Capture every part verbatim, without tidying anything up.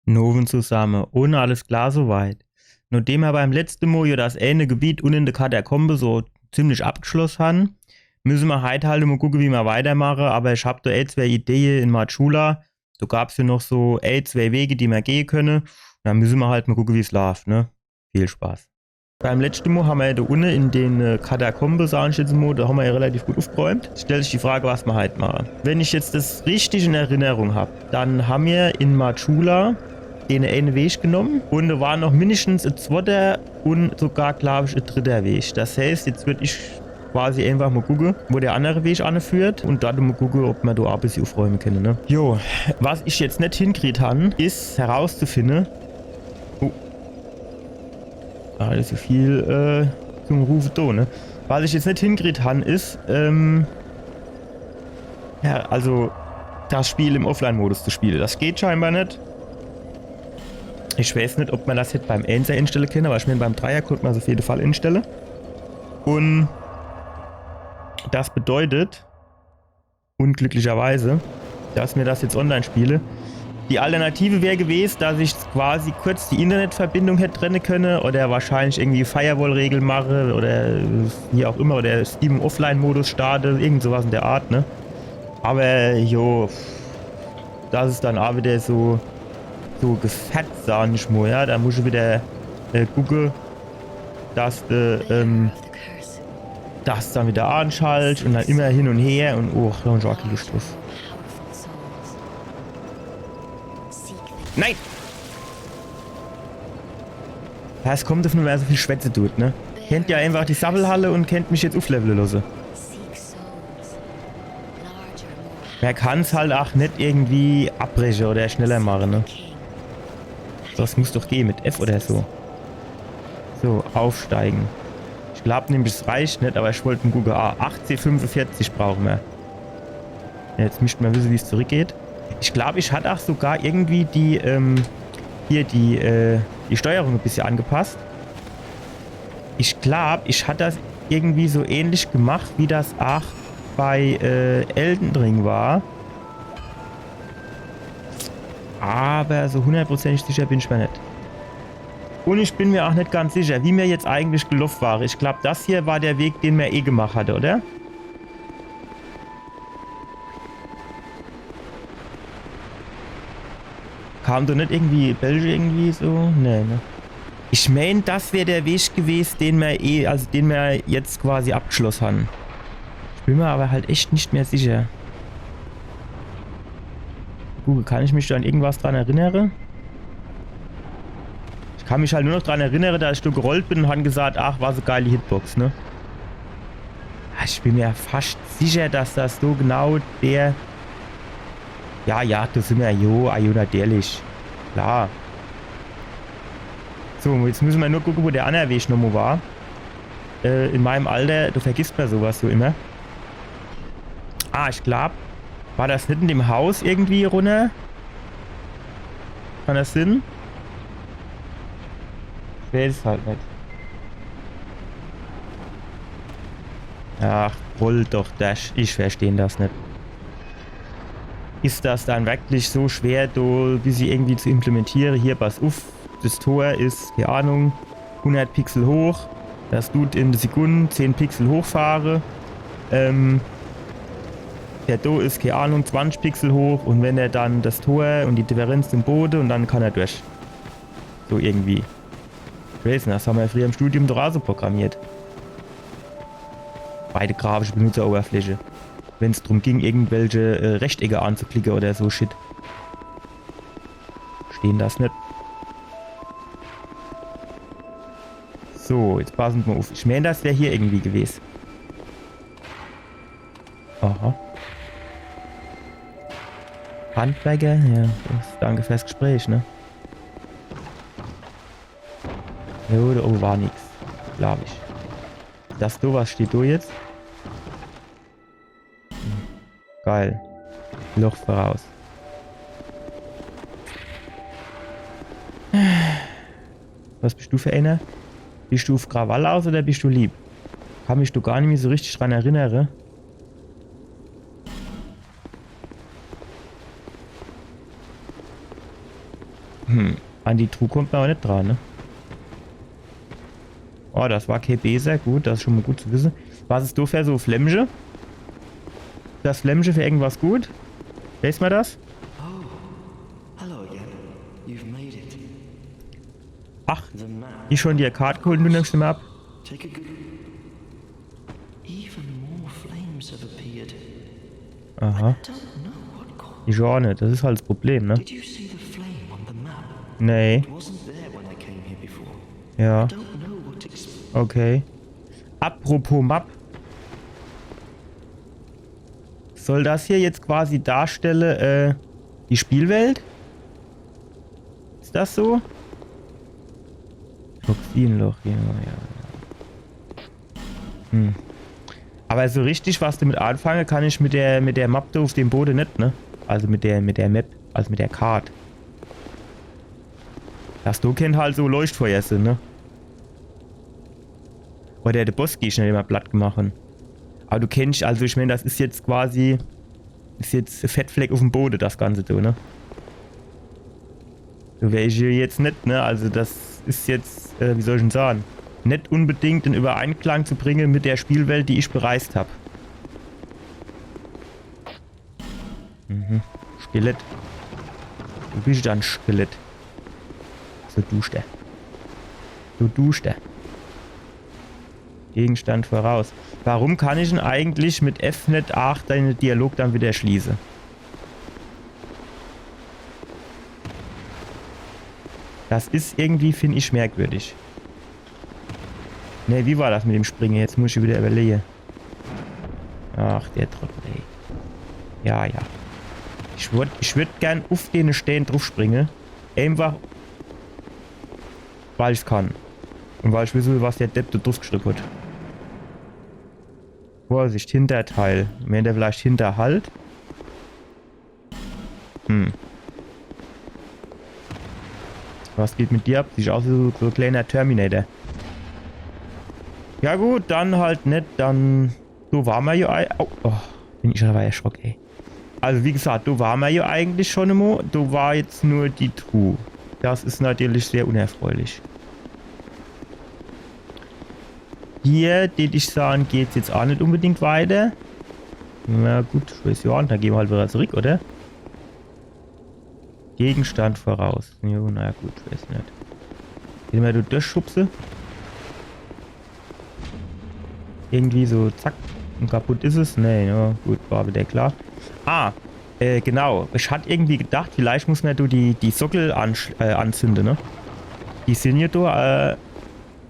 Nowend zusamme. Un alles klar soweit. Nodem mer beim letzte Mol jo das eene Gebiet unne in de Katakombe so ziemlich abgeschloss han, müsse mer heit halt mol gucke, wie mer weitermache, awwer ich hab do e, zwee Idee in Majula. Do gab's jo noch so e, zwee Wege, die mer gehe könne. Un dann müsse mer halt mol gucke, wie's laaft, ne? Viel Spaß. Beim letzte Mol han mer jo do unne in den, äh, Katakombe, sag ich jetzt mol, do han mer jo relativ gut ufgeräumt. Stellt sich die Frage, was mer heit mache. Wenn ich jetzt das richtig in Erinnerung hab, dann han mer in Majula den eene Weg genomm un do war noch mindestens e zwotter un sogar, glaab ich, e dritter Weg. Das heißt, jetzt würd ich quasi einfach mol gucke, wo der annere Weg anführt un dann mol gucke, ob mer do e bissje ufräume kenne, ne? Jo, was ich jetzt net hinkriet han, is herauszufinde, oh. Ah, das is so viel, äh, zum Rufe do, ne? Was ich jetzt net hinkriet han, is, ähm, ja, also das Spiel im Offline-Modus zu spiele. Das geht scheinbar net. Ich weiß net, ob mer das hätt beim Einser instelle kenne, awwer ich mein, beim Dreier konnt mer's uf jede Fall instelle. Un das bedeutet, unglücklicherweise, dass mer das jetzt online spiele. Die Alternative wär gewes, dass ich quasi kurz die Internetverbindung hätt trenne könne oder wahrscheinlich irgendwie Firewall-Regel mache oder wie auch immer oder Steam im Offline-Modus starte, irgend sowas in der Art, ne? Awwer jo, das is dann aa wieder so, so Gefetz, sag ich mol, ja. Do muss ich wieder, äh, gucke, dass de, ähm, das dann wieder anschalt un dann immer hin un her un oh, do han ich aa kä Luscht druf. Nein! Ja, es kommt uf nur, wer so viel schwätze dut, ne? Kennt jo einfach die Sabbel halle un kennt mich jetzt uflevle losse. Mer kann's halt aa net irgendwie abbreche oder schneller mache, ne? Das muss doch gehe mit F oder so. So, aufsteigen. Ich glaab nämlich, es reicht net, awwer ich wollt mol gucke. Ah, achtzeh fünfundvierzig brauche mer. Jetzt misst mer wisse, wie's zurückgeht. Ich glaab, ich hat aa sogar irgendwie die, ähm, hier die, äh, die Steuerung e bissje angepasst. Ich glaab, ich hat das irgendwie so ähnlich gemacht, wie das aa bei, äh, Elden Ring war. Awwer so hundertprozentig sicher bin ich mer net. Un ich bin mer aa net ganz sicher, wie mer jetzt eigentlich geloff ware. Ich glaab, das hier war der Weg, den mer eh gemacht hatte, oder? Kam do net irgendwie Bälge irgendwie so? Nee, ne? Ich mein, das wär der Weg gewes, den mer eh, also den mer jetzt quasi abgeschloss han. Ich bin mer awwer halt echt net mehr sicher. Gut, kann ich mich do an irgendwas dran erinnere? Ich kann mich halt nur noch dran erinnere, dass ich do gerollt bin un han gesagt, ach, was e geili Hitbox, ne? Ah, ich bin mer fascht sicher, dass das so genau der... Ja, ja, do sin mer, jo, ah, jo, natürlich. Klar. So, jetzt müsse mer nur gucke, wo der anner Weg nochmol war. Äh, in meinem Alter, do vergisst mer sowas so immer. Ah, ich glaab, war das net in dem Haus irgendwie runner? Kann das sin? Ich weiß es halt net. Ach, roll doch, Dash. Ich versteh das net. Is das dann wirklich so schwer, do, die sie irgendwie zu implementiere? Hier, pass uff, das Tor is, keine Ahnung, hundert Pixel hoch. Das dut in der Sekunde zehn Pixel hochfahre. Ähm, der do is, keine Ahnung, zwanzig Pixel hoch un wenn er dann das Tor un die Differenz zum Bode un dann kann er durch. So irgendwie. Ich weiß net, das han mer ja frieher im Studium doch aa so programmiert. Bei de grafische Benutzeroberfläche. Wenn's drum ging, irgendwelche, äh, Rechtecke anzuklicke oder so Shit. Verstehn das net. So, jetzt passe mer mol uff. Ich mein, das wär hier irgendwie gewes. Aha. Handwerker? Ja, das, danke fürs Gespräch, ne? Jo, do owwe war nix. Glaab ich. Das do, was steht do jetzt? Geil. Loch voraus. Was bist du für einer? Bist du uff Krawall aus oder bist du lieb? Kann mich do gar nimmi so richtig dran erinnere. Hm. An die Truh kommt ma awwer net dran, ne? Oh, das war kee Beser. Gut, das is schon mol gut zu wisse. Was is do fer so Flämmche? Das Flämmche fer irgendwas gut? Weeß ma das? Hello again. You've made it. Ach, The map. die schon die Kart geholt und du nimmst die Map? Take a good. Even more flames have appeared. Aha. Don't know what caused. Ich aa net, das is halt das Problem, ne? Did you see the flame on the map? Nee. It wasn't there when I came here before. Ja, Don't know what ex- okay. Apropos Map. Soll das hier jetzt quasi darstelle, äh, die Spielwelt? Is das so? Toxinloch, ja, ja, ja. Hm. Awwer so richtig was damit anfange kann ich mit der, mit der Map do uff dem Bode net, ne? Also mit der, mit der Map, also mit der Kart. Das do kennt halt so Leuchtfeuer sin, ne? Oder de Bossgegner, den ma platt gemacht hen. Awwer du kennst, also ich mein, das is jetzt quasi, is jetzt Fettfleck uffm Bode, das Ganze do, ne? So wär ich hier jetzt net, ne? Also das is jetzt, äh, wie soll ich denn sage, net unbedingt in Übereinklang zu bringe mit der Spielwelt, die ich bereist hab. Mhm. Skelett. Du bist e Skelett. So duschter. So duschter. Gegenstand voraus. Warum kann ich denn eigentlich mit F net aach den Dialog dann wieder schließe? Das is irgendwie, find ich, merkwürdig. Ne, wie war das mit dem Springe? Jetzt muss ich wieder überlege. Ach, der Trottel, ey. Ja, ja. Ich würd, ich würd gern uff den Stään druffspringe. Einfach, weil ich's kann. Und weil ich wissen will, was der Depp do druffgeschrieb hat. Vorsicht, Hinterteil. Meint er vielleicht Hinterhalt? Hm. Was geht mit dir ab? Siehst aus wie so, so e kleiner Terminator. Ja gut, dann halt net, dann. Do war ma jo ei-, oh, oh, bin ich awwer erschrock, ey. Also wie gesagt, do war ma jo eigentlich schon emol, do war jetzt nur die Truh. Das is natürlich sehr unerfreulich. Hier, deet ich sage, geht's jetzt aach net unbedingt weiter. Na gut, ich weiß jo aach net, dann gehn ma halt wieder zurück, oder? Gegenstand voraus. Jo, na gut, ich weiß net. Gehn ma do durchschubse. Irgendwie so, zack, und kaputt is es. Nee, ja, gut, war wieder klar. Ah, äh, genau. Ich hat irgendwie gedacht, vielleicht muss ma do die, die Sockel ansch-, äh, anzünde, ne? Die sin jo do, äh,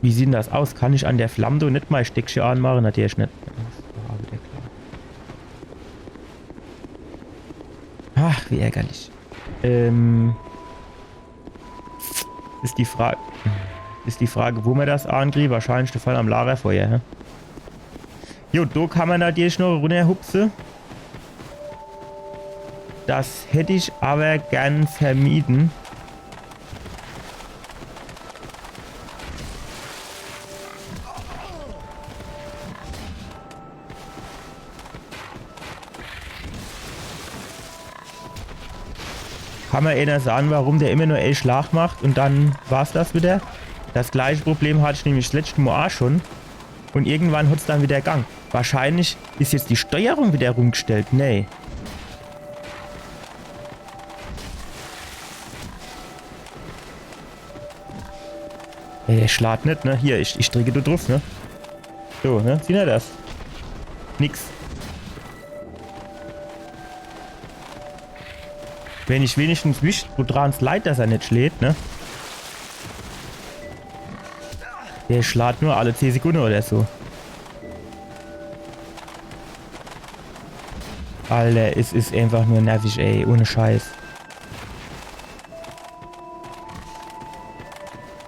wie sieht denn das aus? Kann ich an der Flamm do net mei Steckche anmache? Natürlich net. Das war wieder klar. Ach, wie ärgerlich. Ähm, is die Frage, is die Frage, wo ma das ankriegt. Wahrscheinlich do vorne am Lagerfeuer, hä? Jo, do kann ma natürlich noch runnerhupse. Das hätt ich awwer gern vermiede. Kann ma ener sage, warum der immer nur e Schlag macht und dann war's das wieder? Das gleiche Problem hat ich nämlich das letschte Mol aach schon. Und irgendwann hat's dann wieder gang. Wahrscheinlich is jetzt die Steuerung wieder rumgestellt. Nee. Ey, der schlaat net, ne? Hier, ich, ich drücke do druff, ne? So, ne? Siehn er das? Nix. Wenn ich wenigstens wisst, wodran's leit, dass er net schläht, ne? Der schlaat nur alle zehn Sekunde oder so. Alter, es is einfach nur nervig, ey. Ohne Scheiß.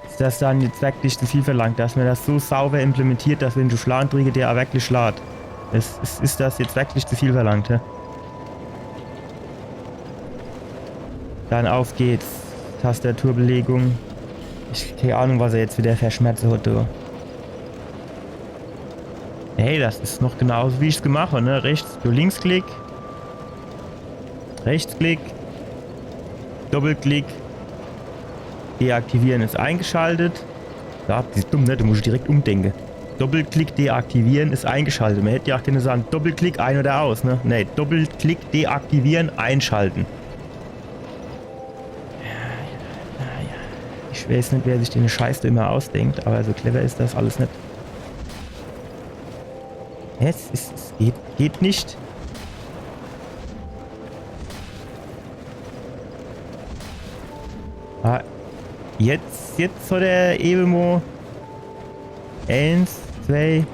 Is das dann jetzt wirklich zu viel verlangt, dass ma das so sauber implementiert, dass wenn du Schlaantriege, der auch wirklich schlaat? Is, is, is das jetzt wirklich zu viel verlangt, hä? Dann auf geht's. Tastaturbelegung. Ich, keine Ahnung, was er jetzt wieder für Schmerze hat, du. Hey, das is noch genauso, wie ich's gemacht hab, ne? Rechts, du Linksklick. Rechtsklick. Doppelklick. Deaktivieren is eingeschaltet. Ja, das is dumm, ne? Du musst direkt umdenke. Doppelklick deaktivieren is eingeschaltet. Mer hätt ja ach kenne sage, Doppelklick ein oder aus, ne? Nee, Doppelklick deaktivieren, einschalten. Ja, ja, ja, ja. Ich weiß net, wer sich den Scheiß do immer ausdenkt, aber so clever is das alles net. Es, es, es geht, geht net. Ah, jetzt, jetzt hat er ewe mo eens, zwei.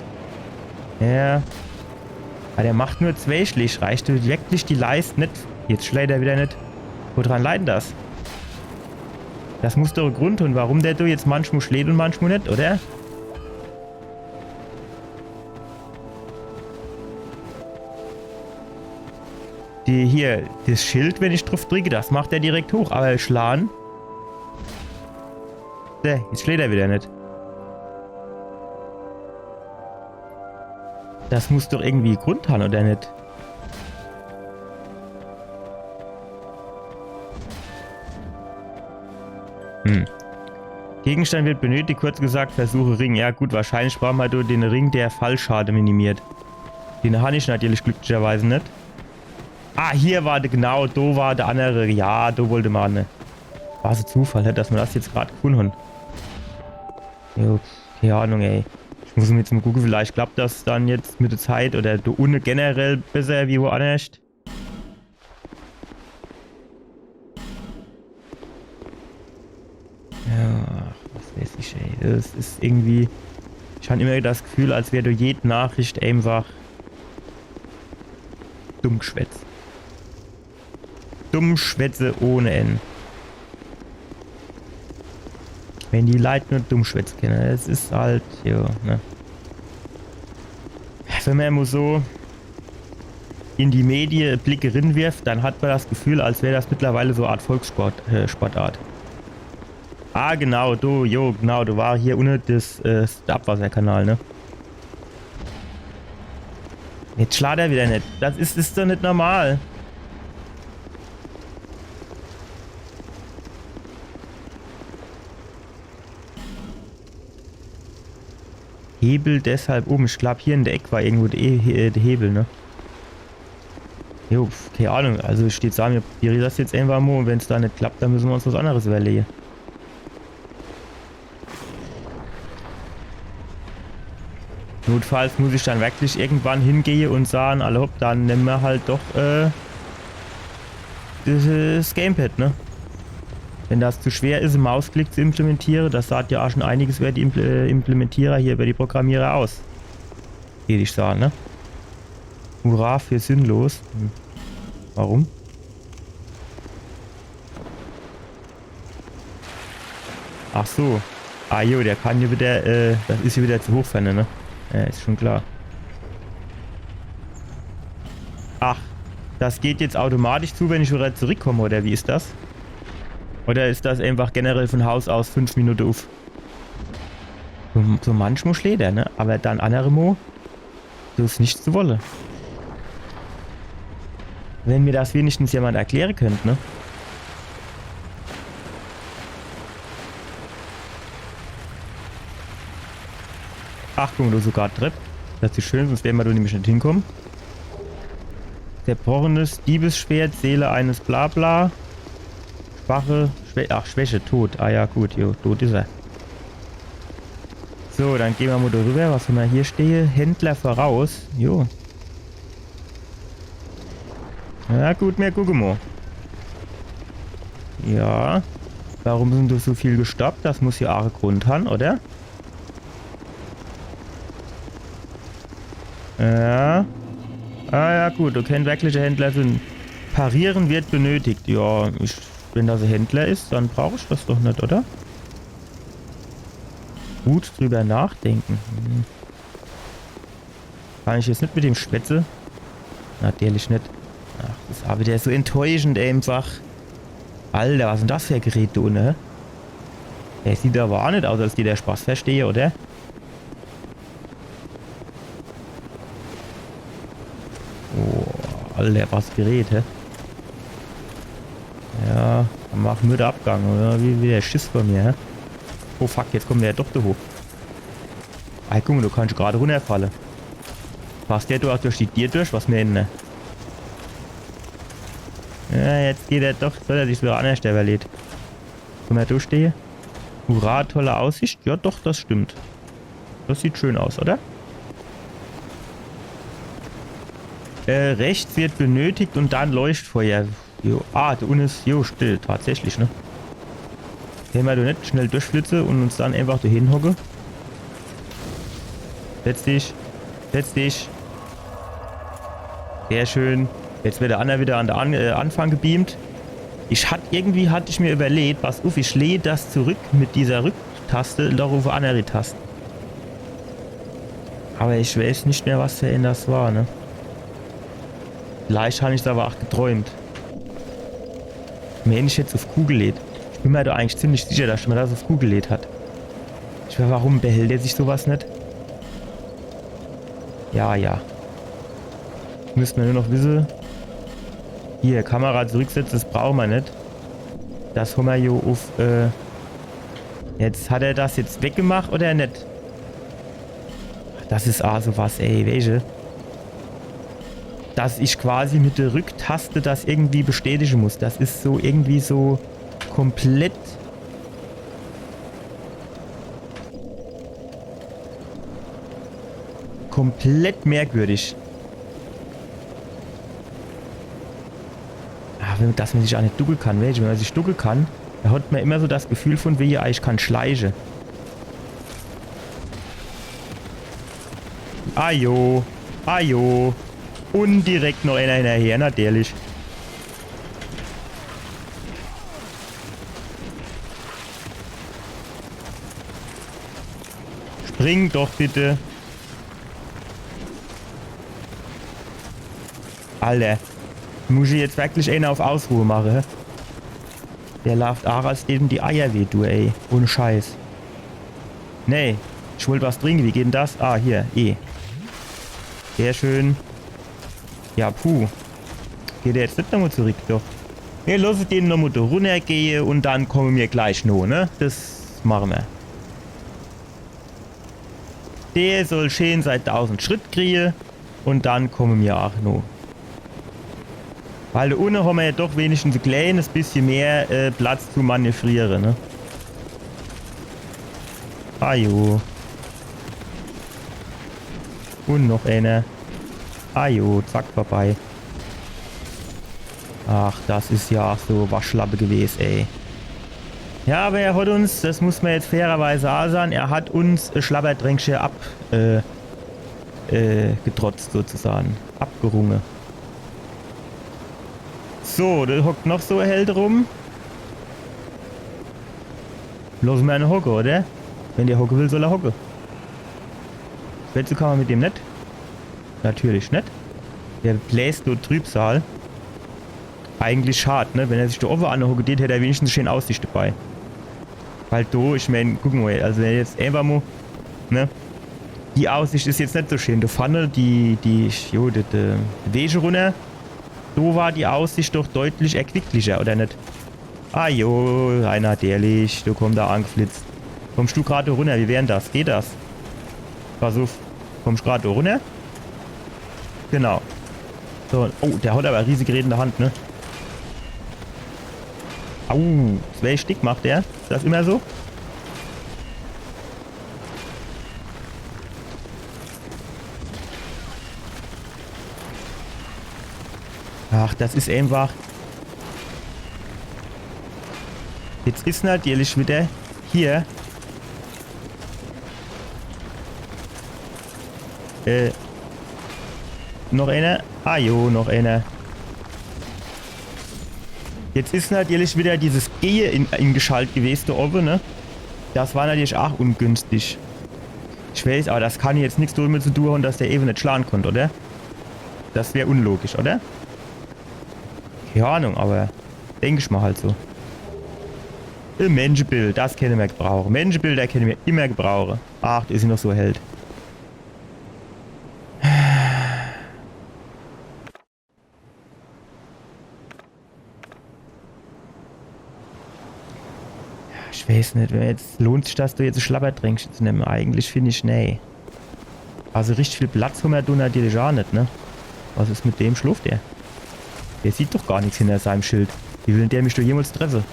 Ja. Aber der macht nur zwei Schläg. Reicht wirklich die Leist net? Jetzt schlägt er wieder net. Woran leiden das? Das muss doch en Grund hon, warum der do jetzt manchmal schlägt und manchmal net, oder? Die hier, das Schild, wenn ich druf drücke, das macht er direkt hoch, aber schlan. Ne, jetzt schlägt er wieder net. Das muss doch irgendwie Grund han, oder net? Hm. Gegenstand wird benötigt, kurz gesagt, versuche Ring. Ja gut, wahrscheinlich brauche mer do den Ring, der Fallschade minimiert. Den han ich natürlich glücklicherweise net. Ah, hier war der, genau, do war der andere. Ja, do wollte mer, ne? War so Zufall, ne, dass mer das jetzt grad gefunde han. Jo, keine Ahnung, ey. Ich muss mer jetzt mo gucke, vielleicht klappt das dann jetzt mit der Zeit oder do unne generell besser wie woannerscht. Ja, ach, was weiß ich, ey. Das is irgendwie. Ich han immer das Gefühl, als wär do jede Nachricht einfach Dummgeschwätz. Dummschwätze ohne Enn. Wenn die Leit nur Dummschwätze kenne, es is halt, jo, ne. Wenn mer mo so in die Medie Blicke rinwirft, dann hat mer das Gefühl, als wär das mittlerweile so e Art Volkssport, äh, Sportart. Ah, genau, do, jo, genau, do war hier unne das, äh, der Abwasserkanal, ne? Jetzt schlaat er wieder net. Das is, is doch net normal. Hebel deshalb um. Ich glaub, hier in der Eck war irgendwo der, E- He- äh, der Hebel, ne? Jo, pf, keine Ahnung. Also ich würd sage, mir probiere das jetzt einfach mo und wenn's do net klappt, dann müsse mer uns was anderes überlege. Notfalls muss ich dann wirklich irgendwann hingehe und sage, alla hopp, dann nemme mer halt doch, äh, das Gamepad, ne? Wenn das zu schwer is, en Mausklick zu implementiere, das sagt ja auch schon einiges über die Impl äh, Implementierer hier, über die Programmierer aus. Würd ich sage, ne? Hurra für sinnlos. Hm. Warum? Ach so. Ah jo, der kann hier wieder, äh, das is hier wieder zu hoch für ne, ne? Ja, is schon klar. Ach, das geht jetzt automatisch zu, wenn ich wieder zurückkomme, oder wie is das? Oder is das einfach generell von Haus aus fünf Minute uff? So, so manchmal schläat er, ne? Aber dann andere Mo, das is nix zu wolle. Wenn mir das wenigstens jemand erkläre könnt, ne? Ach, guck mo, do sogar Trepp. Das is schön, sonst wär mer do nämlich net hinkomme. Zerbrochenes Diebesschwert, Seele eines Blabla. Schwache, Schwä ach, Schwäche, tot. Ah ja, gut, jo, tot is er. So, dann gehn mer mo do rüber. Was hammer hier stehe? Händler voraus. Jo. Na gut, mir gucke mo. Ja. Warum sin do so viel gestoppt? Das muss ja auch en Grund han, oder? Ja. Ah ja, gut, okay, en wirklicher Händler sin. Parieren wird benötigt. Ja, ich, wenn das en Händler is, dann brauch ich das doch net, oder? Gut drüber nachdenken. Hm. Kann ich jetzt net mit dem schwätze? Natürlich net. Ach, das is aber wieder so enttäuschend einfach. Alter, was is denn das für e Gerät do unne, hä? Der sieht aber auch net aus, als dät der Spaß verstehe, oder? Oh, Alter, was e Gerät, hä? Ja, kann Mach nur de Abgang, oder? Wie, wie der Schiss bei mir, hä? Oh fuck, jetzt kommt der doch do hoch. Ei, guck mol, du kannsch grad runnerfalle. Passt der do ach durch die Dier durch? Was mer in, ne? Ja, jetzt geht er doch, soll er sich so annerscht iwwerleht. Kann mer do stehe? Hurra, tolle Aussicht. Ja, doch, das stimmt. Das sieht schön aus, oder? Äh, rechts wird benötigt und dann Leuchtfeuer. Jo. Ah, do unne is, jo, still, tatsächlich, ne? Kenne mer do net schnell durchflitze und uns dann einfach do hinhocke? Setz dich. Setz dich. Sehr schön. Jetzt werd der anner wieder an de an äh, Anfang gebeamt. Ich hat, irgendwie hat ich mir iwwerleht, pass uff, ich leh das zurück mit dieser Rücktaste doch uff e annere Tast. Awwer ich weeß net mehr, was für een das war, ne? Vielleicht han ich's awwer ach geträumt. Wenn ich jetzt uff Q gelegt. Ich bin mer doch eigentlich ziemlich sicher, dass ich mer das uff Q gelegt hat. Ich mein, warum behält er sich sowas net? Ja, ja. Müsst mer nur noch wisse. Hier, Kamera zurücksetze, das brauche mer net. Das hommer jo uff, äh, jetzt hat er das jetzt weggemacht oder net? Das is ach sowas, ey, weesche? Dass ich quasi mit der Rücktaste das irgendwie bestätige muss. Das is so irgendwie so komplett, komplett merkwürdig. Ah, wenn, dass mer sich ach net ducke kann, weesche? Wenn mer sich ducke kann, do hat mer immer so das Gefühl von wege, ah, ich kann schleiche. Ajo, ajo. Und direkt noch eener hinnerher, natürlich. Spring doch bitte. Alter. Muss ich jetzt wirklich eener uff Ausruhe mache, hä? Der laaft ach, als däte em die Eier weh, du, ey. Ohne Scheiß. Nee, ich wollt was trinke. Wie geht denn das? Ah, hier, E. Sehr schön. Ja, puh. Geht der jetzt net nochmol zurück? Doch. Mir losse den nochmol do runnergehe und dann komme mir gleich no, ne? Das mache mir. Der soll schee sei dausend Schritt kriehe und dann komme mir ach no. Weil do unne hommer ja doch wenigstens e kleines bissje mehr, äh, Platz zu manövriere, ne? Ajo. Und noch eener. Ajo, zack, vorbei. Ach, das is ja ach so Waschlappe gewes, ey. Ja, awwer er hat uns, das muss mer jetzt fairerweise ach sage, er hat uns e Schlabberdränkche ab, äh, äh, getrotzt sozusagen. Abgerunge. So, do hockt noch so e Held rum. Losse mer en hocke, oder? Wenn der hocke will, soll er hocke. Schwätze kann mer mit dem net. Natürlich net. Der bläst nur Trübsal. Eigentlich schad, ne? Wenn er sich do owwe anhocke dät, hätt er wenigstens schee Aussicht dabei. Weil do, ich mein, guck mol, also wenn jetzt einfach mol, ne? Die Aussicht is jetzt net so schee. Do vorne, die, die, jo, die, die Wege runner, do war die Aussicht doch deutlich erquicklicher, oder net? Ah jo, Rainer, ehrlich, do kommt er angeflitzt. Kommst du grad runner? Wie wär denn das? Geht das? Pass uff. Kommst grad runner? Genau. So, oh, der hat awwer e riesig Gerät in der Hand, ne? Au, zwei Stick macht der. Is das immer so? Ach, das is einfach. Jetzt is natürlich wieder hier. Äh. Noch eener? Ah jo, noch eener. Jetzt is natürlich wieder dieses Gehe in, ingeschalt gewes do owwe, ne? Das war natürlich ach ungünstig. Ich weiß, awwer das kann jetzt nix domit zu tun han, dass der ewe net schlage konnt, oder? Das wär unlogisch, oder? Kee Ahnung, awwer denk ich mol halt so. E Menschebild, das kenne mer gebrauche. Menschebilder kenne mer immer gebrauche. Ach, do is noch so e Held. Ich weiß net, wenn jetzt, lohnt sich das, do jetzt e Schlabbertränkche zu nemme? Eigentlich find ich, nee. Also richtig viel Platz hummer do natürlich aa net, ne? Was is mit dem? Schloft der? Der sieht doch gar nix hinter seinem Schild. Wie will denn der mich do jemals treffe?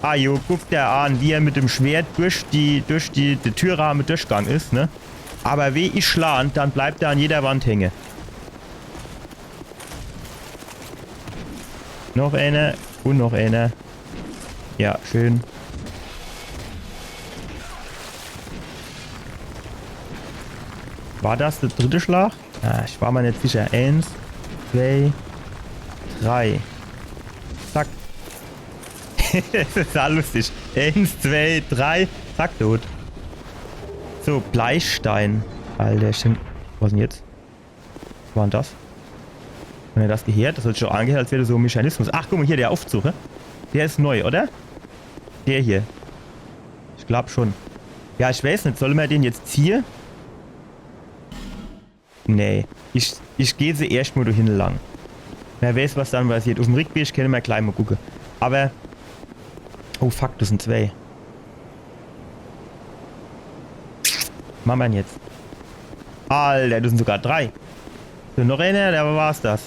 Ah jo, guck der an, wie er mit dem Schwert durch die, durch die, de Türrahme durchgang is, ne? Aber weh ich schlan, dann bleibt er an jeder Wand hänge. Noch eener un noch eener. Ja, schön. War das de dritte Schlag? Ah, ich war mer net sicher. Eens, zwei, drei. Zack. Das is ja lustig. Eens, zwei, drei. Zack, tot. So, Bleistein. Alter, ich denk, was denn jetzt? Was war denn das? Wenn er das gehört, das hat sich doch angehört, als wär das so ein Mechanismus. Ach, guck mal hier, der Aufzug, hä? Der is neu, oder? Der hier. Ich glaub schon. Ja, ich weiß net, solle mer den jetzt ziehe? Nee. Ich, ich geh se erscht mal do hinne lang. Wer weiß, was dann passiert. Uff em Rickweg kenne mer gleich mal gucke. Aber. Oh fuck, das sind zwei. Was mache mer denn jetzt? Alter, das sind sogar drei. So, noch einer, der war's das.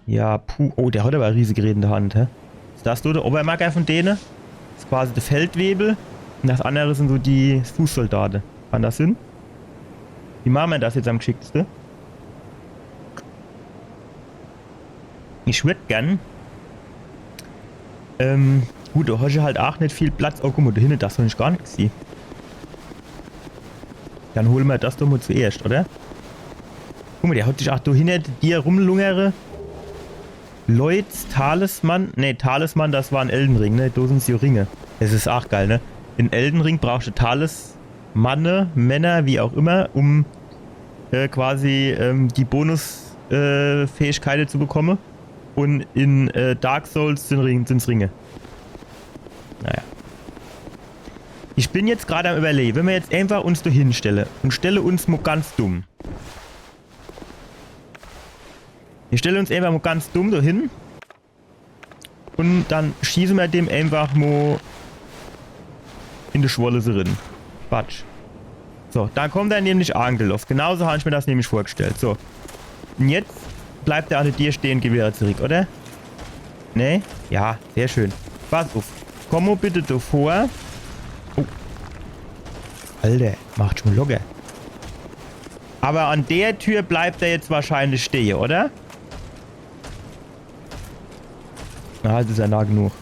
Ja, puh. Oh, der hat aber e riesig Gerät in der Hand, hä? Is das so der Obermacker von dene? Is quasi der Feldwebel. Und das andere sind so die Fußsoldate. Kann das sinn? Wie mache mer das jetzt am g'schickteste? Ich würd gern. Ähm, gut, do hast du halt aach net viel Platz. Oh, guck mal, do hinne, das hab ich gar net gesieh. Dann hole mer das doch mal zuerscht, oder? Guck mal, der hat sich aach do hinne dir rumlungere. Lloyds Talisman. Nee, Talisman, das war in Elden Ring, ne? Do sind's jo Ringe. Es is aach geil, ne? In Elden Ring brauchst du Talismane, Männer, wie auch immer, um äh, quasi ähm, die Bonus-Fähigkeite zu bekomme. Und in äh, Dark Souls sind Ring, sind's Ringe. Naja. Ich bin jetzt grad am Überlege, wenn mer jetzt einfach uns do hinstelle und stelle uns mo ganz dumm. Mir stelle uns einfach mo ganz dumm do hin. Und dann schieße mer dem einfach mo in die Schwolle rin. Quatsch. So, dann kommt er nämlich angeloff. Genauso hab ich mir das nämlich vorgestellt. So. Und jetzt bleibt er an der Tür stehen, Gewehre zurück, oder? Nee? Ja, sehr schön. Pass uff. Komm mo bitte do vor. Oh. Alter, macht schon locker. Aber an der Tür bleibt er jetzt wahrscheinlich stehe, oder? Na, das is ja nah genug.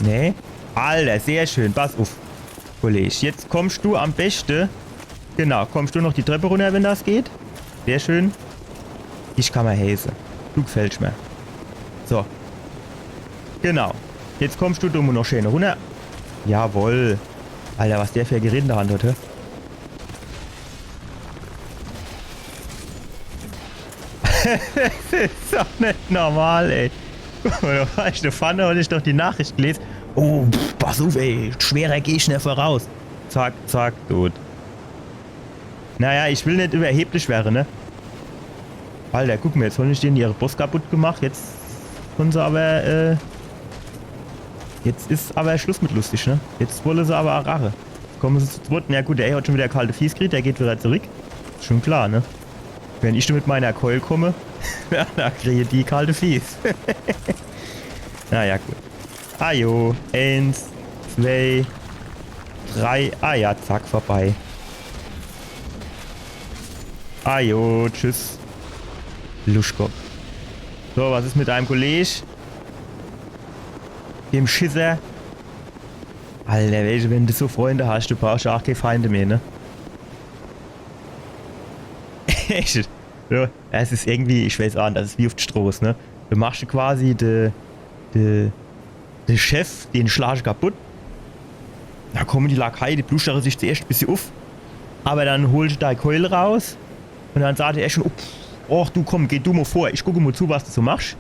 Nee. Alter, sehr schön. Pass uff, Kollege. Jetzt kommst du am beste. Genau, kommst du noch die Treppe runter, wenn das geht. Sehr schön. Ich kann mer häse. Du gefällst mir. So. Genau. Jetzt kommst du dumm noch schön runter. Jawohl. Alter, was der für e Gerät in der Hand hat, hä? Das is doch net normal, ey. Guck mal, do war ich, do vorne hab ich doch die Nachricht gelese. Oh, pff, pass uff, ey. Schwerer Gegner voraus. Zack, zack, tot. Naja, ich will net überheblich werre, ne? Alter, guck mal, jetzt hon ich dene ihre Boss kaputt gemacht. Jetzt hon se aber, äh, jetzt is aber Schluss mit lustig, ne? Jetzt wolle se aber Rache. Komme se zu zweit. Na gut, der hat schon wieder kalte Fieß kriegt, der geht wieder zurück. Is schon klar, ne? Wenn ich do mit meiner Keul komme, ja, do kriege die kalte Fieß. Naja, gut. Ajo, eens, zwei, drei. Ah ja, zack, vorbei. Ajo, tschüss. Luschkopf. So, was is mit deinem Kollege? Dem Schisser. Alter, weesche, wenn du so Freunde hast, du brauchst ja auch kee Feinde mehr, ne? Echt? So, es is irgendwie, ich weiß auch net, das is wie uff de Stroß, ne? Du machst quasi de, de, de Chef, den schlagsche kaputt. Do komme die Lakaie, die bluschtere sich zuerscht e bissje uff. Aber dann holsche dei Keule raus. Und dann sagt er schon, oh, pff, och du, komm, geh du mo vor. Ich gucke mo zu, was du so machst.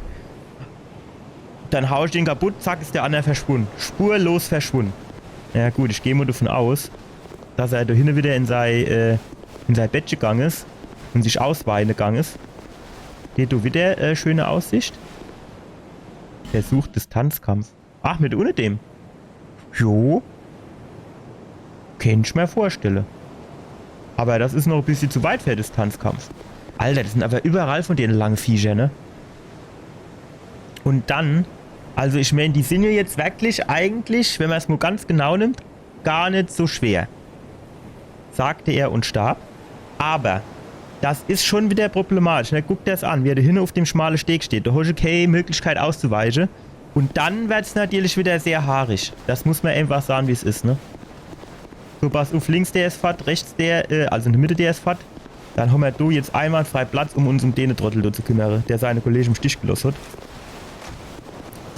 Dann hau ich den kaputt, zack, is der anner verschwunn. Spurlos verschwunn. Ja gut, ich geh mo davon aus, dass er do hinne wieder in sei, äh, in sei Bettche gang is und sich ausweine gang is. Geht do wieder, äh, schöne Aussicht. Versuch Distanzkampf. Ach, mit ohne dem. Jo. Kennt ich mer vorstelle. Aber das is noch e bissje zu weit für Distanzkampf. Alter, das sin aber überall von dene lange Viecher, ne? Und dann, also ich mein, die sin jo jetzt wirklich eigentlich, wenn mer's mo ganz genau nimmt, gar net so schwer, sagte er und starb. Aber das is schon wieder problematisch. Ne? Guck dir's an, wie er do hinne auf dem schmale Steg steht. Do hosch du kee Möglichkeit auszuweiche. Und dann werd's natürlich wieder sehr haarig. Das muss mer einfach sahn, wie's is, ne? So, pass auf, links der is fort, rechts der, äh, also in der Mitte der is fort. Dann hommer do jetzt einwandfrei Platz, um uns um dene Trottel do zu kümmere, der seine Kollege im Stich geloss hat.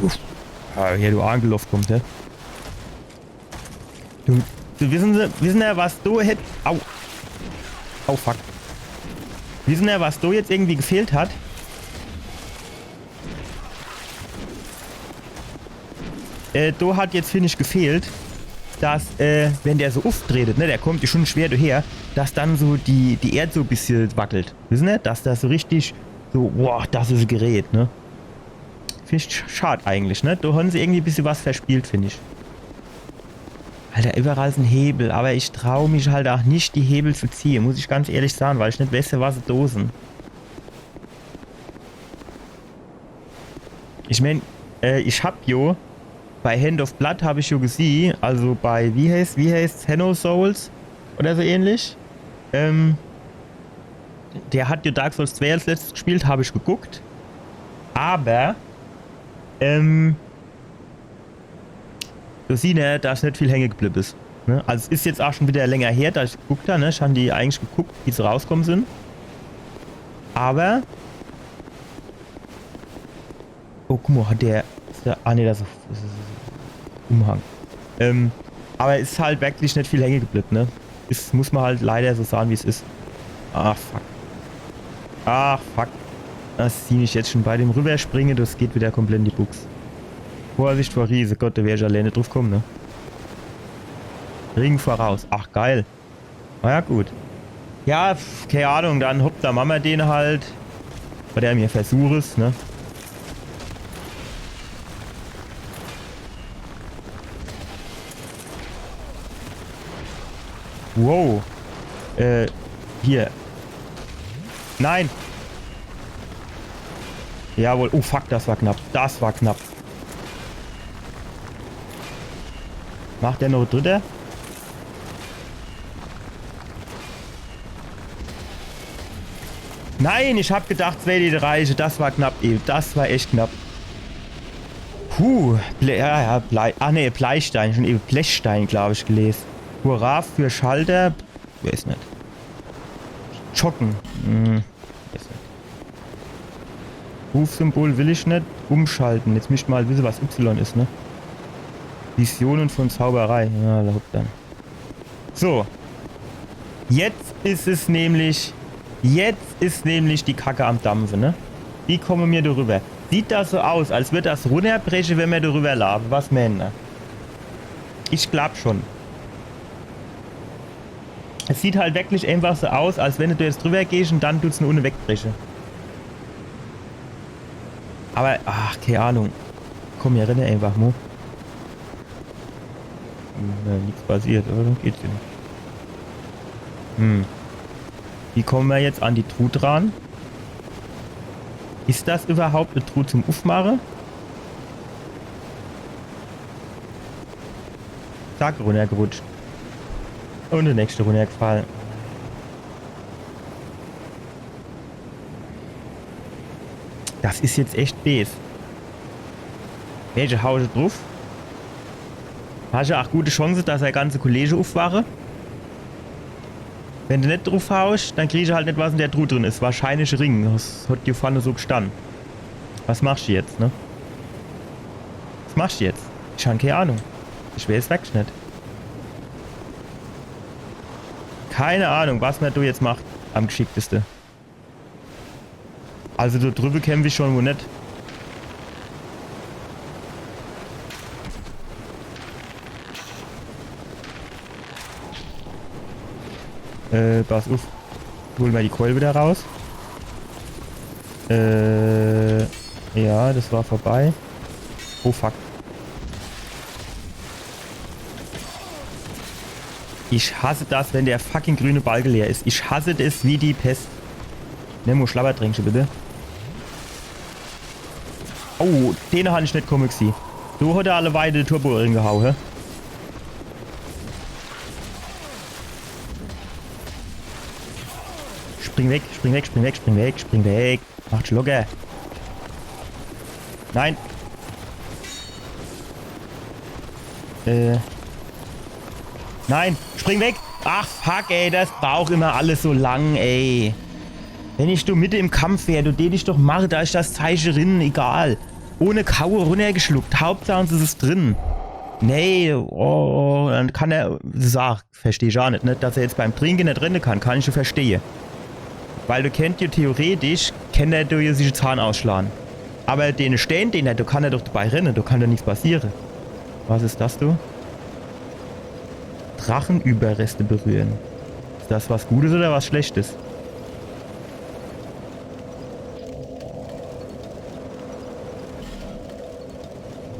Uff. Ja, hier, du angeloff kommt, hä? Du, du, wissen Sie, wissen Sie, was do hätt, au. Au, fuck. Wissen Sie, was do jetzt irgendwie gefehlt hat? Äh, do hat jetzt, find ich, gefehlt, dass, äh, wenn der so uftretet, ne, der kommt jo schon schwer daher, dass dann so die, die Erd so e bissje wackelt. Wissen Sie? Dass das so richtig so, boah, das is e Gerät, ne? Find ich sch-, schad eigentlich, ne? Do hon se irgendwie e bissje was verspielt, find ich. Alter, überall sin Hebel, aber ich trau mich halt auch net, die Hebel zu ziehe, muss ich ganz ehrlich sahn, weil ich net weiß, was se do sin. Ich mein, äh, ich hab jo, bei Hand of Blood hab ich jo gesieh, also bei, wie heißt, wie heißt's, Hand of Souls oder so ähnlich. Ähm, der hat jo Dark Souls zwei als letztes gespielt, hab ich geguckt. Aber, ähm, du siehsch, ne, dass net viel hänge geblieb is. Ne? Also es is jetzt auch schon wieder länger her, dass ich geguckt hab, ne? Ich hab die eigentlich geguckt, wie se rauskomme sin. Aber oh, guck mo, hat der, is der, ah, nee, das is, das is Umhang. Ähm, aber is halt wirklich net viel hänge geblieb, ne? Is, muss mer halt leider so sahn, wie's is. Ach, fuck. Ach, fuck. Das sieh ich jetzt schon bei dem Rüberspringe, das geht wieder komplett in die Buchs. Vorsicht vor Riese. Gott, do wär ich alleine drauf komme, ne? Ring voraus. Ach, geil. Na ja, gut. Ja, pf, kee Ahnung, dann hopp, dann mache mer den halt. Bei der mir versuch es, ne? Wow. Äh, hier. Nein! Jawohl. Oh fuck, das war knapp. Das war knapp. Macht der noch e dritter? Nein, ich hab gedacht, zwei D reiche. Das war knapp, ey. Das war echt knapp. Puh. Ble ja, ja, Blei. Ah, nee, Bleistein. Schon eben Blechstein, glaub ich, gelesen. Hurra für Schalter. Wer is net? Schocken. Hm. Wer is net? Rufsymbol will ich net umschalten. Jetzt müsst mer halt wisse, was Y is, ne? Visionen von Zauberei. Ja, da hockt dann. So. Jetzt is es nämlich, jetzt is nämlich die Kacke am Dampfe, ne? Wie komme mir do rüber? Sieht das so aus, als würd das runnerbreche, wenn mer do rüber laafe? Was meenen er? Ich glaub schon. Es sieht halt wirklich einfach so aus, als wenn du jetzt drüber gehst und dann tut's nur unne wegbreche. Aber, ach, kee Ahnung. Komm, mir renne einfach mo. Hm, ja, nix passiert, oder? Geht's ja net. Hm. Wie komme mer jetzt an die Truh dran? Is das überhaupt e Truh zum Ufmache? Zack, runnergerutscht. Und de nächste runnergefall. Das is jetzt echt bees. Welche hausche druff? Hasche ach gute Chance, dass er ganze Kollege ufwache. Wenn du net druff hauscht, dann kriesche halt net, was in der Truh drin is. Wahrscheinlich Ring. Das hat die vorne so gestann. Was machscht du jetzt, ne? Was machscht du jetzt? Ich han kee Ahnung. Ich weeß wirklich net. Keine Ahnung, was mer do jetzt macht am geschickteste. Also do drübe kämpf ich schon wo net. Äh, pass uff. Hol mer die Keul wieder raus. Äh, ja, das war vorbei. Oh fuck. Ich hasse das, wenn der fucking grüne Balke leer is. Ich hasse das wie die Pest. Nimm mo Schlabbertränkche, bitte. Oh, den han ich net komme gesieh. Do hat er alleweil de Turbo ringehau, hä? Spring weg, spring weg, spring weg, spring weg, spring weg. Macht Schlucke. Nein. Äh. Nein, spring weg. Ach, fuck, ey, das braucht immer alles so lang, ey. Wenn ich do mitte im Kampf wär, do dät ich doch mache, do is das Zeiche rin, egal. Ohne Kaue runnergeschluckt. Hauptsach, es is drin. Nee, oh, dann kann er, sag, versteh ich aa net, ne? Dass er jetzt beim Trinke net renne kann, kann ich jo verstehe. Weil do kennt jo theoretisch, kennt er do jo sich de Zahn ausschlage. Aber den Stään, den er, do kann er doch dabei renne, do kann doch nix passiere. Was is das, du? Drachenüberreste berühren. Is das was Gutes oder was Schlechtes?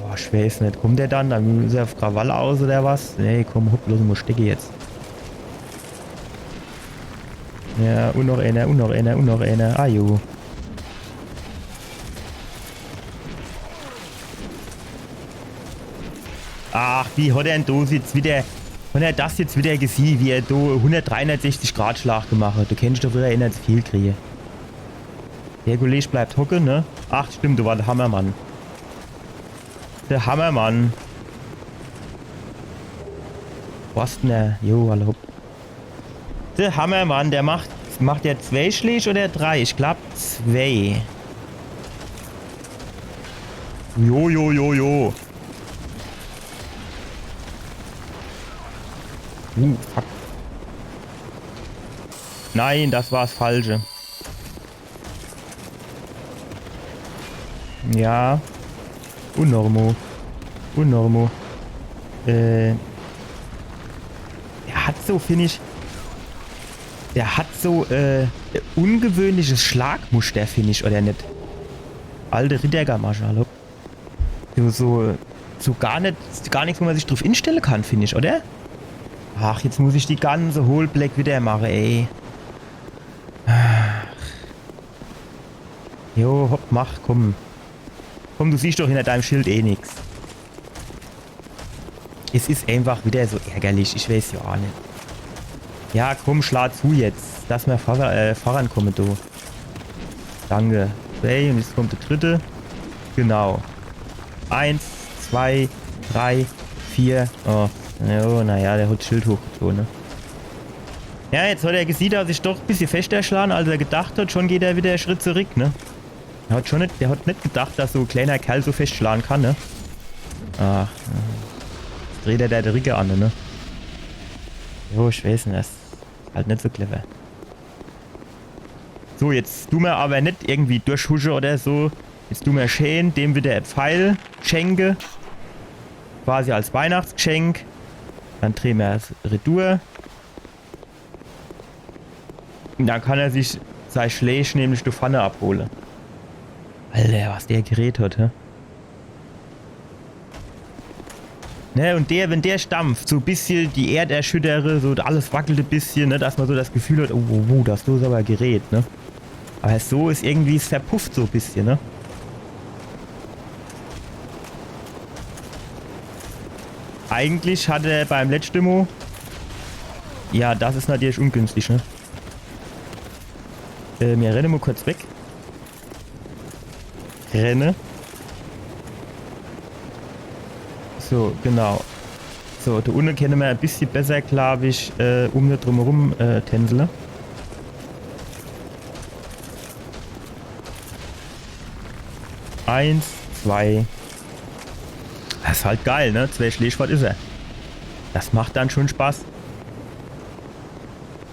Boah, ich weiß net. Kommt der dann? Dann is er auf Krawall aus oder was? Nee, komm, hopp, los, muss stecke jetzt. Ja, un noch eener, un noch eener, un noch eener. Ah, jo. Ach, wie hat er denn do jetzt wieder, hat er das jetzt wieder gesieh, wie er do hundert, dreihundertsechzig Grad Schlag gemacht hat? Do kennt ich doch wieder eener zu viel kriege. Der Kolleg bleibt hocke, ne? Ach, stimmt, do war de Hammermann. De Hammermann. Bosner, jo, hallo. De Hammermann, der macht, macht der zwei Schläg oder drei? Ich glaub, zwei. Jo, jo, jo, jo. Uh, fuck. Nein, das war's Falsche. Ja. Un noch mo. Un noch mo. Äh. Der hat so, find ich. Der hat so, äh, ungewöhnliches Schlagmuster, find ich, oder net? Alte Rittergamasche, hallo. So, so, so gar net, gar nix, wo man sich drauf instelle kann, find ich, oder? Ach, jetzt muss ich die ganze Hohlbleck wieder mache, ey. Ach. Jo, hopp, mach, komm. Komm, du siehst doch hinter deinem Schild eh nix. Es is einfach wieder so ärgerlich, ich weiß jo aa net. Ja, komm, schlag zu jetzt, dass mer vora-, äh, vorankomme, du. Danke. Hey, un jetzt kommt der dritte. Genau. Eins, zwei, drei, vier. Oh, jo, naja, der hat Schild hochgezoge, ne? Ja, jetzt hat er gesieh, dass ich doch e bissje feschter schlan, als er gedacht hat. Schon geht er wieder e Schritt zurück, ne? Er hat schon net, der hat net gedacht, dass so e kleiner Kerl so fest schlage kann, ne? Ach, äh, dreht er der de Ricke an, ne? Jo, ich weiß net, das is halt net so clever. So, jetzt du mer aber net irgendwie durchhusche oder so. Jetzt du mer scheen dem wieder e Pfeil schenke. Quasi als Weihnachtsgeschenk. Dann dreh mer es retour. Un dann kann er sich sei Schläg nämlich do vorne abhole. Alter, was der gerät hat, hä? Ne, un der, wenn der stampft, so e bissje die Erd erschüttere, so alles wackelt e bissje, ne, dass man so das Gefühl hat, oh, oh, oh, das is aber gerät, ne? Aber so is irgendwie, es verpufft so e bissje, ne? Eigentlich hat er beim letschte Mo. Ja, das is natürlich ungünstig, ne? Äh, mir renne mo kurz weg. Renne. So, genau. So, do unne kenne mer e bissje besser, glaub ich, äh, um do drumherum, äh, tänzele. Eins, zwei. Das is halt geil, ne? Zwei Schläg fort is er. Das macht dann schon Spaß.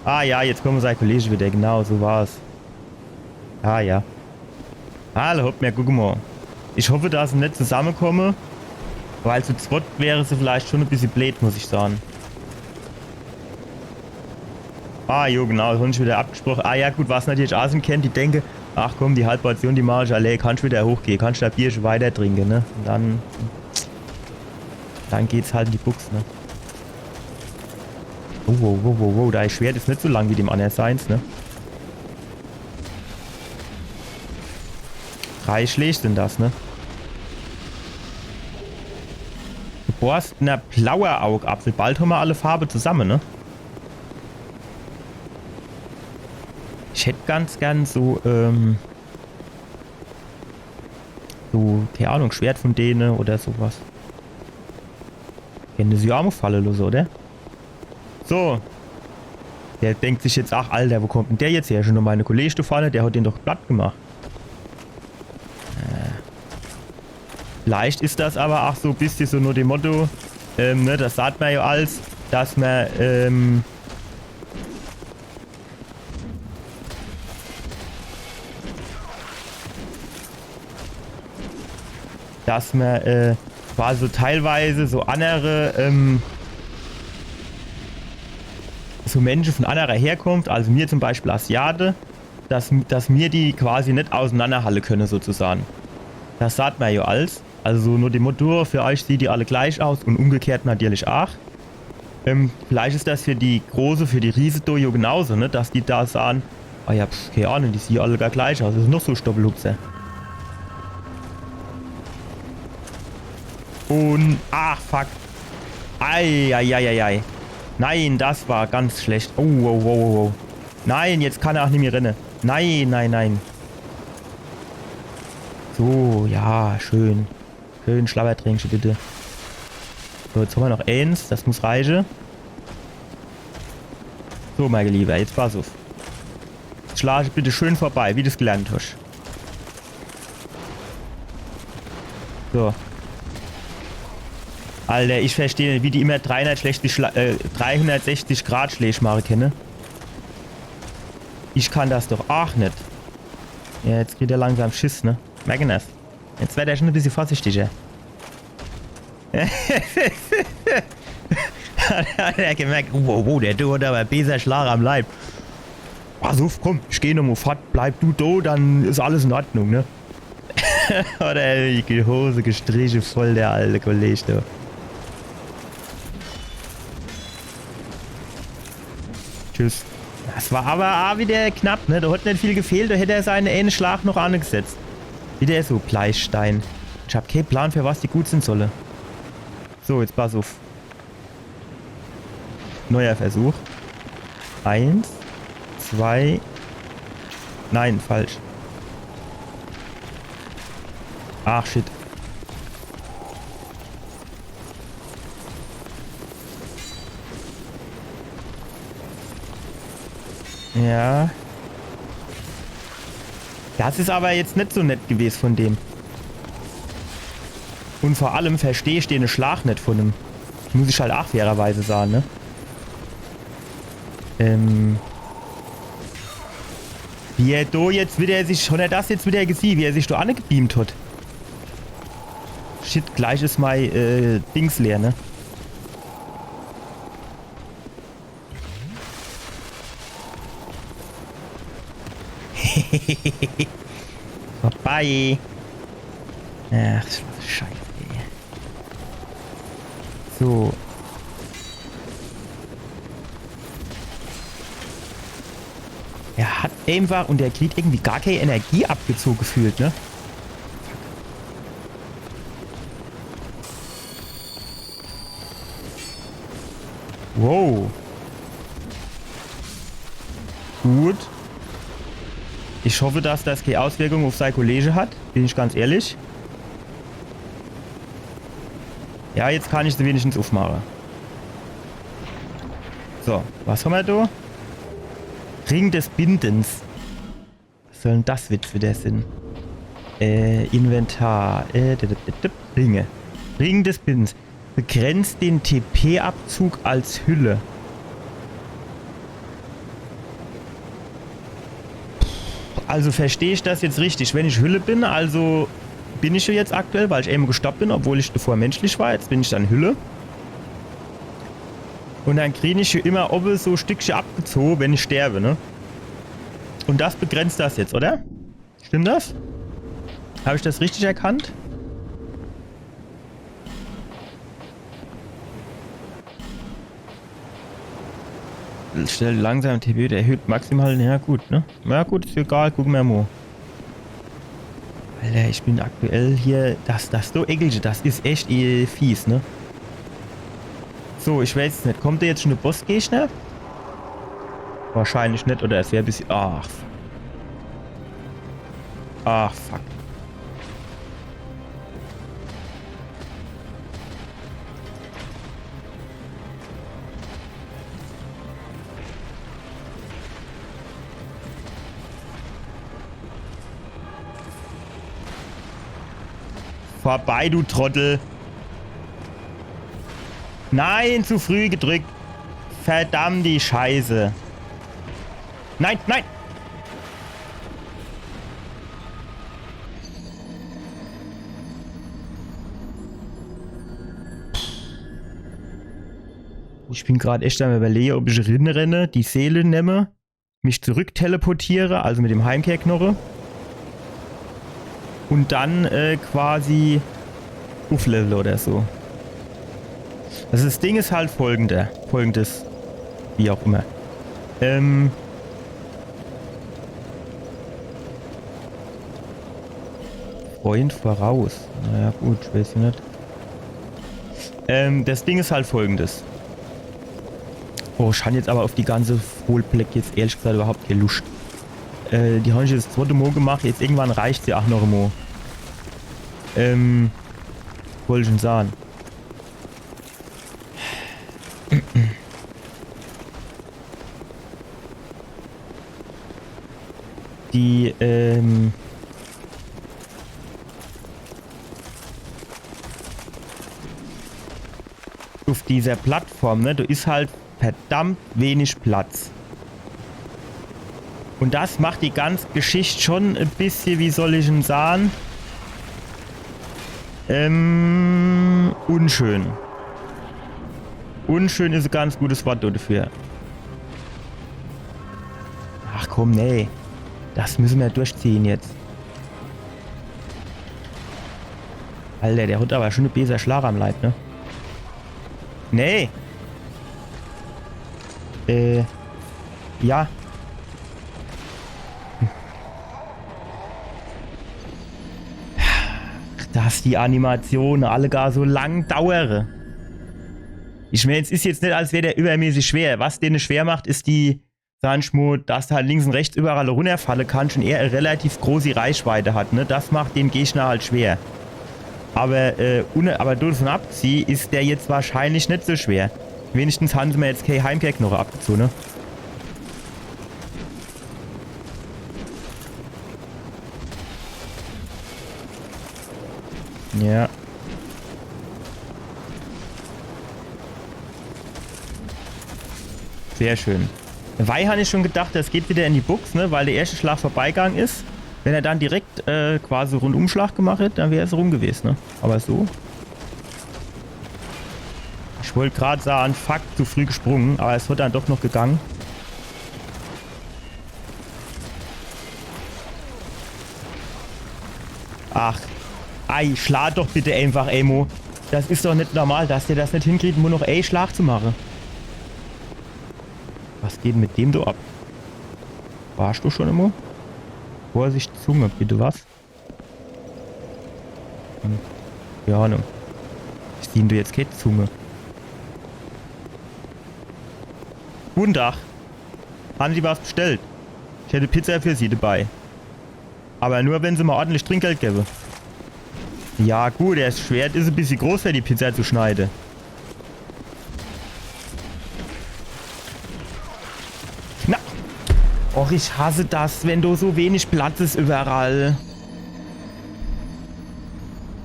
Ah ja, jetzt komme sei Kollege wieder. Genau, so war's. Ah ja. Hallo, hopp, mer gucke mo. Ich hoffe, dass se net zusammekomme, weil zu zwett wäre se vielleicht schon e bissje bleed, muss ich sage. Ah, jo, genau, das han ich wieder abgesproche. Ah ja, gut, was natürlich aa sin kennt, die denke, Ach komm, die halb Portion, die mach ich allee. Kannsch wieder hochgehe, kannsch dei Bierche weiter trinke, ne? Und dann, dann geht's halt in die Bux, ne? Oh, wow, wow, wow, wow, dei Schwert is net so lang wie dem annere seins, ne? Drei Schläg sin das, ne? Geborstener blauer Augapfel. Bald hommer alle Farbe zusamme, ne? Ich hätt ganz gern so, ähm, so, kei Ahnung, Schwert von dene oder so was. Kenne se jo aa mol falle losse, oder? So. Der denkt sich jetzt, ach, Alter, wo kommt denn der jetzt her? Schon nur meine Kollege do vorne, der hat den doch platt gemacht. Äh. Vielleicht is das aber ach so e bissje so nur dem Motto, ähm, ne, das sagt mer jo als, dass mer, ähm, dass mer, äh, quasi so teilweise so annere, ähm, so Mensche von annerer Herkunft, also mir zum Beispiel Asiate, dass, dass mir die quasi net auseinanderhalle könne, sozusagen. Das sagt mer jo als. Also so nur dem Motto, für euch sieht die alle gleich aus und umgekehrt natürlich ach. Ähm, vielleicht is das für die Große, für die Riese do jo genauso, ne? Dass die da sagen, ah ja, pf, kei Ahnung, die sieht alle gar gleich aus. Das is noch so e Stoppelhupser. Und, ach, fuck. Ei, ei, ei, ei, ei. Nein, das war ganz schlecht. Oh, oh, oh, oh, oh. Nein, jetzt kann er ach nimmi renne. Nein, nein, nein. So, ja, schön. Schön Schlabbertränkche, bitte. So, jetzt hommer noch eens. Das muss reiche. So, mein Lieber, jetzt pass uff. Jetzt schlage bitte schön vorbei, wie du's gelernt hosch. So. Alter, ich versteh net, wie die immer dreihundertsechzig Schla-, äh, dreihundertsechzig Grad Schläg mache kenne. Ich kann das doch ach net. Ja, jetzt kriegt er langsam Schiss, ne? Merken das. Jetzt werd er schon e bissje vorsichtiger. Hat er gemerkt, oh, wow, wow, der do hat aber e beeser Schlag am Leib. Pass uff, komm, ich geh nochmo fort, bleib du do, dann is alles in Ordnung, ne? Hat er die Hose gestriche voll, der alte Kollege do. Tschüss. Das war aber aa wieder knapp, ne? Do hat net viel gefehlt, do hätt er seine eene Schlag noch angesetzt. Wieder so Bleistein. Ich hab kee Plan, für was die gut sin solle. So, jetzt pass uff. Neuer Versuch. Eins, zwei. Nein, falsch. Ach, shit. Ja. Das is aber jetzt net so nett gewes von dem. Und vor allem versteh ich den Schlag net von dem. Muss ich halt ach fairerweise sagen, ne? Ähm. Wie er do jetzt wieder sich, hat er das jetzt wieder gesieh, wie er sich do angebeamt hat? Shit, gleich is mei, äh, Dings leer, ne? Vorbei. Ach, Scheiße, ey. So. Er hat einfach und er kriegt irgendwie gar kee Energie abgezoge gefühlt, ne? Wow. Gut. Ich hoffe, dass das kee Auswirkung uff sei Kollege hat, bin ich ganz ehrlich. Ja, jetzt kann ich se wenigstens uffmache. So, was hommer do? Ring des Bindens. Was soll denn das jetzt wieder sin? Äh, Inventar. Äh, dip, dip, dip, dip. Ringe. Ring des Bindens. Begrenzt den T P-Abzug als Hülle. Also versteh ich das jetzt richtig? Wenn ich Hülle bin, also bin ich jo jetzt aktuell, weil ich emol gestorb bin, obwohl ich davor menschlich war, jetzt bin ich dann Hülle. Und dann krieg ich jo immer owwe so Stückche abgezoge, wenn ich sterbe, ne? Und das begrenzt das jetzt, oder? Stimmt das? Hab ich das richtig erkannt? Stellt langsam T P, der erhöht maximal. Ja gut, ne? Na gut, is egal, gucke mer mo. Alter, ich bin aktuell hier, das, das so eklig, das is echt, äh, fies, ne? So, ich weiß net, kommt do jetzt schon de Bossgegner? Wahrscheinlich net, oder es wär e bissje, ach. Ach, fuck. Vorbei, du Trottel. Nein, zu früh gedrückt. Verdammt die Scheiße. Nein, nein. Ich bin grad echt am Überlege, ob ich rinrenne, die Seele nemme, mich zurückteleportiere, also mit dem Heimkehrknoche. Und dann, äh, quasi ufflevel oder so. Also das Ding is halt folgender, folgendes, wie auch immer. Ähm, Freund voraus. Naja, gut, ich weiß ja net. Ähm, das Ding is halt folgendes. Oh, ich han jetzt aber auf die ganze Rollback jetzt ehrlich gesagt überhaupt kee Luscht. Äh, die han ich jetzt das zwotte Mo gemacht, jetzt irgendwann reicht's ja ach noch emo. Ähm, wollt ich schon sage. Die, ähm, auf dieser Plattform, ne, do is halt verdammt wenig Platz. Und das macht die ganze Geschicht schon e bissje, wie soll ich'n sage, ähm, unschön. Unschön is e ganz gutes Wort dafür. Ach komm, nee. Das müsse mer durchziehe jetzt. Alter, der hat aber schon e beeser Schlag am Leib, ne? Nee. Äh. Ja. Dass die Animatione alle gar so lang dauere. Ich mein, es is jetzt net, als wär der übermäßig schwer. Was dene schwer macht, is die, sag ich mo, dass du halt links und rechts überall runnerfalle kannst und er e relativ großi Reichweite hat, ne? Das macht den Gegner halt schwer. Aber, äh, ohne, aber davon abzieh, is der jetzt wahrscheinlich net so schwer. Wenigstens han se mer jetzt kee Heimkehrknoche abgezoge, ne? Ja. Sehr schön. Weil han ich schon gedacht, das geht wieder in die Buchs, ne? Weil der erste Schlag vorbeigang is. Wenn er dann direkt, äh, quasi Rundumschlag gemacht hätt, dann wär's rum gewesen, ne? Aber so. Ich wollt grad sage, fuck, zu früh gesprungen, aber es hat dann doch noch gegangen. Ach. Ei, schlag doch bitte einfach, emo. Das is doch net normal, dass der das net hinkriegt, nur noch e Schlag zu mache. Was geht mit dem do ab? Warst du schon immer? Vorsicht, Zunge, bitte was? Hm. Keine Ahnung. Ich sieh do jetzt kee Zunge. Guten Tag. Han Sie was bestellt? Ich hätte Pizza für Sie dabei. Aber nur, wenn Sie mal ordentlich Trinkgeld geben. Ja gut, das Schwert is e bissje groß, für die Pizza zu schneide. Na! Och, ich hasse das, wenn do so wenig Platz is überall.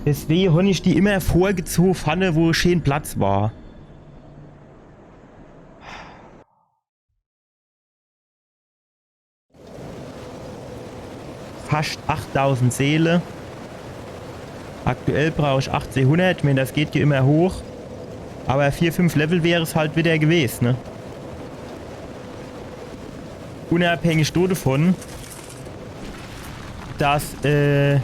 Deswege han ich die immer vorgezoge, vorne, wo schön Platz war. Fast achttausend Seele. Aktuell brauch ich achtzehhunnert. Ich mein, das geht hier immer hoch. Aber vier, fünf Level wär's halt wieder gewesen, ne? Unabhängig davon, dass, äh,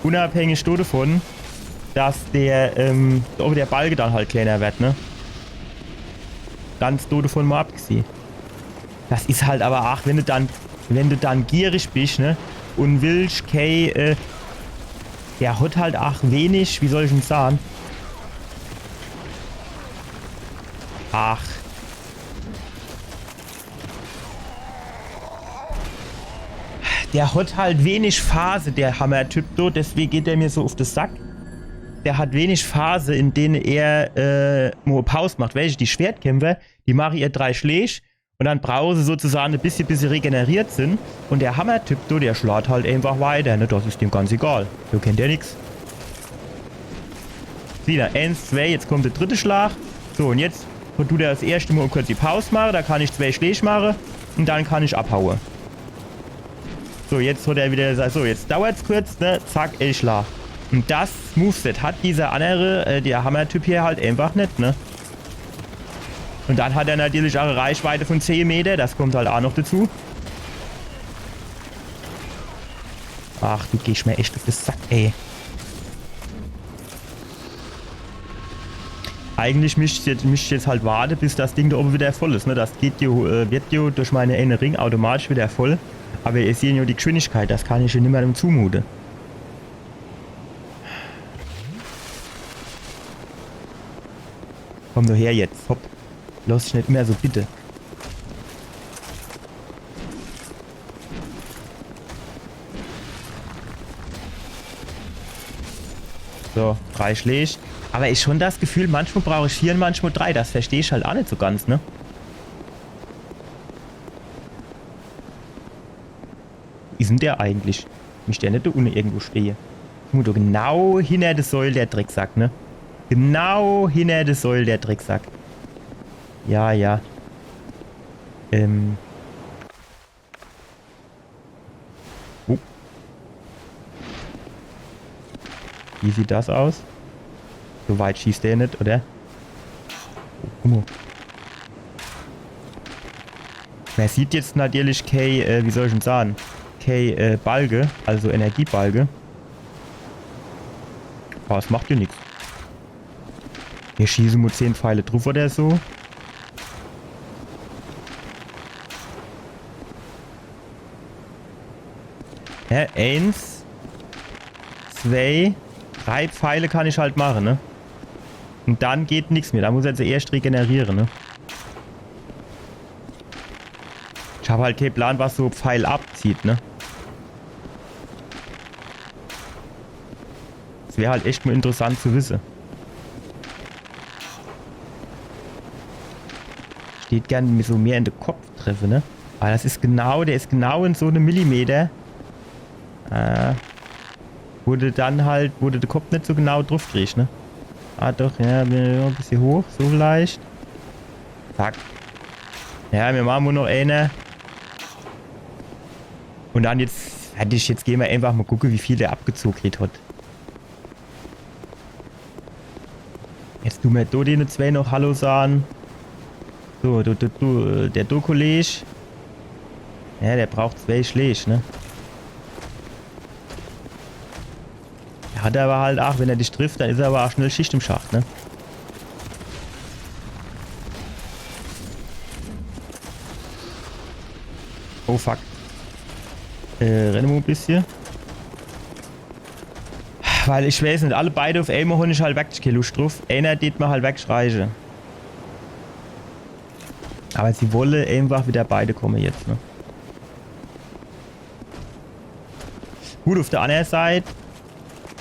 unabhängig dodevon, dass der, ähm, ob der Balge dann halt kleiner werd, ne? Ganz dodevon mol abgesieh. Das is halt awwer aach, wenn de dann, wenn de dann gierig bisch, ne? Un willsch kee, äh, der hot halt aach wenig, wie soll ich'n sahn? Ach. Der hot halt wenig Phase, der Hammertyp do, deswege geht der mir so uff de Sack. Der hat wenig Phase, in dene er, äh, mo Paus macht. Weesche, die Schwertkämpfer, die mache ihr drei Schläg un dann brauche se sozusahn e bissje, bis se regeneriert sin. Un der Hammertyp do, der schlaat halt eenfach weiter, ne? Das is dem ganz egal. Do kennt der nix. Wieder eens, zwee, jetzt kommt de dritte Schlag. So, un jetzt dut der das erschte Mol kurz die Paus mache, do kann ich zwee Schläg mache un dann kann ich abhaue. So, jetzt hot er wieder gesagt, so, jetzt dauert's kurz, ne? Zack, e Schlag. Un das Moveset hat dieser annere, äh, der Hammertyp hier halt eenfach net, ne? Un dann hat er natürlich aach e Reichweite vun zeh Meter, das kommt halt aach noch dezu. Ach, du gehsch mir echt uff de Sack, ey. Eigentlich misst ich jetzt, misst ich jetzt halt warte, bis das Ding do owwe wieder voll is, ne? Das geht jo, äh, werd jo durch meine eene Ring automatisch wieder voll. Awwer ihr seht jo die Geschwindigkeit, das kann ich jo niemandem zumute. Komm nur her jetzt, hopp. Loss dich net immer so bitte. So, drei Schläg. Awwer ich schon das Gefühl, manchmal brauch ich vier un manchmal drei. Das versteh ich halt aach net so ganz, ne? Wo is'n der eigentlich? Misst der net do unne irgendwo stehe? Muss doch genau hinner de Säul, der Drecksack, ne? Genau hinner de Säul, der Drecksack. Ja, ja. Ähm. Oh. Wie sieht das aus? So weit schießt der net, oder? Oh, guck mol. Mer sieht jetzt natürlich kee, äh, wie soll ich'n sahn, kee, äh, Balge, also Energiebalge. Awwer es macht jo nix. Mir schieße mo zehn Pfeile druff oder so. Hä? Eens, zwee, drei Pfeile kann ich halt mache, ne? Un dann geht nix mehr. Do muss er zuerscht regeneriere, ne? Ich hab halt kee Plan, was so Pfeil abzieht, ne? Das wär halt echt mo interessant zu wisse. Ich deet gern so mehr in de Kopf treffe, ne? Awwer das is genau, der is genau in so nem Millimeter. Äh, wo de dann halt, wo de de Kopf net so genau druff kriegsch, ne? Ah, doch, ja, e bissje hoch, so vielleicht. Zack. Ja, mir mache nur noch eene. Un dann jetzt fertig, jetzt gehn mer eenfach mo gucke, wie viel der abgezoge kriet hot. Jetzt du mer do dene zwee noch Hallo sahn. So, du, du, du, äh, der do Kolleg. Ja, der braucht zwee Schläg, ne? Er hat awwer halt aach, wenn er dich trifft, dann is er awwer aach schnell Schicht im Schacht, ne? Oh fuck. Äh, renne mo e bissje. Weil ich weeß net, alle beide uff emol hunn ich halt werklich kee Luscht druff. Eener deet mer halt werklich reiche. Awwer sie wolle eenfach widder beide komme jetzt, ne? Gut, uff de anner Seit,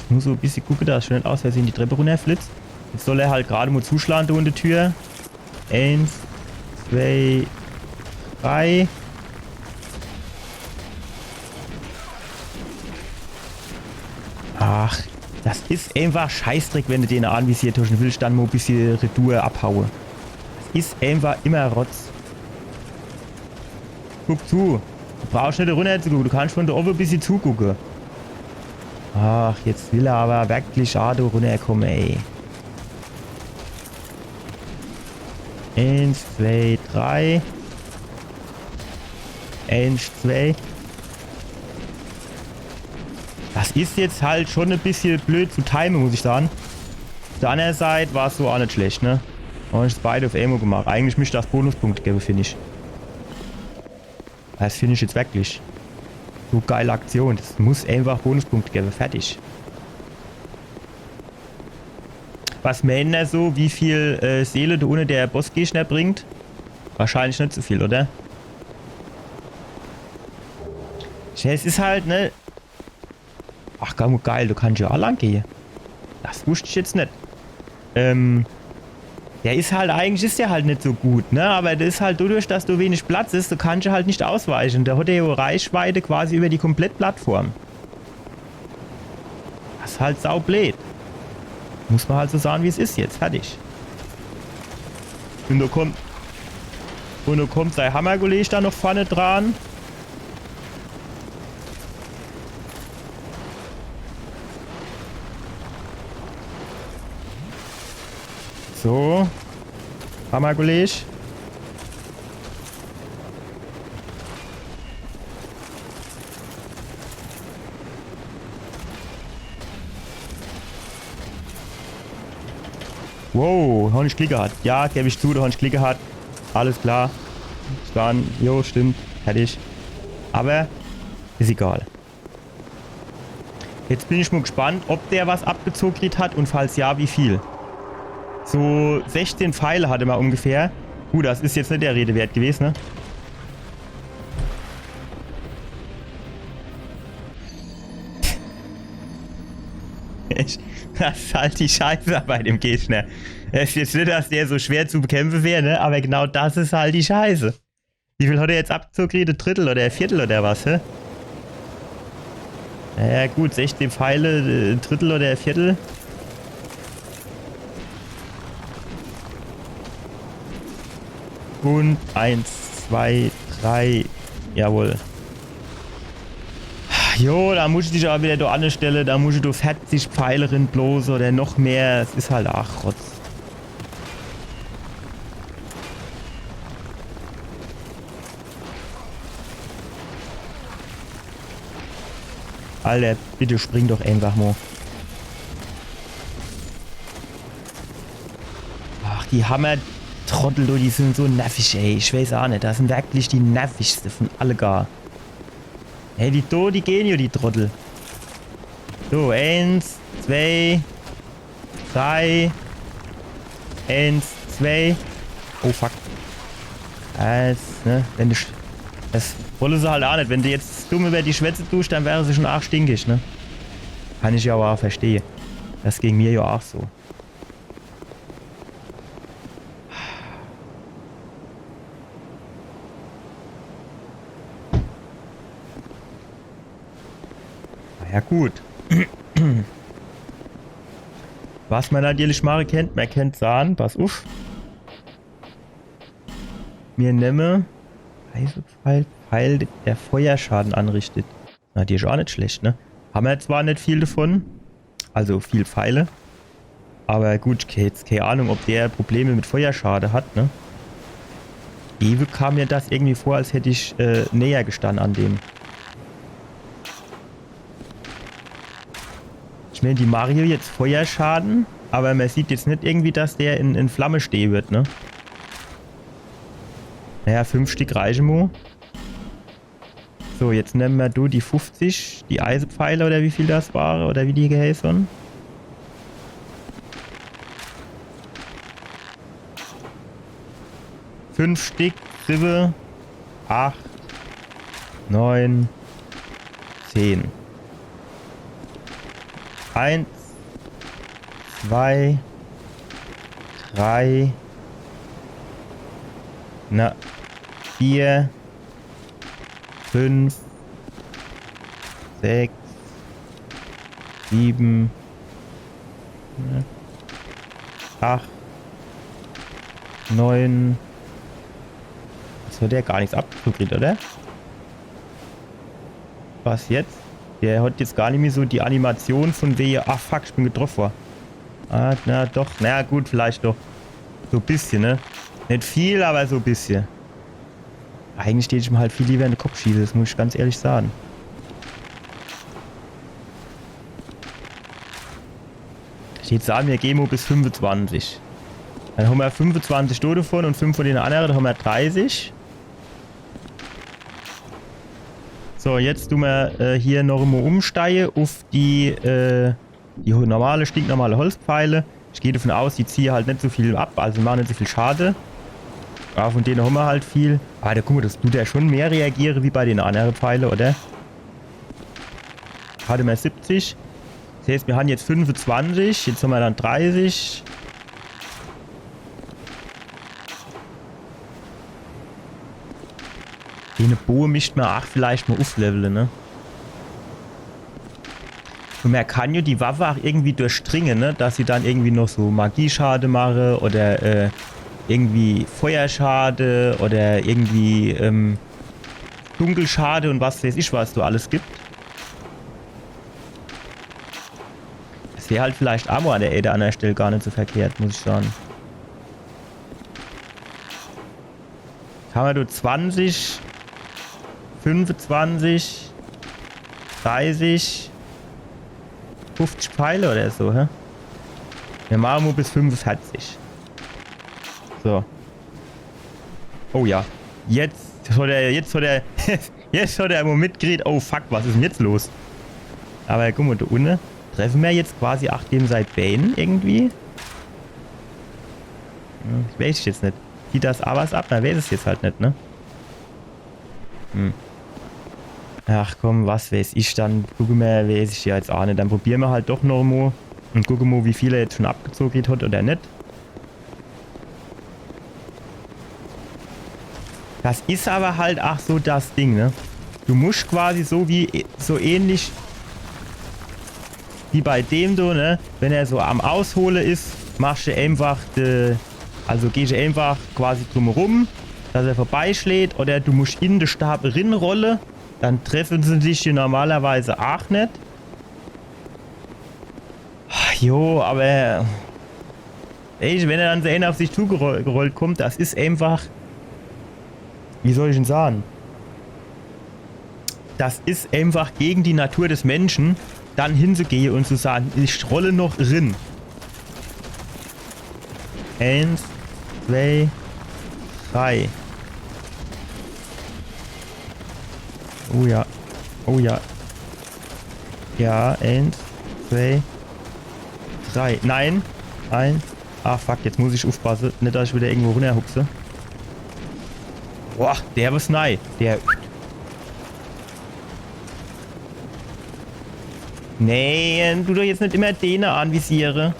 ich muss so e bissje gucke, dass ich net aus Versehe die Trepp runnerflitz. Jetzt soll er halt grad mo zuschlage do in de Tür. Eens, zwee, drei. Ach, das is eenfach Scheißdreck, wenn de dene anvisiert hosch un willsch dann mo e bissje retour abhaue. Das is eenfach immer Rotz. Guck zu. Du brauchsch net runnerzugucke. Du kannsch vun do owwe e bissje zugucke. Ach, jetzt will er awwer werklich aach do runnerkomme, ey. Eins, zwei, drei. Eins, zwei. Das is jetzt halt schon e bissje blöd zu timen, muss ich sage. Uff der anner Seit war's so aa net schlecht, ne? Un ich beide uff emol gemacht. Eigentlich misst das Bonuspunkte gewwe, find ich. Das find ich jetzt wirklich so geile Aktion. Das muss einfach Bonuspunkte gewwe. Fertig. Was meenen er so, wie viel, äh, Seele do unne der Bossgegner bringt? Wahrscheinlich net so viel, oder? Ja, es is halt, ne? Ach komm, geil, do kannsch jo aa lang gehe. Das wusst ich jetzt net. Ähm, der is halt, eigentlich is der halt net so gut, ne? Aber der is halt dodurch, dass do wenig Platz is, do kannsch halt net ausweiche. Der hat jo Reichweite quasi über die komplett Plattform. Das is halt saublöd. Muss ma halt so sage, wie's is jetzt. Fertig. Un do kommt, un do kommt sei Hammerkolleg do noch vorne dran. So. Hammerkolleg. Wow, hab ich Glick gehat. Ja, geb ich zu, do hab ich Glick gehat. Alles klar. Dann, jo, stimmt. Fertig. Aber is egal. Jetzt bin ich mol gespannt, ob der was abgezoge kriegt hat un falls ja, wie viel. So sechzehn Pfeile hat er mol ungefähr. Gut, das is jetzt net der Rede wert gewes, ne? Ich, das is halt die Scheiße bei dem Gegner. Es is jetzt net, dass der so schwer zu bekämpfe wär, ne? Aber genau das is halt die Scheiße. Wie viel hat er jetzt abgezoge? E Drittel oder e Viertel oder was, hä? Naja, gut, sechzehn Pfeile, äh, e Drittel oder e Viertel. Un eins, zwei, drei. Jawohl. Jo, do muss ich dich aber wieder do anstelle, do muss ich do vierzig Pfeile rinblose oder noch mehr. Es is halt, ach, Rotz. Alter, bitte spring doch einfach mol. Ach, die Hammertrottel, du, die sin so nervig, ey. Ich weiß aa net, das sin wirklich die nervigste von alle gar. Ey, die do, die gehn jo, die Trottel. So, eins, zwei, drei. Eins, zwei. Oh, fuck. Das, ne, wenn du sch-, das wolle se halt aa net. Wenn du jetzt dumm über die schwätze dusch, dann wäre se schon arg stinkig, ne? Kann ich jo aber aa verstehe. Das ging mir jo aa so. Na ja, gut. Was ma natürlich mache kennt, ma kennt sahn, pass uff. Mir nemme Eisepfeil, Pfeil, der Feuerschaden anrichtet. Na, die is aa net schlecht, ne? Hammer zwar net viel davon, also viel Pfeile. Aber gut, ke-, jetzt kee Ahnung, ob der Probleme mit Feuerschade hat, ne? Ewe kam mir das irgendwie vor, als hätt ich, äh, näher gestann an dem. Ich mein, die mache jo jetzt Feuerschaden, aber ma sieht jetzt net irgendwie, dass der in, in Flamme stehe wird, ne? Naja, fünf Stick reiche mo. So, jetzt nemme ma do die fünfzig, die Eisepfeile oder wie viel das ware, oder wie die geheiße. Fünf Stick, siwwe, acht, neun, zehn. Eins, zwei, drei, na, vier, fünf, sechs, sieben, ne, acht, neun. Das hat der gar nix abgekriegt, oder? Was jetzt? Der hat jetzt gar nimmi so die Animation von wehe. Ah, fuck, ich bin getroffen worden. Ah, na doch. Na gut, vielleicht doch. So e bissche, ne? Net viel, awwer so e bissje. Eigentlich deet ich mer halt viel liewer in de Kopp schieße, des muss ich ganz ehrlich sage. Ich deet sage, mir gehn mo bis fünfezwanzig. Dann hommer fünfezwanzig do devun un fünf vun dene annere, dann hommer dreißig. So, jetzt du mer, äh, hier noch emo umsteie uff die, äh, die ho-, normale, stinknormale Holzpfeile. Ich geh devun aus, die ziehe halt net so viel ab, also mache net so viel Schade. Awwer vun dene hommer halt viel. Awwer do, guck mo, des dut jo schun mehr reagiere wie bei dene annere Pfeile, oder? Hatte mer siebzig. Des heeßt, mir han jetzt fünfezwanzig, jetzt hommer dann dreißig. Dene Boe misst mer ach vielleicht mo ufflevele, ne? Un mer kann jo die Waffe ach irgendwie durchdringe, ne? Dass se dann irgendwie noch so Magieschade mache oder, äh, irgendwie Feuerschade oder irgendwie, ähm, Dunkelschade un was weeß ich, was do alles gibt. Des wär halt vielleicht ach mo an de ene oder annere Stell gar net so verkehrt, muss ich sage. Hammer do zwanzig, fünfezwanzig, dreißig, fuffzig Pfeile oder so, hä? Mir mache mo bis fünfezwanzig. So. Oh ja. Jetzt hat er, jetzt hat er, jetzt hat er emo mitgekriet. Oh fuck, was is dann jetzt los? Awwer guck mo, do unne treffe mer jetzt quasi ach dem sei Bään irgendwie. Hm, weeß ich jetzt net. Zieht des ach was ab? Mer weeß es jetzt halt net, ne? Hm. Ach komm, was weeß ich, dann gucke mer, weeß ich jo jetzt ach net. Dann probiere mer halt doch noch mo un gucke mo, wie viel er jetzt schun abgezoge hat oder net. Des is awwer halt ach so des Ding, ne? Du musch quasi so wie, so ähnlich wie bei dem do, ne? Wenn er so am Aushole is, machsche eenfach de, also gehsche eenfach quasi drumherum, dass er vorbeischläht, oder du musch in de Stab rinrolle, dann treffe se dich jo normalerweis ach net. Jo, awwer ey, wenn er dann so eener uff sich zugerollt kummt, des is eenfach, wie soll ich'n sage? Des is eenfach gege die Natur des Menschen, dann hinzugehe un zu sage, ich rolle noch rin. Eens, zwei, drei. Oh ja. Oh ja. Ja, eens, zwei, drei. Nein. Eins. Ah, fuck, jetzt muss ich uffpasse. Net, dass ich widder irgendwo runnerhupse. Boah, der was nei. Der. Nee, du doch jetzt net immer dene anvisiere.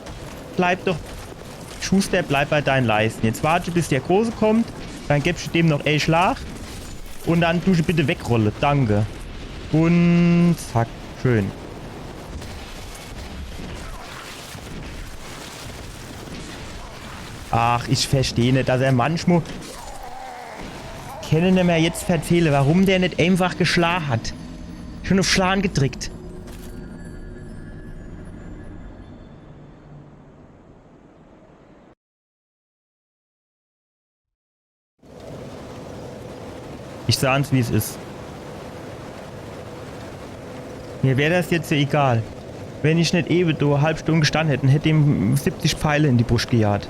Bleib doch. Schuster, bleib bei deine Leiste. Jetzt warte, bis der Große kommt. Dann gebst du dem noch e Schlag. Un dann du bitte wegrolle. Danke. Un zack. Schön. Ach, ich versteh net, dass er manchmal. Kenne mer jetzt verzähle, warum der net einfach geschla hat. Schon uff Schlan gedrickt. Ich saan's, wie's is. Mir wär das jetzt ja egal. Wenn ich net ewe do e halb Stund gestann hätt un hätt dem siebzig Pfeile in die Bruscht gejaht.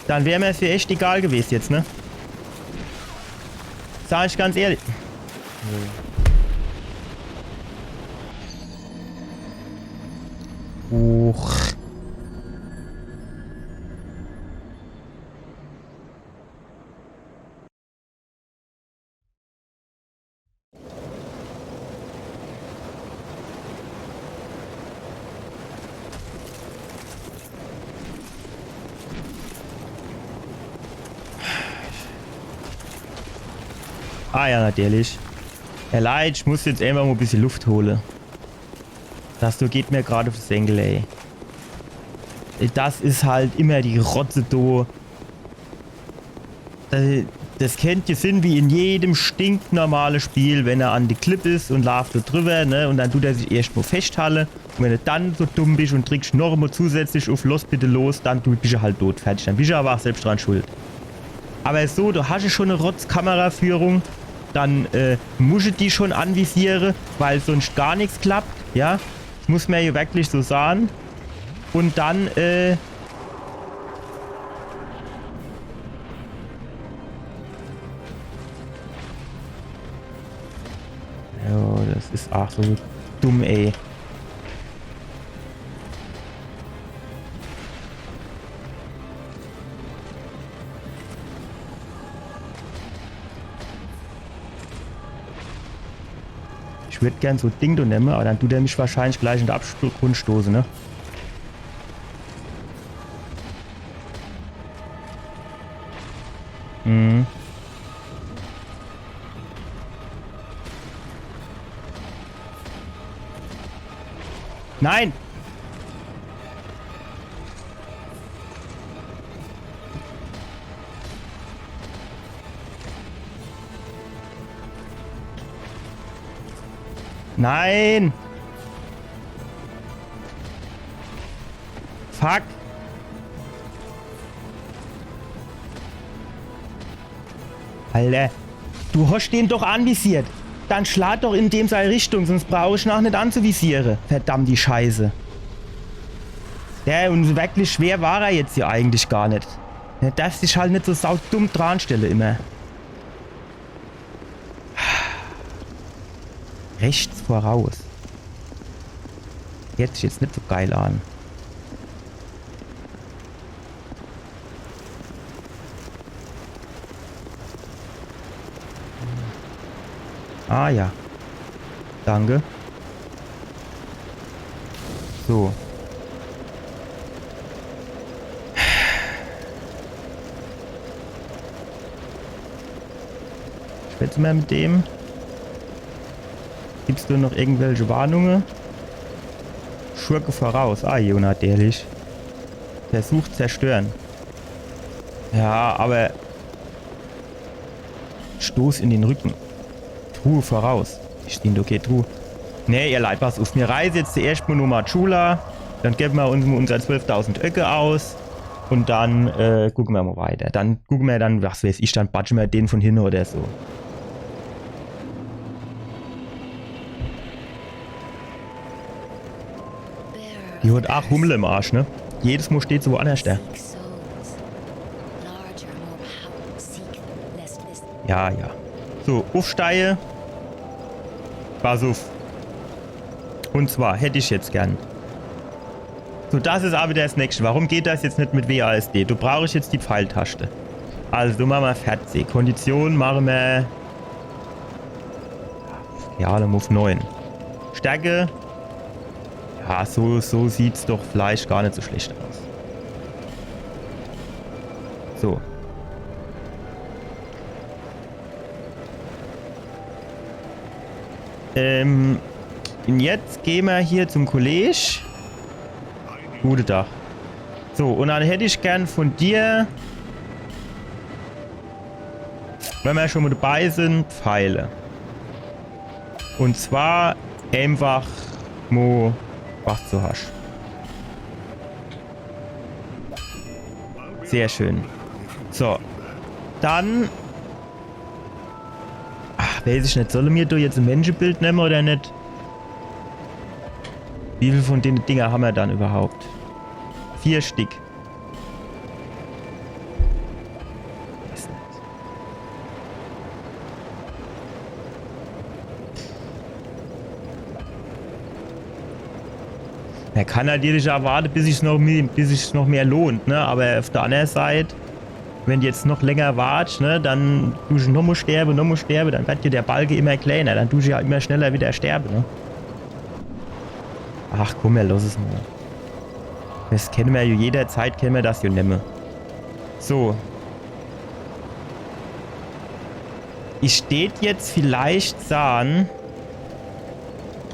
Dann wär mir's ja echt egal gewes jetzt, ne? Sag ich ganz ehrlich. Uch. Ah ja, natürlich. Ja, Leit, ich muss jetzt einfach mo bissje Luft hole. Das do geht mir grad uff de Senkel, ey. Das is halt immer die Rotze do. Das, das kennt jo sinn wie in jedem stinknormale Spiel, wenn er an de Klipp is un laaft do driwwer, ne? Un dann dut er sich erscht mo feschthalle. Un wenn de dann so dumm bisch un drickscht noch emo zusätzlich uff Los bitte los, dann du, bisch de halt dot, fertig. Dann bisch de awwer ach selbscht dran schuld. Awwer so, du hasch jo schun e Rotz-Kameraführung, dann, äh, musch de die schun anvisiere, weil sonscht gar nix klappt, ja? Das muss mer jo werklich so sage. Un dann, äh, jo, das is ach so dumm, ey. Ich würd gern so e Ding do nemme, awwer dann dut er mich wahrscheinlich gleich in de Abgrund stoße, ne? Mhm. Nein! Nein! Fuck! Alter, du hosch den doch anvisiert. Dann schlag doch in dem sei Richtung, sonscht brauch ich nach net anzuvisiere. Verdammt die Scheiße. Ja, un werklich schwer war er jetzt jo eigentlich gar net. Ja, dass ich halt net so saudumm dranstelle immer. Rechts voraus. Hört sich jetzt net so geil an. Ah ja. Danke. So. Schwätze mer mit dem. Gibt's do noch irgendwelche Warnunge? Schurke voraus. Ah, Jonah, ehrlich. Versuch zerstören. Ja, awwer Stoß in den Rücken. Truhe voraus. Ich steh, okay, Truhe. Nee, ihr Leit, pass uff. Mir reise jetzt zuerscht mo no Majula. Dann gewwe mer uns mo unser zwölftausend Öcke aus. Un dann, äh, gucke mer mo weiter. Dann gucke mer dann, was weiß ich, dann batsche mer den von hinne oder so. Die hot ach Hummel im Arsch, ne? Jedes Mo steht se woannerscht do. Ja, ja. So, uffsteie. Pass uff. Un zwar hätt ich jetzt gern. So, das is awwer das Nächschte. Warum geht das jetzt net mit W A S D? Do brauch ich jetzt die Pfeiltaschte. Also, do mache mer verzig. Kondition mache mer. Ja, dann uff neun. Stärke. Ja, so, so sieht's doch vielleicht gar net so schlecht aus. So. Ähm, un jetzt geh mer hier zum Kolleg. Gute Dach. So, un dann hätt ich gern von dir, wenn mer schon mo dabei sin, Pfeile. Un zwar einfach mo, was du hasch. Sehr schön. So. Dann. Ach, weiß ich net. Solle mer do jetzt e Menschebild nemme oder net? Wie viel von dene Dinger hammer dann überhaupt? Vier Stick. Weiß net. Mer kann natürlich ach warte, bis sich's noch mie-, bis sich's noch mehr lohnt, ne? Aber auf der andere Seit, wenn du jetzt noch länger wartsch, ne, dann dusch nochmo sterbe, nochmo sterbe, dann werd dir der Balke immer kleiner, dann dusch ja immer schneller wieder sterbe, ne? Ach komm, mer losse es mo. Das kenne mer jo jederzeit, kenne mer das jo nemme. So. Ich tät jetzt vielleicht sahn,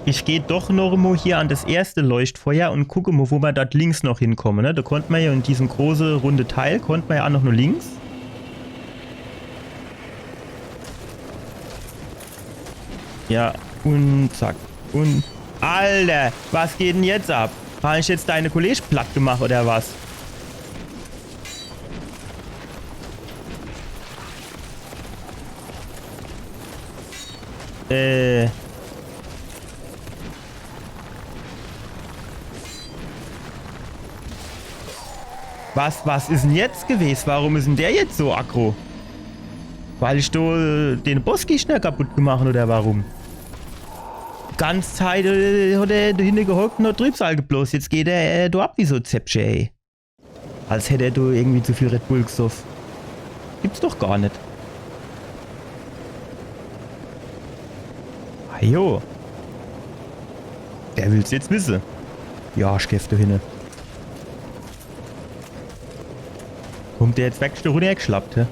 ich geh doch noch mo hier an das erste Leuchtfeuer un gucke mo, wo mer dort links noch hinkomme, ne? Da konnt mer ja in diesem große, runde Teil, konnt mer ja ach noch no links. Ja, un zack. Un, Alter, was geht denn jetzt ab? Hab ich jetzt deine Kollege platt gemacht oder was? Äh. Was, was is denn jetzt gewes? Warum is denn der jetzt so aggro? Weil ich do, äh, den Bossgegner kaputt gemacht oder warum? Ganz Zeit, äh, hat er do hinne gehockt un hat Trübsal geblos. Jetzt geht er, äh, do ab wie so Zäpfche, ey. Als hätt er do irgendwie zu viel Red Bull gesoff. Gibt's doch gar net. Ajo. Der will's jetzt wisse. Ja, ich geh do hinne. Kommt der jetzt weg, do runnergeschlappt, hä?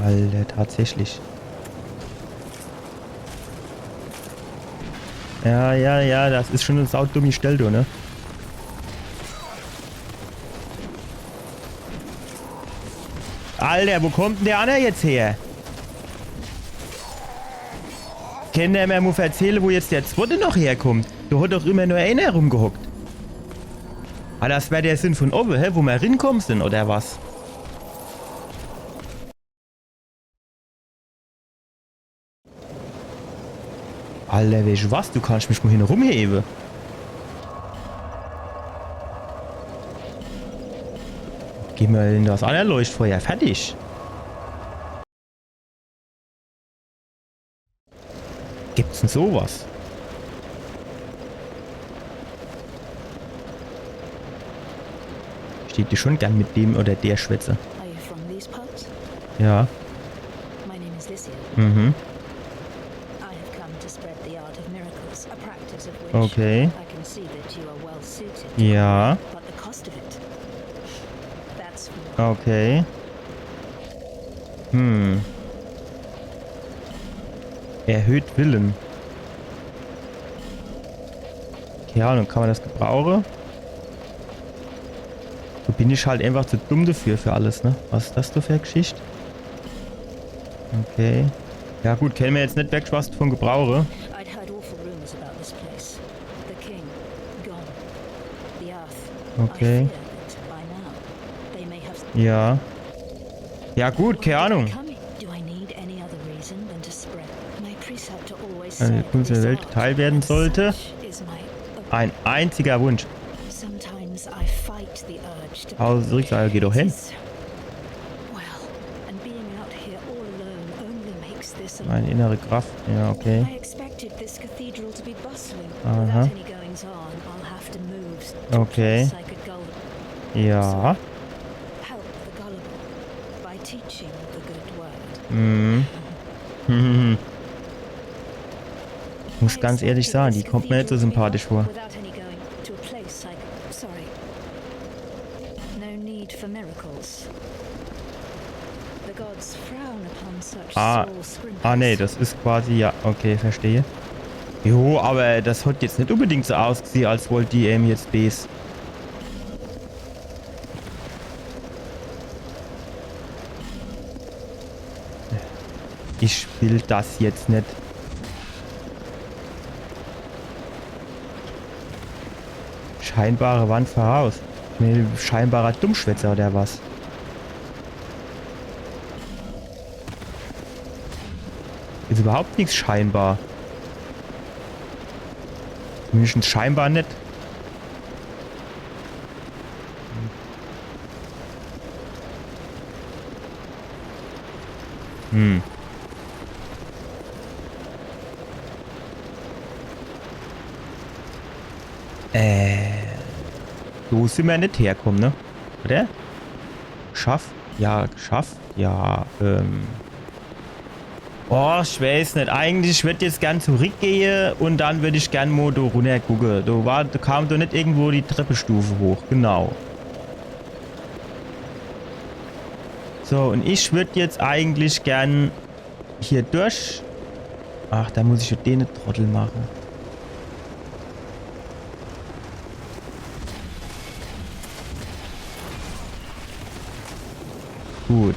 Alter, tatsächlich. Ja, ja, ja, das is schon e saudummi Stell, du, ne? Alter, wo kommt denn der anner jetzt her? Kennt der mer mo verzähle, wo jetzt der zwotte noch herkommt? Do hat doch immer nur eener rumgehockt. Ah, das wär der Sinn von owwe, hä? Wo mer rinkomme sin, oder was? Alter, weescht was? Du kannsch mich mo hinne rumhewe. Geh mo in das anner Leuchtfeuer. Fertig. Gibt's denn so was? Ich dät schon gern mit dem oder der schwätze. Are you from these parts? Ja. My name is Lycia. Mhm. I have come to spread the art of miracles, a practice of which Okay. I can see that you are well suited. Ja. But the cost of it. That's for Okay. Hm. Erhöht Willen. Kei Ahnung, kann ma das gebrauche? Do bin ich halt einfach zu dumm dafür, für alles, ne? Was is das do für e Geschicht? Okay. Ja gut, kenne mer jetzt net wirklich was davon gebrauche. I'd heard awful rumors about this place. The king, gone. The earth. Okay. I fear that by now they may have Ja. Ja gut, kei Ahnung. Coming. Do I need any other reason than to spread? My preceptor always Eine said Kunst der this Welt art geteilt werden and sollte. Such is my Ein einziger Wunsch. Sometimes I fight the urge to Haus Rücksal, geh doch hin. Well, and being out here all alone only makes this a Meine innere Kraft. Ja, okay. I expected this cathedral to be bustling. Aha. Without any goings on, I'll have to move to Okay. a place I could gullible. Ja. Help the gullible by teaching the good word. Mhm. Muss ganz ehrlich sagen, die kommt mir net so sympathisch vor. Ah, ah nee, das is quasi, ja, okay, verstehe. Jo, aber das hat jetzt net unbedingt so ausgesieh, als wollt die em jetzt Bes. Ich will das jetzt net. Scheinbare Wand voraus. Nee, scheinbarer Dummschwätzer oder was? Is überhaupt nix scheinbar. Zumindest scheinbar net. Hm. Äh, do sin mer net herkomme, ne? Oder? Schaff? Ja, schaff? Ja, ähm. Oh, ich weiß net. Eigentlich, ich würd jetzt gern zurückgehe un dann würd ich gern mo do runner gucke. Do war, do kam do net irgendwo die Treppestufe hoch. Genau. So, un ich würd jetzt eigentlich gern hier durch. Ach, do muss ich jo den Trottel mache. Gut.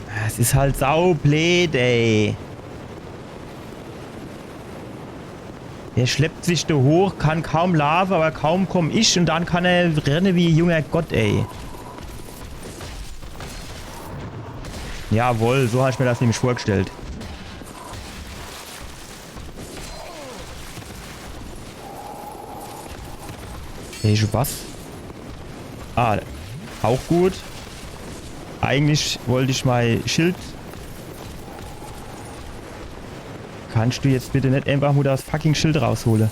Ah, es Des is halt saubleed, ey. Der schleppt sich do hoch, kann kaum laafe, awwer kaum komm ich un dann kann er renne wie e junger Gott, ey. Jawohl, so hab ich mir des nämlich vorgestellt. Hey, was? Ah, auch gut. Eigentlich wollt ich mei Schild. Kannst du jetzt bitte net einfach nur des fucking Schild raushole?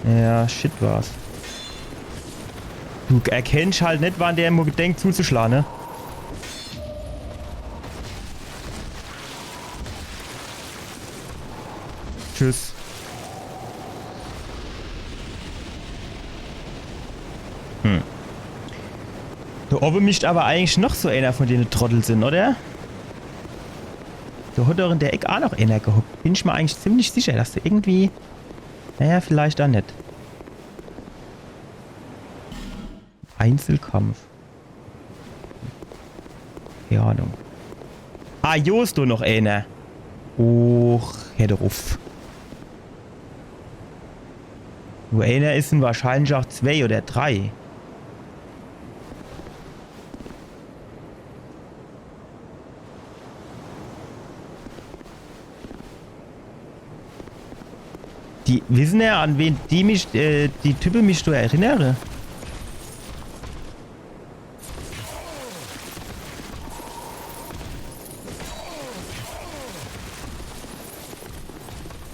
Ja, shit war's. Du erkennst halt net, wann der mo gedenkt zuzuschlage, ne? Tschüss. Hm. Do owwe misst awwer eigentlich noch so ener von dene Trottel sin, oder? Do hat doch in der Eck aa noch ener gehockt. Bin ich mir eigentlich ziemlich sicher, dass do irgendwie... Naja, vielleicht aa net. Einzelkampf. Kee Ahnung. Ah, jo, is do noch ener. Och, hör doch uff. Nur ener is, sin wahrscheinlich aa zwee oder drei. Die, wisse er, an wen die mich, äh, die Type mich do erinnere?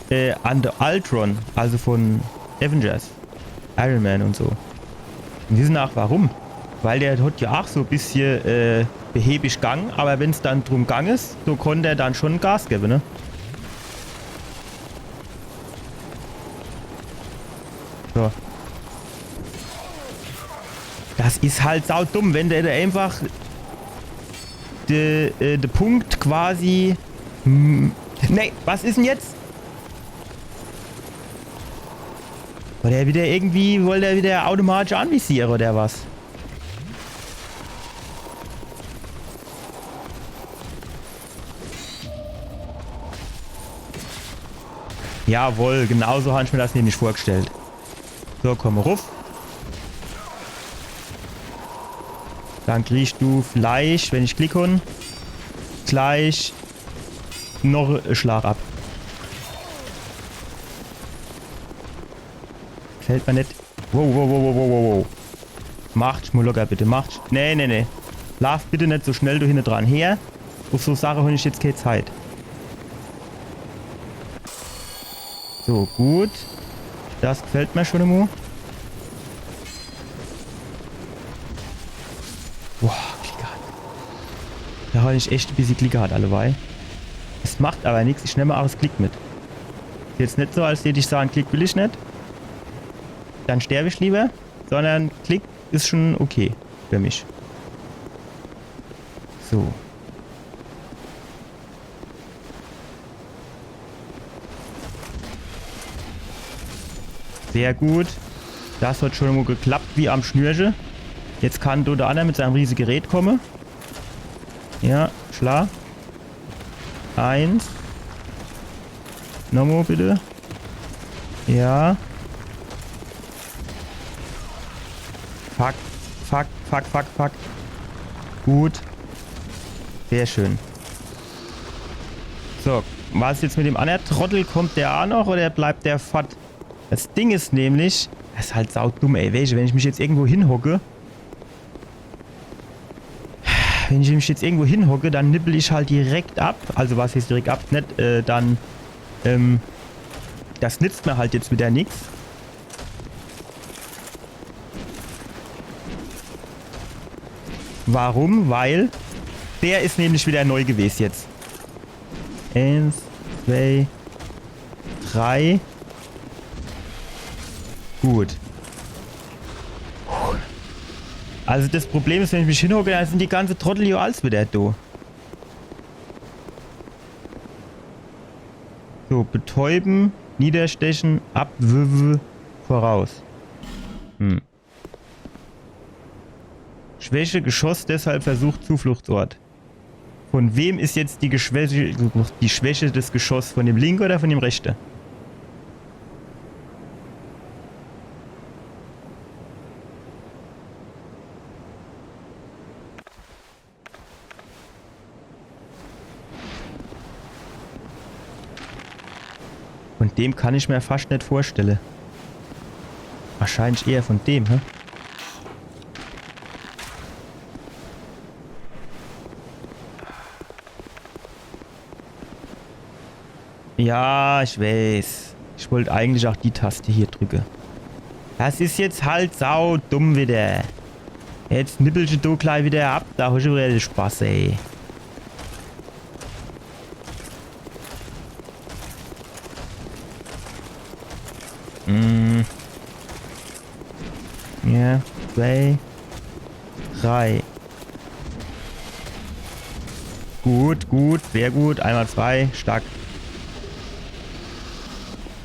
Äh, an de Ultron, also von Avengers. Iron Man un so. Un wisse aa warum. Weil der hat jo aa so e bissje, äh, behäbig gang, awwer wenn's dann drum gang is, so konnt er dann schon Gas gewwe, ne? So. Des is halt saudumm, wenn der, der einfach de, äh, de Punkt quasi... Hm, nee, was is 'n jetzt? Wollt er wieder irgendwie, wollt er wieder automatisch anvisiere oder was? Jawohl, genauso hab ich mir des nämlich vorgestellt. So, komm ruff. Dann kriegst du vielleicht, wenn ich Glick hon, gleich noch e Schlag ab. Gefällt mir net. Wow, wow, wow, wow, wow, wow, wow. Macht mo locker, bitte, macht. Nee, nee, nee. Laaf bitte net so schnell do hinne dran her. Uff so Sache hon ich jetzt kee Zeit. So, gut. Des gefällt mir schon emo. Boah, Glick gehat. Do hab ich echt e bissje Glick gehat, alleweil. Es macht awwer nix, ich nemm aa des Glick mit. Is jetzt net so, als dät ich sage, Glick will ich net. Dann sterb ich liewer, sondern Glick is schon okay für mich. So. Sehr gut. Des hat schon mo geklappt wie am Schnürche. Jetzt kann do de anner mit seinem Riesegerät komme. Ja, klar. Eins. Nomo bitte. Ja. Fuck, fuck, fuck, fuck, fuck. Gut. Sehr schön. So, was jetzt mit dem annere Trottel? Kommt der aa noch oder bleibt der fort? Des Ding is nämlich, des is halt saudumm, ey. Weesche, wenn ich mich jetzt irgendwo hinhocke, wenn ich mich jetzt irgendwo hinhocke, dann nippel ich halt direkt ab. Also was heißt direkt ab? Net, äh, dann, ähm, des nitzt mir halt jetzt wieder nix. Warum? Weil der is nämlich wieder neu gewes jetzt. Eins, zwei, drei. Gut. Also des Problem is, wenn ich mich hinhocke, dann sin die ganze Trottel jo als wieder do. So, betäuben, niederstechen, abwürgen, voraus. Hm. Schwäche, Geschoss, deshalb versucht Zufluchtsort. Von wem is jetzt die Geschwäche, die Schwäche des Geschoss? Von dem linke oder von dem rechte? Von dem kann ich mir fast net vorstelle. Wahrscheinlich eher von dem, hä? Ja, ich weiß. Ich wollt eigentlich auch die Taste hier drücke. Das is jetzt halt sau dumm wieder. Jetzt nippelst du do gleich wieder ab, da hast du wieder de Spaß, ey. Mm. Ja, zwei, drei. Gut, gut, sehr gut. Einmal zwei, stark.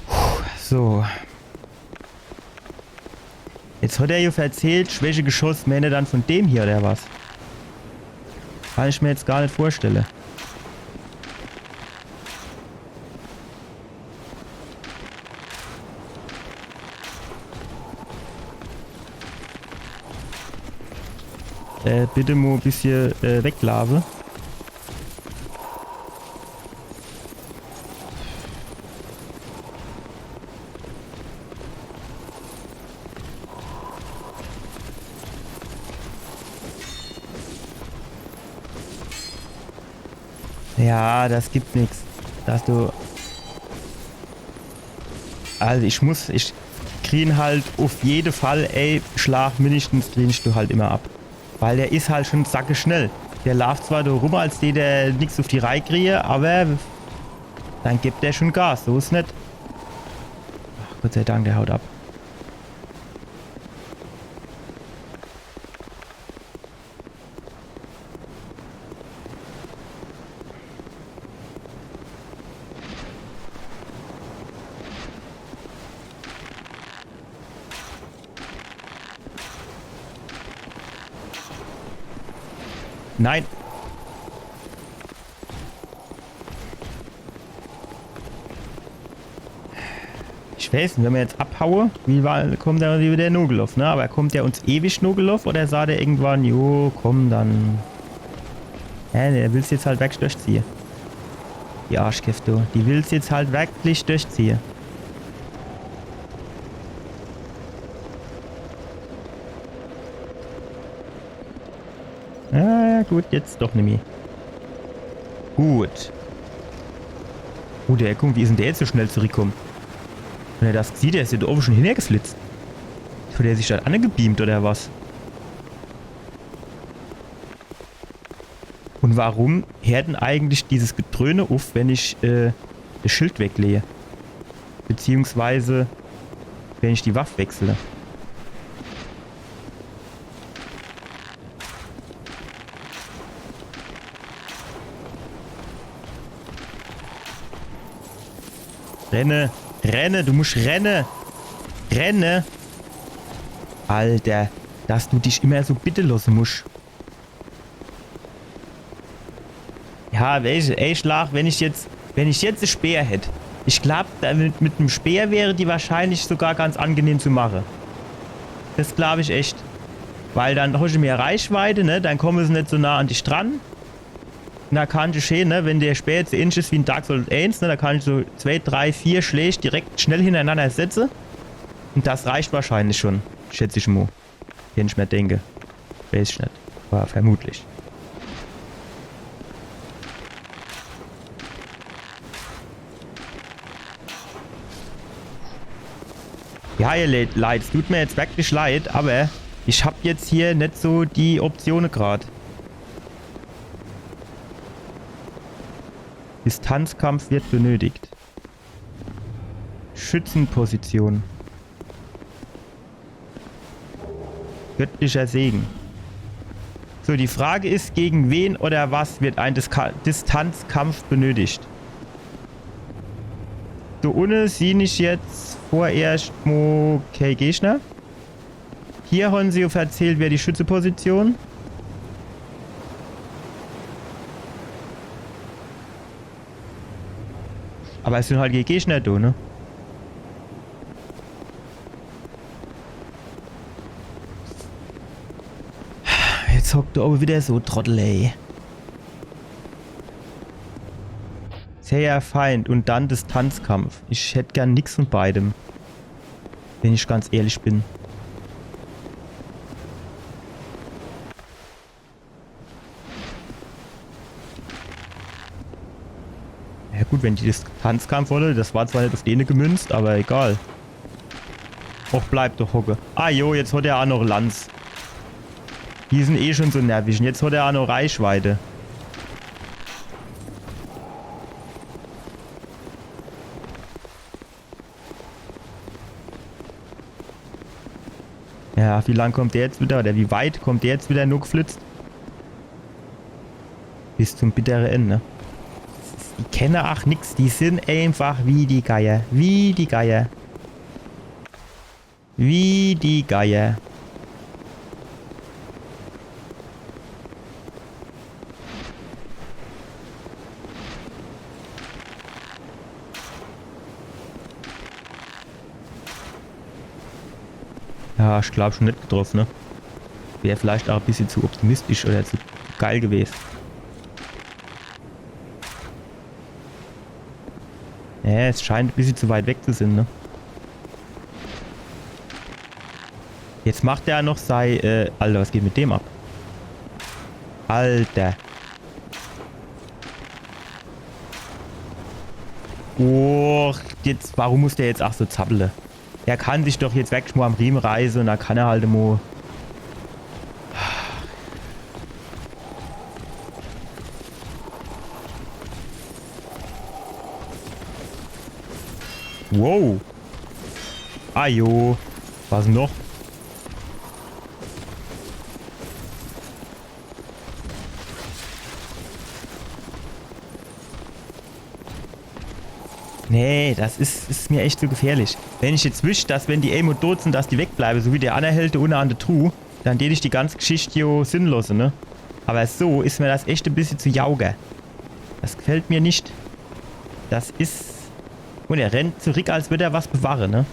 Puh, so. Jetzt hat er jo verzählt, Schwäche, Geschoss, meent er dann von dem hier, oder was? Kann ich mir jetzt gar net vorstelle. Äh, bitte mo e bissche, äh, weglaafe. Ja, das gibt nix. Dass du. Also ich muss, ich krieg halt uff jede Fall, ey, Schlag mindestens kriegst du halt immer ab. Weil der is halt schon sackeschnell. Der laaft zwar do rum, als dät der nix uff die Reih kriege, aber dann gibt der schon Gas, so is net. Ach, Gott sei Dank, der haut ab. Nein. Ich weiß net, wenn mer jetzt abhaue, wie war, kommt der wieder nogeloff, ne? Aber kommt der uns ewig nogeloff oder sagt der irgendwann, jo, komm dann. Hä, der will's jetzt halt wirklich durchziehe. Die Arschkäft, du. Die will's jetzt halt wirklich durchziehe. Ah, gut, jetzt doch nimmi. Gut. Oh, der, guck, wie is denn der jetzt so schnell zurückkomme? Wenn er das sieht, der is jo do owwe schon hinnergeflitzt. Hat der sich do angebeamt oder was? Und warum hört denn eigentlich dieses Gedröhne uff, wenn ich, äh, das Schild weglehe? Beziehungsweise, wenn ich die Waff wechsle? Renne, renne, du musst renne. Renne. Alter, dass du dich immer so bitte losse musst. Ja, welche, ey, Schlag, wenn ich jetzt, wenn ich jetzt e Speer hätt. Ich glaub, damit, mit em Speer wäre die wahrscheinlich sogar ganz angenehm zu mache. Das glaub ich echt. Weil dann hosche mehr Reichweite, ne? Dann komme se net so nah an dich dran. Na, kann ich schee, ne? Wenn der Speer jetzt so ähnlich is wie in Dark Souls eins, ne? Da kann ich so zwei, drei, vier Schläg direkt schnell hintereinander setze. Und das reicht wahrscheinlich schon, schätz ich mo. Wenn ich mer denke. Weiß ich net. Aber vermutlich. Ja, ihr Le-, Leit, es tut mir jetzt wirklich leid, aber ich hab jetzt hier net so die Optione grad. Distanzkampf wird benötigt. Schützenposition. Göttlicher Segen. So, die Frage is, gegen wen oder was wird ein Diska-, Distanzkampf benötigt? So, unne sieh ich jetzt vorerscht mo kee Gegner. Hier hon se verzählt, wär die Schützeposition. Aber es sin halt die Gegner do, ne? Jetzt hockt do owwe wieder so Trottel, ey. Zäher Feind und dann Distanzkampf. Ich hätt gern nix von beidem. Wenn ich ganz ehrlich bin. Ja gut, wenn die Distanzkampfrolle, das war zwar net auf dene gemünzt, aber egal. Och, bleib doch hocke. Ah jo, jetzt hat er aa noch Lanz. Die sin eh schon so nervisch. Und jetzt hat er aa noch Reichweite. Ja, wie lang kommt der jetzt wieder? Oder wie weit kommt der jetzt wieder nur geflitzt? Bis zum bittere Ende. Die kenne ach nix. Die sin einfach wie die Geier. Wie die Geier. Wie die Geier. Ja, ich glaub schon net getroff, ne? Wär vielleicht ach e bissje zu optimistisch oder zu geil gewes. Ja, es scheint e bissje zu weit weg zu sin, ne? Jetzt macht er noch sei, äh, Alter, was geht mit dem ab? Alter. Och, jetzt, warum muss der jetzt ach so zappele? Er kann sich doch jetzt wirklich mo am Riemen reiße und dann kann er halt mo. Wow. Ah jo. Was noch? Nee, das is, is mir echt zu gefährlich. Wenn ich jetzt wüsst, dass wenn die emo tot sin, dass die wegbleibe, so wie der anner Held do unne an der Truh, dann deet ich die ganze Geschicht jo sinnlos, ne? Aber so is mir das echt e bissje zu jauge. Das gefällt mir net. Das is... Und er rennt zurück, als würd er was bewahre, ne?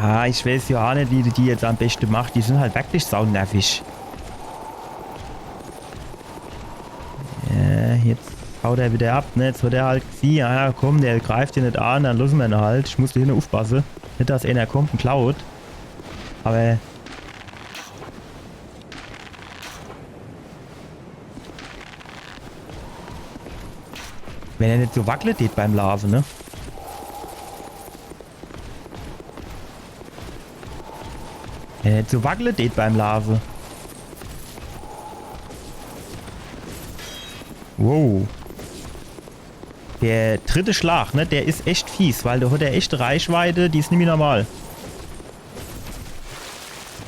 Ja, ich weiß jo ach net, wie die die jetzt am beschte macht. Die sin halt wirklich saunervig. Ja, jetzt haut er wieder ab, ne? Jetzt hat er halt gesieh, ja komm, der greift hier net an, dann losse mer en halt. Ich muss do hinne ufpasse. Net, dass ener kommt und klaut. Aber wenn er net so wackele deet beim Laafe, ne? Wenn er net so wackele deet beim Laafe. Wow. Der dritte Schlag, ne, der is echt fies, weil do hat er echt Reichweite, die is nimmi normal.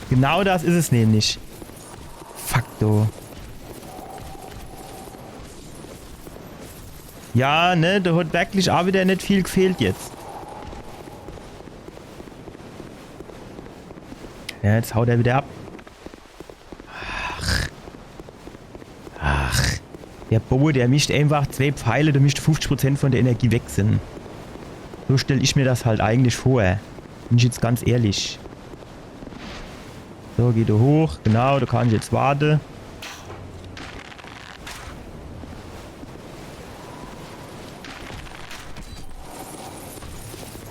Genau das is es nämlich. Fuck, du. Ja, ne, do hat wirklich ach wieder net viel gefehlt jetzt. Ja, jetzt haut er wieder ab. Ach. Ach. Der Boe, der mischt einfach zwee Pfeile, do mischt fünfzig Prozent von der Energie weg sin. So stell ich mir das halt eigentlich vor. Bin ich jetzt ganz ehrlich. So, geh do hoch. Genau, do kann ich jetzt warte.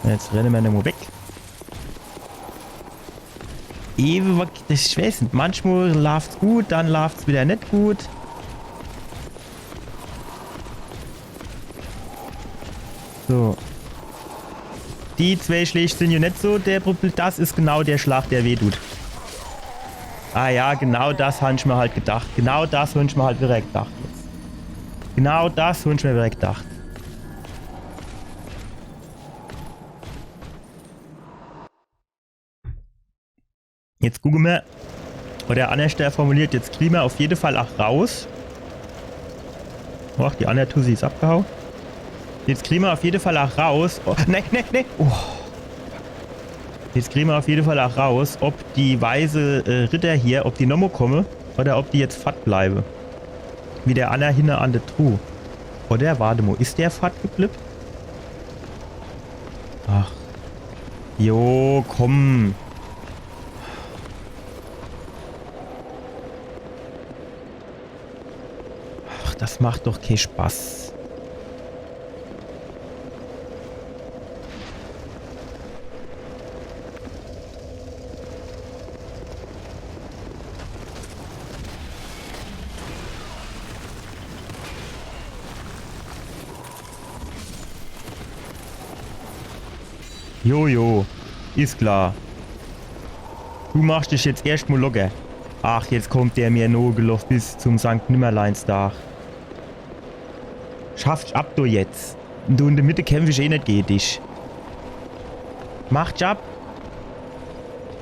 Jetzt renne mer nochmo weg. Ewe, wa-, ich weiß net, manchmal laaft's gut, dann laaft's wieder net gut. So. Die zwee Schläg sin jo net so der Problem. Das is genau der Schlag, der weh tut. Ah ja, genau das han ich mir halt gedacht. Genau das han ich mir halt wieder gedacht jetzt. Genau das han ich mir wieder gedacht. Jetzt gucke mer. Oder annerschter formuliert, jetzt krie mer uff jede Fall ach raus. Ach, die anner Tussi is abgehau. Jetzt krie mer uff jede Fall ach raus. Oh, nee, nee, nee. Oh. Jetzt krie mer uff jede Fall ach raus, ob die weiße, äh, Ritter hier, ob die nomo komme oder ob die jetzt fort bleiwe. Wie der anner hinne an de Truh. Oder, wart mo, is der fort geblibb? Ach. Jo, komm. Ach, das macht doch kee Spaß. Jojo, is klar. Du machst dich jetzt erscht mo locker. Ach, jetzt kommt der mir nogeloff bis zum Sankt-Nimmerleins-Dach. Schaffst ab, du jetzt. Du, in de Mitte kämpf ich eh net gege dich. Mach dich ab.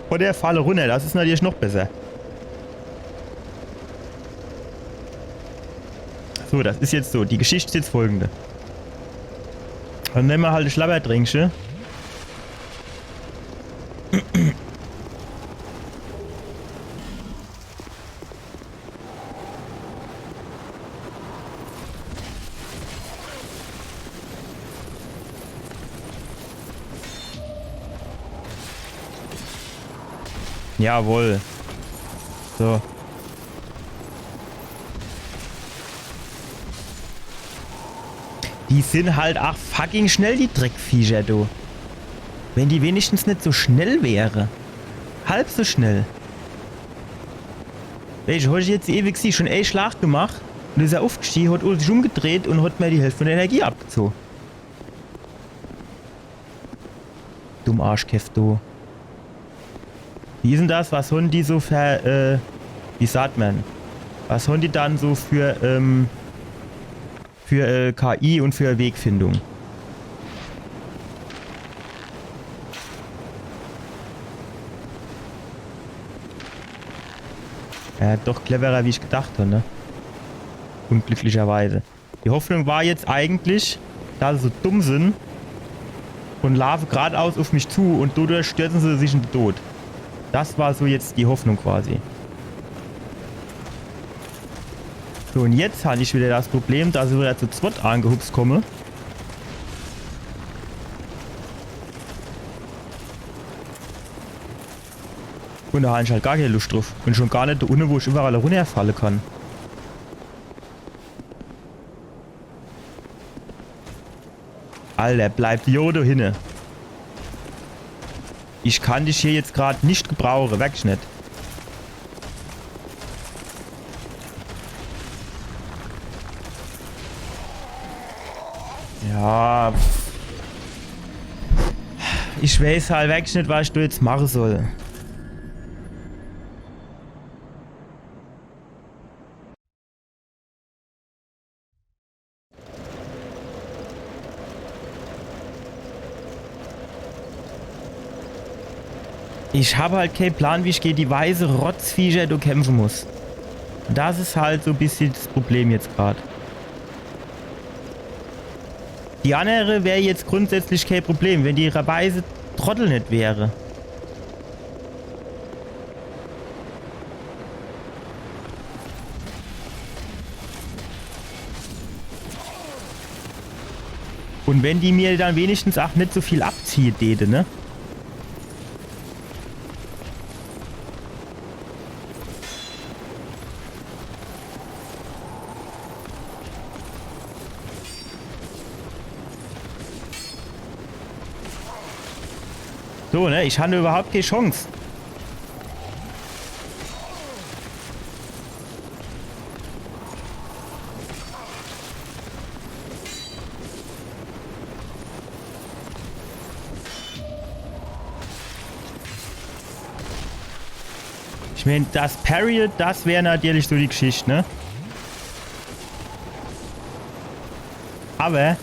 Oder fall runner, das is natürlich noch besser. So, das is jetzt so. Die Geschicht is jetzt folgende. Dann nemme mer halt e Schlabbertränkche. Jawohl. So. Die sin halt ach fucking schnell, die Dreckviecher, du. Wenn die wenigstens net so schnell wäre. Halb so schnell. Weescht, hot jetzt ewig sie schon e Schlag gemacht und is er uffgestiege, hot sich umgedreht und hot mir die Hälft von der Energie abgezoge. Dumm Arschkäft, du. Wie is denn das? Was hon die so für, äh, wie sagt man? Was hon die dann so für, ähm, für, äh, K I und für Wegfindung? Ja, doch cleverer, wie ich gedacht hab, ne? Unglücklicherweise. Die Hoffnung war jetzt eigentlich, dass se so dumm sin und laafe gradaus uff mich zu und dodurch stürze se sich in de Tod. Das war so jetzt die Hoffnung quasi. So, und jetzt hab ich wieder das Problem, dass se wieder zu zwett angehupst komme. Und do hab ich halt gar kee Luscht druff. Und schon gar net do unne, wo ich überall runnerfalle kann. Alter, bleib jo do hinne. Ich kann dich hier jetzt grad net gebrauche, wirklich net. Ja. Pff. Ich weiß halt wirklich net, was ich do jetzt mache soll. Ich hab halt kee Plan, wie ich gege die weiße Rotzviecher do kämpfe muss. Das is halt so bissje das Problem jetzt grad. Die annere wär jetzt grundsätzlich kee Problem, wenn die weiße Trottel net wäre. Und wenn die mir dann wenigstens ach net so viel abziehe däte, ne? So, ne? Ich hatte überhaupt kee Chance. Ich mein, das Parry, das wär natürlich so die Geschicht, ne? Aber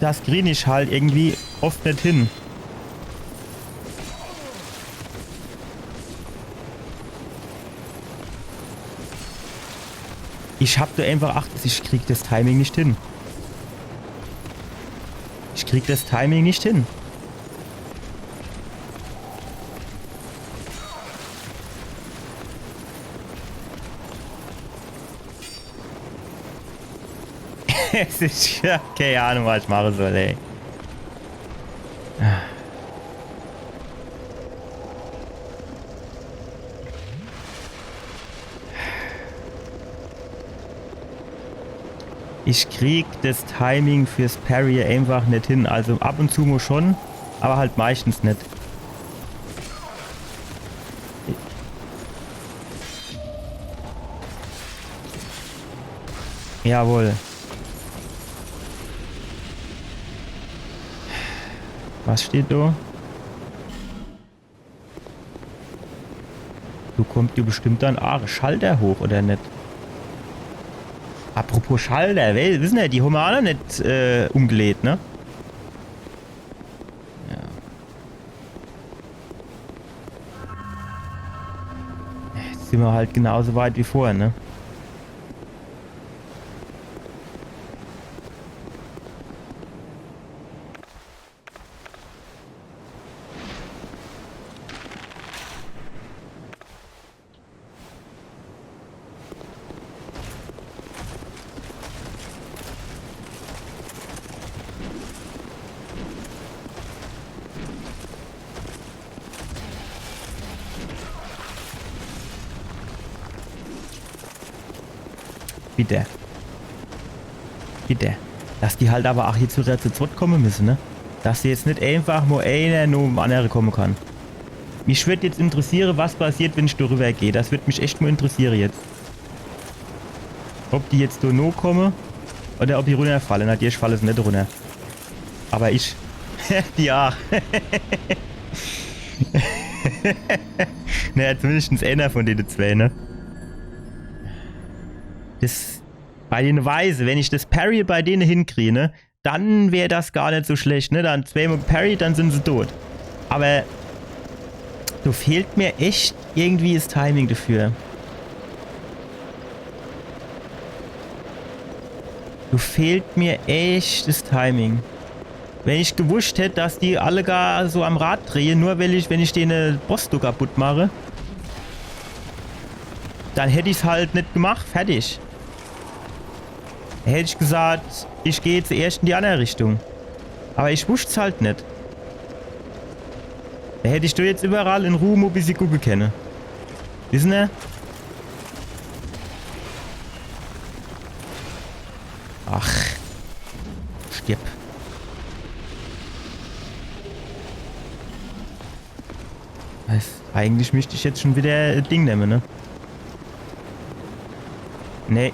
das krien ich halt irgendwie oft net hin. Ich hab do einfach, ach, ich krieg das Timing net hin. Ich krieg das Timing net hin. Es is, ja, kei Ahnung, was ich mache soll, ey. Ich krieg das Timing fürs Parry einfach net hin. Also ab und zu mo schon, aber halt meistens net. Jawohl. Was steht do? Do kommt jo bestimmt dann aa Schalter hoch, oder net? Apropos Schalter, we-, wissen jo, die hommer aa noch net, äh, umgeleet, ne? Ja. Jetzt simmer halt genauso weit wie vorher, ne? Bitte. Bitte. Dass die halt aber aa jetzt wieder zu zwett komme müssen, ne? Dass jetzt net einfach mo eener nom annere komme kann. Mich würd jetzt interessiere, was passiert, wenn ich do rüber geh. Das würd mich echt mo interessiere jetzt. Ob die jetzt do nokomme oder ob die runnerfalle. Natürlich falle se net runner. Aber ich. Die aa. Naja, zumindest eener von dene zwee, ne? Das, bei dene Weiße, wenn ich das Parry bei dene hinkrie, ne, dann wär das gar net so schlecht, ne? Dann zweemo geparried, dann sin se tot. Aber do fehlt mir echt irgendwie das Timing dafür. Do fehlt mir echt das Timing. Wenn ich gewusst hätt, dass die alle gar so am Rad drehe, nur weil ich, wenn ich dene Boss do kaputt mache, dann hätt ich's halt net gemacht, fertig. Hätt ich gesagt, ich geh zuerscht in die annere Richtung. Aber ich wusst's halt net. Do hätt ich do jetzt überall in Ruh mo bissje gucke kenne. Wissen er? Ach. Stirb. Was? Eigentlich misst ich jetzt schon wieder, äh, Ding nemme, ne? Nee.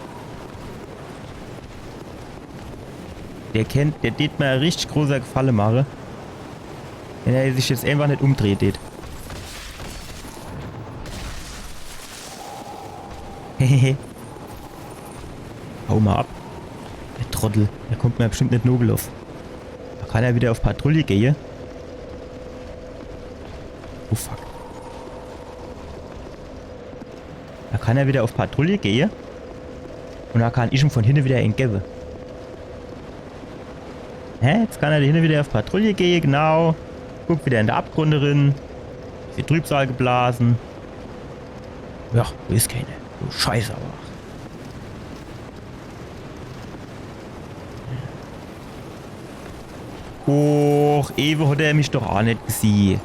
Der kennt, der tät mir e richtig großer Gefalle mache, wenn er sich jetzt einfach net umdreht tät. Hehehe. Hau mal ab. Der Trottel. Der kommt mir bestimmt net nogeloff. Do kann er wieder auf Patrouille gehe. Oh fuck. Do kann er wieder auf Patrouille gehe. Und do kann ich ihm von hinne wieder een gewwe. Hä? Jetzt kann er hinne wieder auf Patrouille gehe, genau. Guckt wieder in de Abgrund rin. Is die Trübsal geblase. Ja, do is keene. Du Scheiße aber. Och, ewe hat er mich doch aa net gesieh.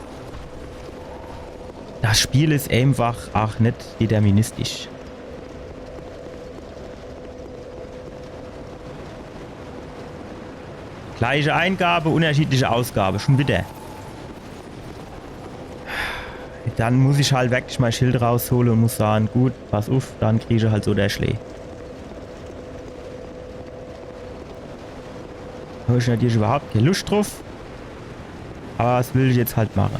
Das Spiel is einfach aa net deterministisch. Gleiche Eingabe, unterschiedliche Ausgabe. Schon wieder. Dann muss ich halt wirklich mei Schild raushole und muss sage, gut, pass uff, dann krieg ich halt so de Schlee. Hab ich natürlich überhaupt kee Luscht druff. Aber was will ich jetzt halt mache?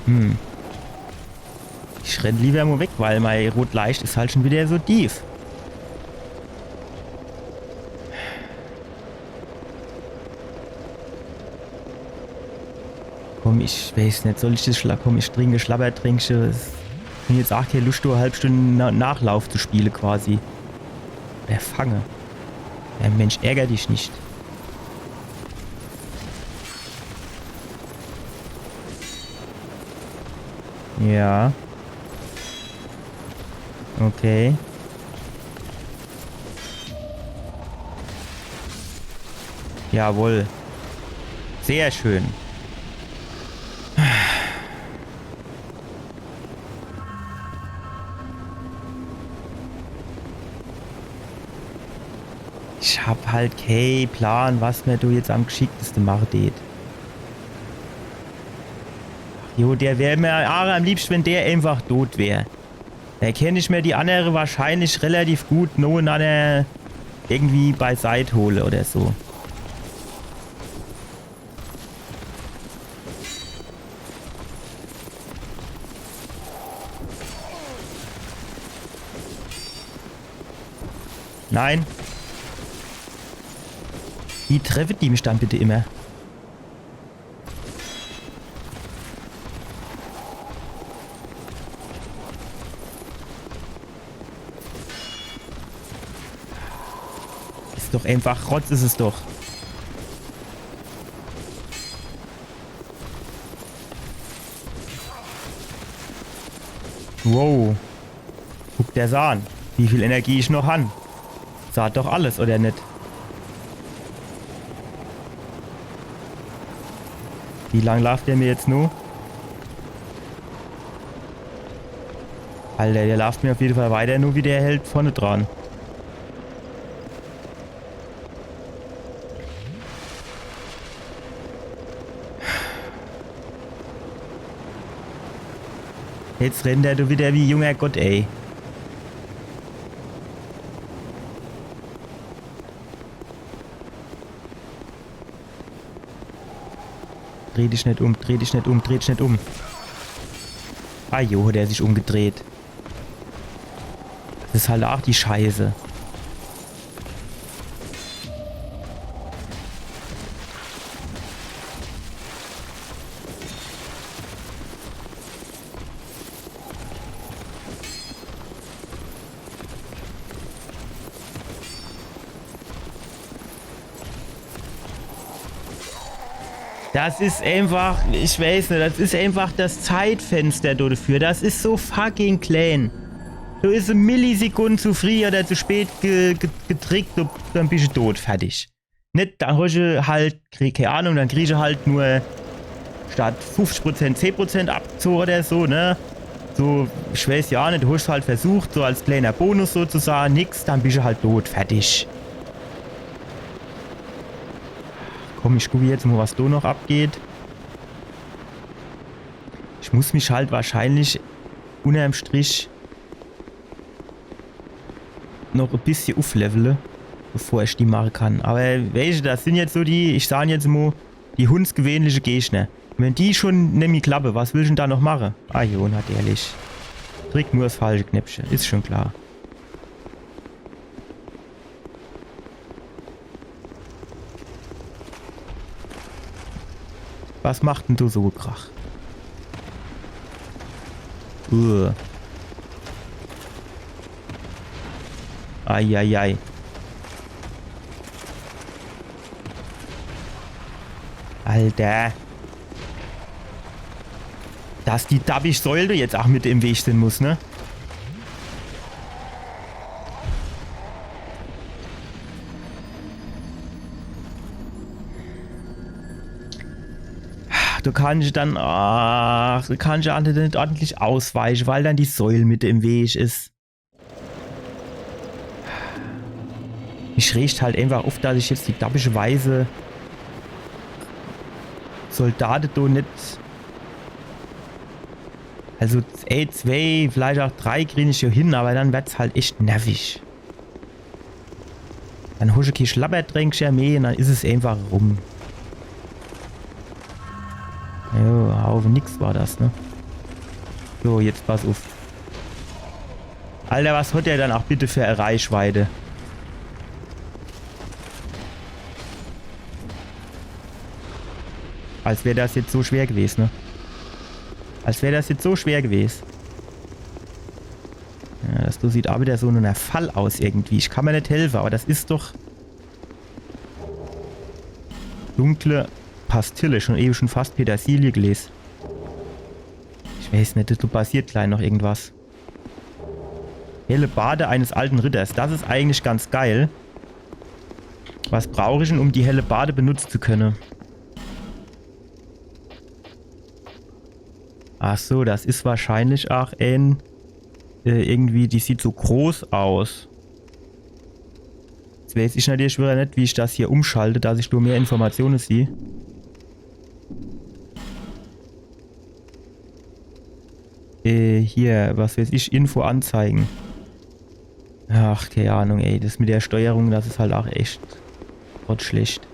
Hm. Ich renn lieber mo weg, weil mei rot Leischt is halt schon wieder so tief. Ich weiß net, soll ich das Schla-, komm, ich trinke Schlabbertränkche. Ich bin jetzt ach kee Luscht, do e halb Stund Na-, Nachlauf zu spiele quasi. Der Fange. Ja, Mensch, ärger dich nicht. Ja. Okay. Jawohl. Sehr schön. Ich hab halt kee Plan, was mer do jetzt am gschickteste mache deet. Ach jo, der wär mer ach am liebschte, wenn der einfach dot wär. Do kennt ich mer die annere wahrscheinlich relativ gut nonanner irgendwie beiseit hole oder so. Nein. Wie treffe die mich dann bitte immer? Is doch einfach Rotz, is es doch. Wow. Guck der's an, wie viel Energie ich noch han. Saat doch alles, oder net? Wie lang laaft der mir jetzt no? Alter, der laaft mir auf jeden Fall weiter no wie der Held vorne dran. Jetzt rennt er do wieder wie junger Gott, ey. Dreh dich net um, dreh dich net um, dreh dich net um. Ah jo, hat er sich umgedreht. Das is halt ach die Scheiße. Das is einfach, ich weiß net, das is einfach das Zeitfenster do dafür. Das is so fucking klein. Do is e Millisekund zu frieh oder zu spät ge ge gedrickt, do, dann bisch du dot, fertig. Net, dann hosch halt, krie-, kee Ahnung, dann kriegsch halt nur statt fünfzig Prozent zehn Prozent abgezoge oder so, ne? So, ich weiß jo net, du hosch halt versucht, so als kleiner Bonus sozusagen, nix, dann bisch halt dot, fertig. Komm, ich guck jetzt mo, was do noch abgeht. Ich muss mich halt wahrscheinlich unterm Strich noch e bissje uflevele, bevor ich die mache kann. Aber welche, das sin jetzt so die, ich sag jetzt mo, die hundsgewöhnliche Gegner. Wenn die schon nimmi klappe, was will ich dann do noch mache? Ah jo, natürlich. Drick nur das falsche Knöpfche, is schon klar. Was macht denn do so Krach? Uh. Eieiei. Alter. Dass die dabbisch Säule jetzt ach mit im Weg sin muss, ne? Du kannsch dann, ach, du kannsch ja net ordentlich ausweiche, weil dann die Säul mit im Weg is. Mich regt halt einfach uf, dass ich jetzt die dabbisch weiße Soldate do net. Also, ey, zwei, vielleicht ach drei krieg ich jo hin, aber dann werd's halt echt nervig. Dann hosch du kee Schlabbertränkcher meh, dann is es einfach rum. Jo, Haufe nix war das, ne? So, jetzt pass uf. Alter, was hat der dann ach bitte für e Reichweite? Als wär das jetzt so schwer gewes, ne? Als wär das jetzt so schwer gewes. Ja, das do sieht a wieder so no ner Fall aus irgendwie. Ich kann mer net helfe, awwer das is doch dunkle Pastille. Schon ewe schon fast Petersilie geles. Ich weeß net, do passiert glei noch irgendwas. Hellebarde eines alten Ritters. Das is eigentlich ganz geil. Was brauch ich denn, um die Hellebarde benutze zu könne? Ach so, das is wahrscheinlich ach en, äh, irgendwie, die sieht so groß aus. Jetzt weeß ich natürlich wieder net, wie ich das hier umschalte, dass ich nur mehr Informatione sieh. Äh, hier, was weeß ich, Info anzeigen. Ach, kei Ahnung, ey. Das mit der Steuerung, das is halt ach echt grottschlecht.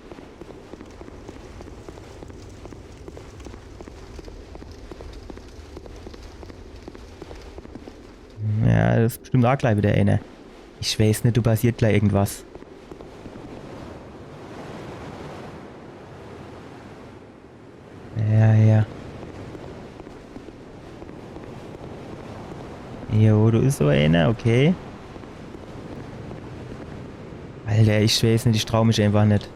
Ja, das is bestimmt ach glei wieder eener. Ich weeß net, do passiert glei irgendwas. Ja, ja. Jo, do is so eener, okay. Alter, ich weeß net, ich trau mich einfach net.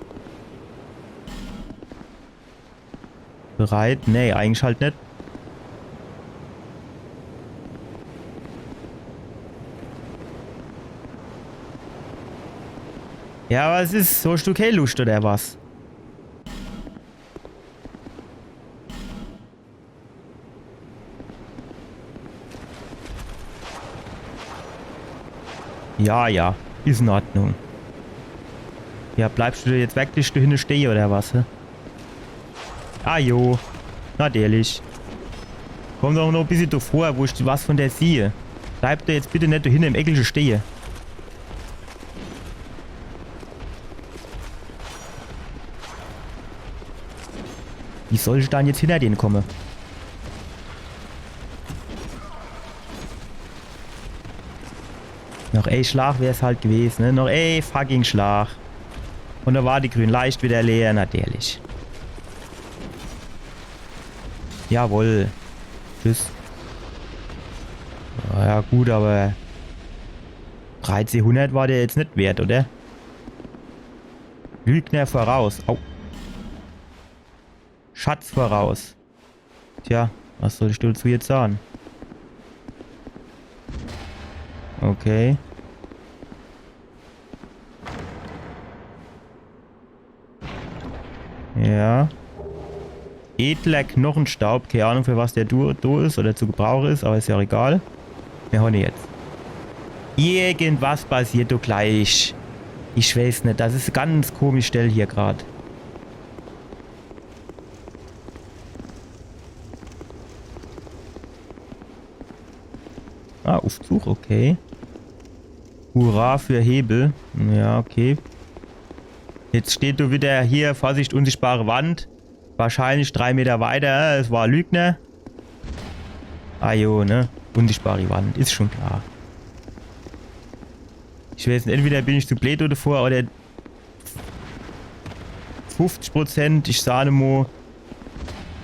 Bereit? Nee, eigentlich halt net. Ja, was is? So, hoscht du kei Luscht, oder was? Ja, ja. Is in Ordnung. Ja, bleibscht du jetzt wirklich do hinne stehe, oder was, hä? Ah, jo. Natürlich. Komm doch noch e bissje do vor, wo ich was von der siehe. Bleib doch jetzt bitte net do hinne im Eckelche stehe. Wie soll ich dann jetzt hinner dene komme? Noch e Schlag wär's halt gewes, ne? Noch e fucking Schlag. Un do war die grün Leischt wieder leer, natürlich. Jawohl. Tschüss. Na ja, gut, awwer dreizehnhundert war der jetzt net wert, oder? Lügner voraus. Au. Schatz voraus. Tja, was soll ich dazu jetzt sage? Okay. Ja. Edler Knochenstaub. Kei Ahnung, für was der do, do is oder zu gebrauche is, awwer is ja ach egal. Mir hole jetzt. Irgendwas passiert doch gleich. Ich weeß net, das is ganz komisch Stell hier grad. Ah, Uffzuch, okay. Hurra für Hebel. Ja, okay. Jetzt steht do wieder hier, Vorsicht, unsichtbare Wand. Wahrscheinlich drei Meter weiter. Es war Lügner. Ah jo, ne? Unsichtbare Wand, is schon klar. Ich weeß net, entweder bin ich zu bleed dodevor oder fuffzich Prozent, ich sage mo,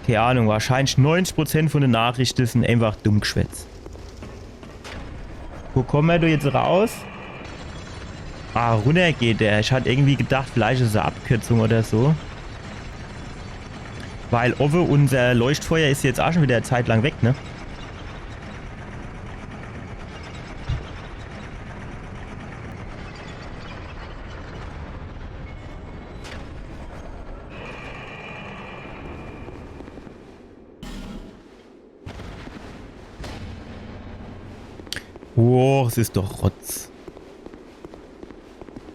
kei Ahnung, wahrscheinlich neunzich Prozent von de Nachrichte sin einfach Dummgeschwätz. Wo komme mer do jetzt raus? Ah, runner geht er. Ich hat irgendwie gedacht, vielleicht is e Abkürzung oder so. Weil owwe unser Leuchtfeuer is jetzt ach schon wieder e Zeit lang weg, ne? Oh, es is doch Rotz.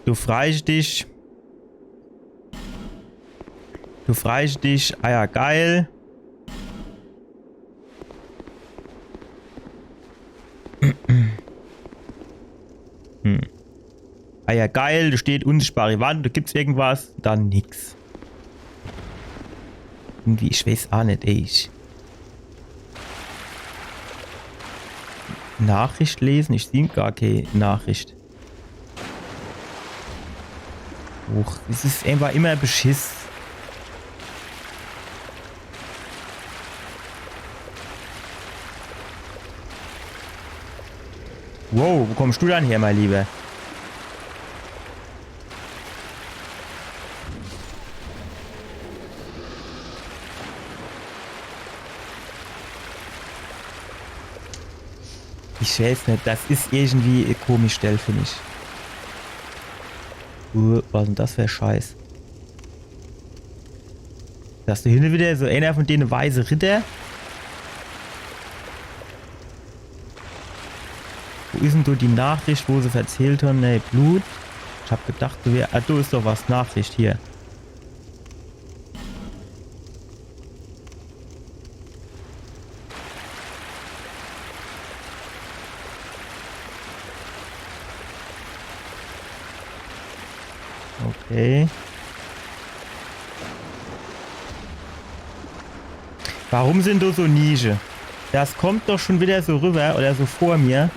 Du freischt dich. Du freischt dich. Ah ja, geil. Hm. Ah ja, geil, do steht unsichtbare Wand, do gibt's irgendwas, dann nix. Irgendwie, ich weeß ach net, ey. Ich Nachricht lesen? Ich sieh gar kei Nachricht. Huch, es is einfach immer Beschiss. Wow, wo kommst du dann her, mein Lieber? Ich weiß net, das is irgendwie e komisch Stell, find ich. Uh, was is denn das für e Scheiß? Das do hinne wieder so einer von dene weiße Ritter. Wo is denn do die Nachricht, wo se verzählt han? Nee, Blut. Ich hab gedacht, do wär, ah, do is doch was. Nachricht hier. Okay. Warum sin do so Nische? Das kommt doch schon wieder so rüber oder so vor mir,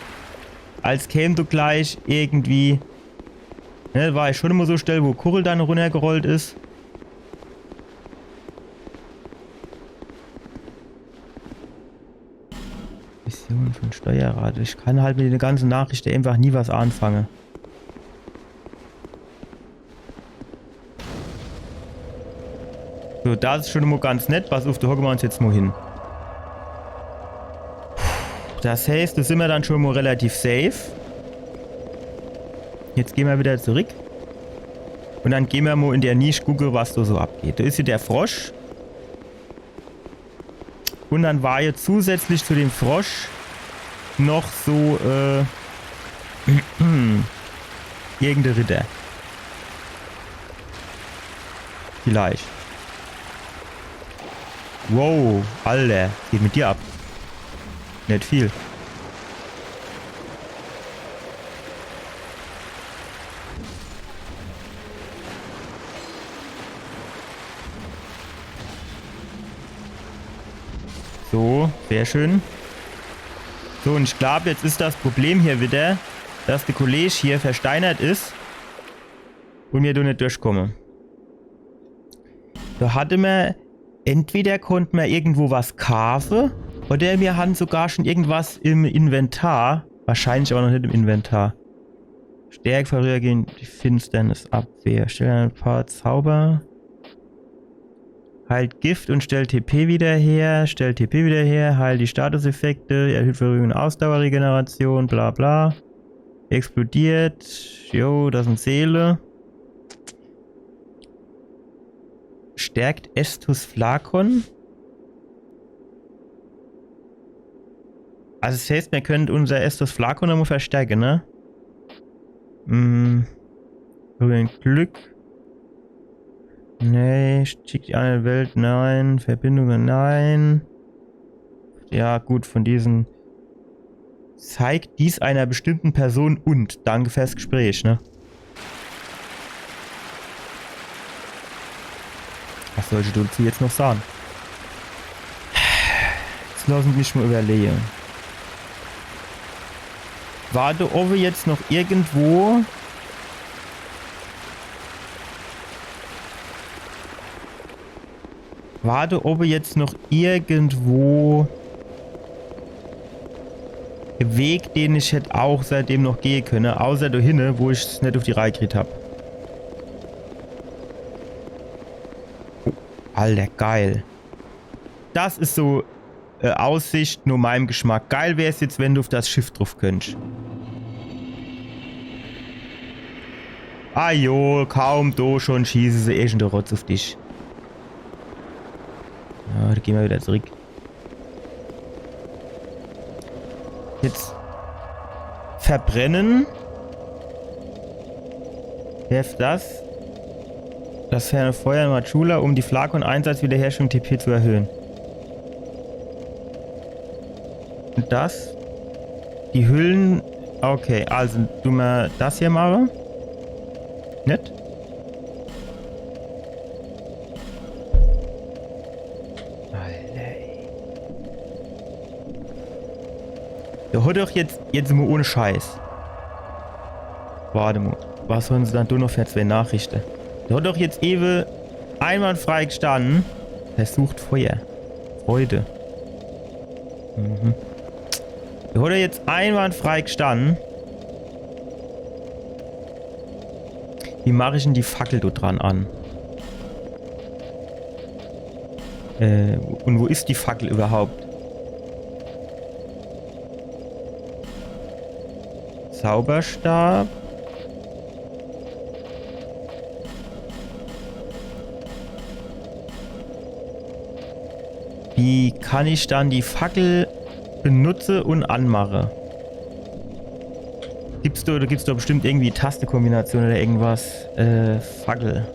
als käm do gleich irgendwie. Ne, war ich schon immer so Stell, wo Kugel dann runnergerollt is. Mission von Steuerrad. Ich kann halt mit de ganze Nachrichte einfach nie was anfange. So, das is schon mo ganz nett. Pass uff, do hocke mer uns jetzt mo hin. Das heißt, do sin mer dann schon mo relativ safe. Jetzt gehn mer wieder zurück. Und dann gehn mer mo in der Nisch gucke, was do so abgeht. Do is hier der Frosch. Und dann war jetzt zusätzlich zu dem Frosch noch so, äh, irgendein Ritter. Vielleicht. Wow, Alter, geht mit dir ab. Net viel. So, sehr schön. So, und ich glaub, jetzt is das Problem hier wieder, dass de Kollege hier versteinert is und mir do net durchkomme. Do hatte mer, entweder konnt mer irgendwo was kaafe, oder mir han sogar schon irgendwas im Inventar. Wahrscheinlich aber noch net im Inventar. Stärke vorübergehend die Finsternis, Abwehr. Stell ein paar Zauber. Heilt Gift und stellt T P wieder her. Stellt T P wieder her. Heilt die Statuseffekte. Erhöht vorübergehend Ausdauerregeneration. Bla bla. Explodiert. Jo, das sin Seele. Stärkt Estus Flakon. Also das heißt, mir könnt unser Estus Flakon nomo verstärke, ne? Hm. Berühren Glück. Nee, schickt die andere Welt, nein. Verbindungen, nein. Ja, gut, von diesen. Zeigt dies einer bestimmten Person und danke fürs Gespräch, ne? Was soll ich dazu jetzt noch sagen? Jetzt lassen mich mal überlegen. War do oben jetzt noch irgendwo? War do oben jetzt noch irgendwo e Weg, den ich hätt auch seitdem noch gehe könne, außer do hinne, wo ich's net auf die Reih gekriegt hab. Oh, Alter, geil. Das is so, äh, Aussicht nur meinem Geschmack. Geil wär's jetzt, wenn du auf das Schiff drauf könntest. Ah jo, kaum do schon schieße se irgende Rotz auf dich. Ja, do gehn mer wieder zurück. Jetzt verbrennen. Hilft das? Das ferne Feuer in Majula, um die Flakon-Einsatz-Wiederherstellung T P zu erhöhen. Und das? Die Hüllen. Okay, also du mer das hier mache. Net? Alter, ey. Der hat doch jetzt, jetzt mo ohne Scheiß. Warte mo. Was han se dann do noch für zwei Nachrichten? Der hat doch jetzt ewe einwandfrei gestanden. Versucht Feuer. Freude. Mhm. Hat er jetzt einwandfrei gestann. Wie mach ich denn die Fackel do dran an? Äh, und wo is die Fackel überhaupt? Zauberstab. Wie kann ich dann die Fackel benutze und anmache? Gibt's do, do gibt's doch bestimmt irgendwie Tastekombination oder irgendwas. Äh, Fackel.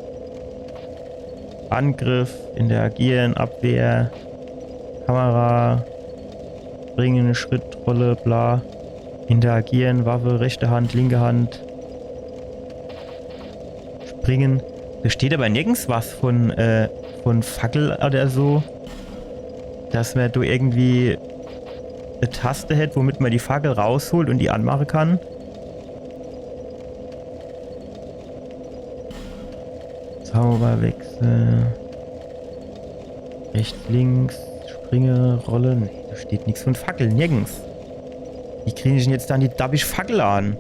Angriff, interagieren, Abwehr, Kamera, springen, Schritt, Rolle, bla. Interagieren, Waffe, rechte Hand, linke Hand. Springen. Do steht aber nirgends was von, äh, von Fackel oder so. Dass mer do irgendwie e Taste hätt, womit mer die Fackel rausholt und die anmache kann. Zauberwechsel. Rechts, links, springe, rolle. Nee, do steht nix von Fackel, nirgends. Wie krieg ich denn jetzt dann die dabbisch Fackel an?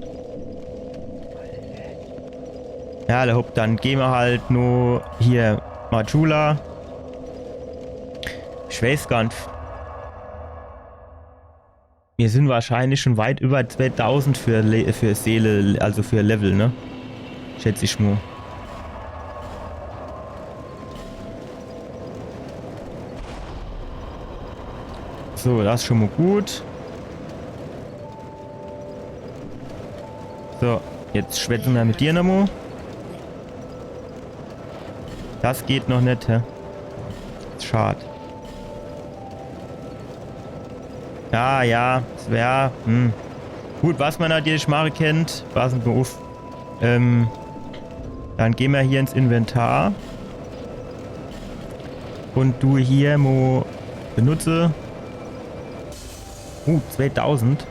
Ja, alla hopp, dann gehn mer halt nur hier Majula. Ich weiß gar net. Mir sind wahrscheinlich schon weit über zweitausend für, Le für Seele, also für Level, ne? Schätz ich mal. So, das is schon mal gut. So, jetzt schwätze mer mit dir nochmal. Das geht noch net, hä? Schad. Ja, ja, es wär, hm. Gut, was mer natürlich mache kennt, passen wir uff. Ähm, dann gehn mer hier ins Inventar. Und du hier mo benutze. Uh, zweitausend.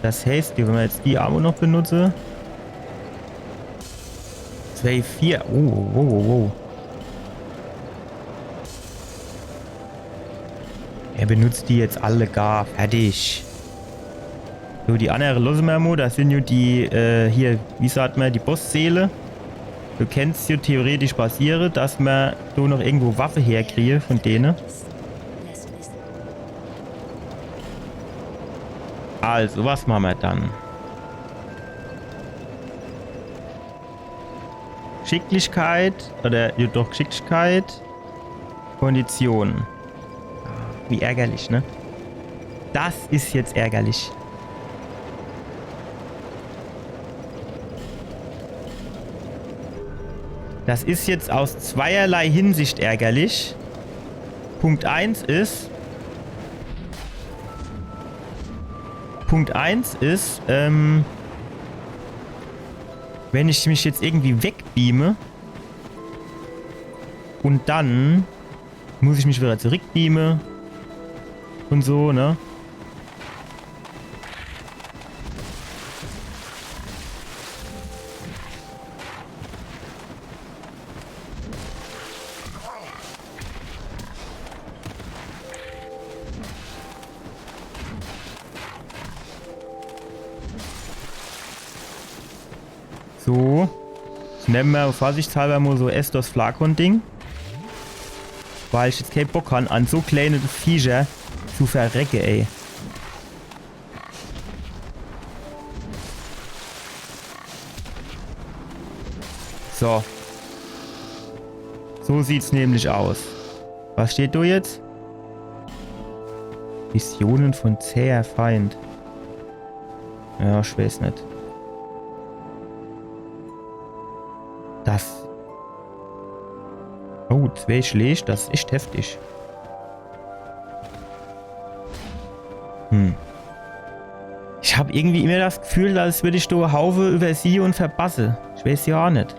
Das heißt, wenn mer jetzt die Arme noch benutze. Zwei, vier. Oh, wow, wow, wow. Er benutzt die jetzt alle gar. Fertig. So, die annere losse mer mo. Das sind jo die, äh, hier, wie sagt mer, die Bossseele. Du kennst jo theoretisch passiere, dass mer so noch irgendwo Waffe herkriege von dene. Also, was mache mer dann? Geschicklichkeit, oder, jo doch, Geschicklichkeit. Kondition. Wie ärgerlich, ne? Das is jetzt ärgerlich. Das is jetzt aus zweierlei Hinsicht ärgerlich. Punkt eins is, Punkt eins is, ähm, wenn ich mich jetzt irgendwie wegbeame und dann muss ich mich wieder zurückbeame und so, ne? So. Nemme mer vorsichtshalber mo so Estus Flakon-Ding. Weil ich jetzt kee Bock han, an so kleine Viecher zu verrecke, ey. So. So sieht's nämlich aus. Was steht do jetzt? Visionen von zäher Feind. Ja, ich weiß net. Das. Oh, zwee Schläg, das is echt heftig. Hm. Ich hab irgendwie immer das Gefühl, als würd ich do haufe übersiehe und verpasse. Ich weiß jo aa net.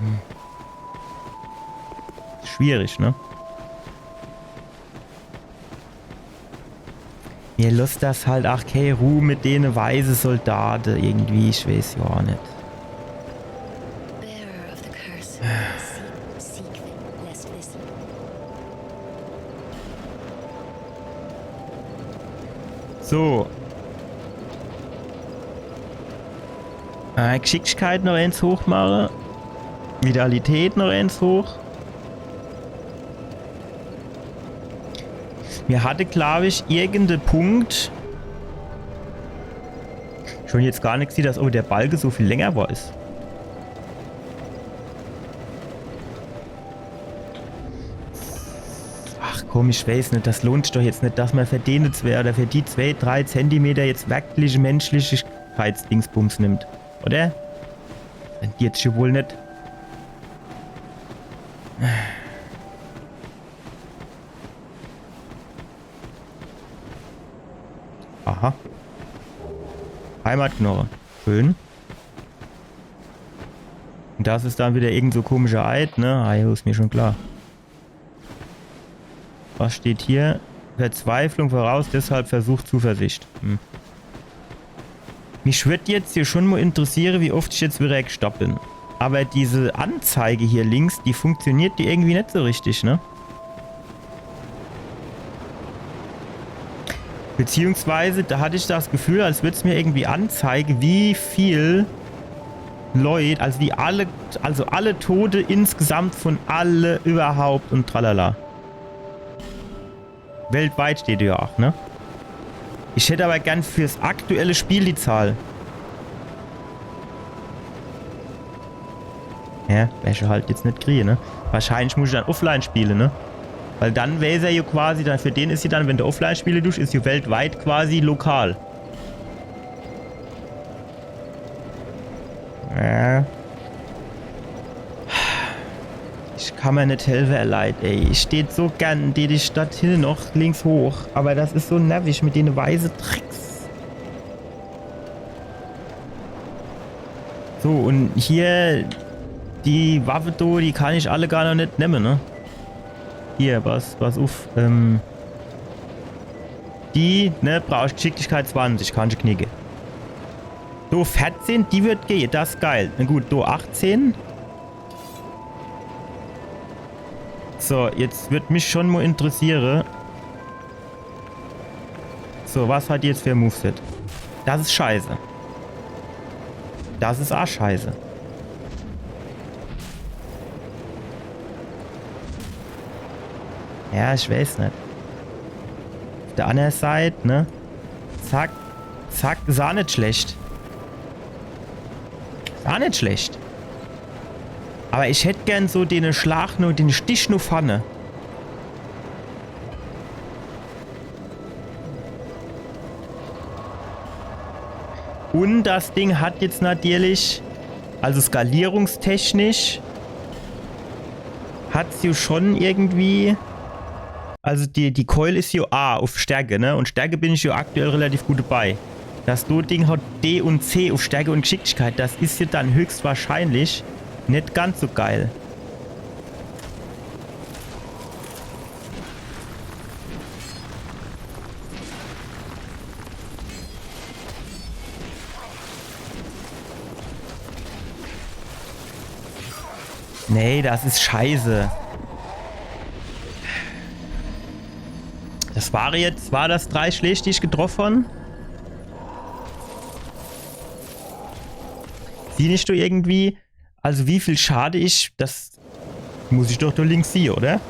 Hm. Schwierig, ne? Mir losst das halt aa kee Ruh mit dene weiße Soldate irgendwie, ich weiß jo aa net. Bearer of the curse. Seek, seek them, lest this. So. Äh, Geschicklichkeit noch eens hoch mache. Vitalität noch eens hoch. Mir hatte, glaub ich, irgende Punkt. Schon jetzt gar nix, dass, oh, der Balke so viel länger war is. Ach komm, ich weiß net, das lohnt sich doch jetzt net, dass mer für dene zwee oder für die zwee, drei Zentimeter jetzt wirklich menschliche Heizdingsbums nimmt, oder? Rentiert sich wohl net. Aha. Heimatknoche. Schön. Und das is dann wieder irgend so komischer Eid, ne? Ah, jo, is mir schon klar. Was steht hier? Verzweiflung voraus, deshalb Versuch Zuversicht. Hm. Mich würd jetzt hier schon mo interessiere, wie oft ich jetzt wieder gestorb bin. Aber diese Anzeige hier links, die funktioniert die irgendwie net so richtig, ne? Beziehungsweise, da hatte ich das Gefühl, als würd's mir irgendwie anzeige, wie viel Leute, also wie alle, also alle Tote insgesamt von alle überhaupt und tralala. Weltweit steht ja auch, ne? Ich hätt aber gern fürs aktuelle Spiel die Zahl. Ja, wer ich halt jetzt net kriege, ne? Wahrscheinlich muss ich dann offline spiele, ne? Weil dann wär ja quasi, dann für den is ja dann, wenn du offline spiele tust, is ja weltweit quasi lokal. Ja. Ich kann mer net helfe, ihr Leit, ey. Ich steht so gern, die, die Stadt hinne noch links hoch. Aber das is so nervig mit dene weiße Drecks. So, und hier die Waffe do, die kann ich alle gar noch net nemme, ne? Hier, was, was uff, ähm, die, ne, brauch ich Geschicklichkeit zwanzig, kann ich knicke. So, verzehn, die wird gehe, das is geil. Na gut, do achtzehn. So, jetzt wird mich schon mo interessiere. So, was hat die jetzt für e Moveset? Das is scheiße. Das is aa scheiße. Ja, ich weiß net. Auf der andere Seit, ne? Zack, zack, is aa net schlecht. Is aa net schlecht. Aber ich hätt gern so den Schlag nur, den Stich nur vorne. Und das Ding hat jetzt natürlich, also skalierungstechnisch, hat's ja schon irgendwie, also die, die Keul is ja A auf Stärke, ne? Und Stärke bin ich ja aktuell relativ gut dabei. Das do Ding hat D und C auf Stärke und Geschicklichkeit, das is ja dann höchstwahrscheinlich net ganz so geil. Nee, das is scheiße. Das war jetzt, war das drei Schläg, die ich getroff hab? Sieh ich do irgendwie, also wie viel Schade ich, das muss ich doch do links siehe, oder?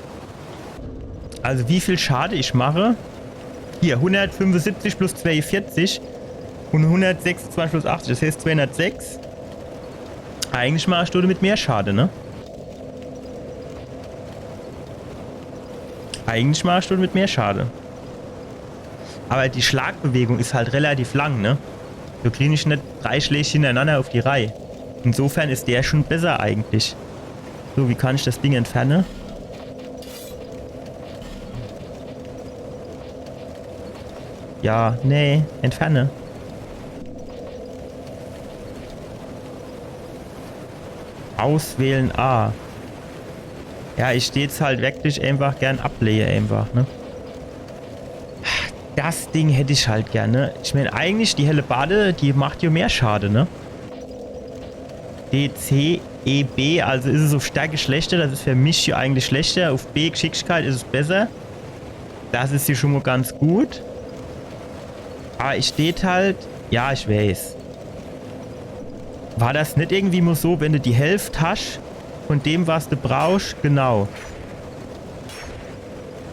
Also wie viel Schade ich mache. Hier, hundertfünfundsiebzig plus zweiundvierzig und hundertsechsundzwanzig plus achtzig, das heißt zweihundertsechs. Eigentlich mach ich damit mehr Schade, ne? Eigentlich mach ich damit mehr Schade. Aber die Schlagbewegung is halt relativ lang, ne? Do krieg ich net drei Schläg hintereinander auf die Reih. Insofern is der schon besser eigentlich. So, wie kann ich das Ding entferne? Ja, nee, entferne. Auswählen A. Ja, ich dät's halt wirklich einfach gern ablehe, einfach, ne? Das Ding hätt ich halt gern, ne? Ich mein, eigentlich die Hellebarde, die macht jo mehr Schade, ne? D, C, E, B, also is es auf Stärke schlechter, das is für mich jo eigentlich schlechter. Auf B, Geschicklichkeit, is es besser. Das is hier schon mo ganz gut. Aber es steht halt, ja, ich weiß. War das net irgendwie mo so, wenn du die Hälft hasch von dem, was du brauchsch? Genau.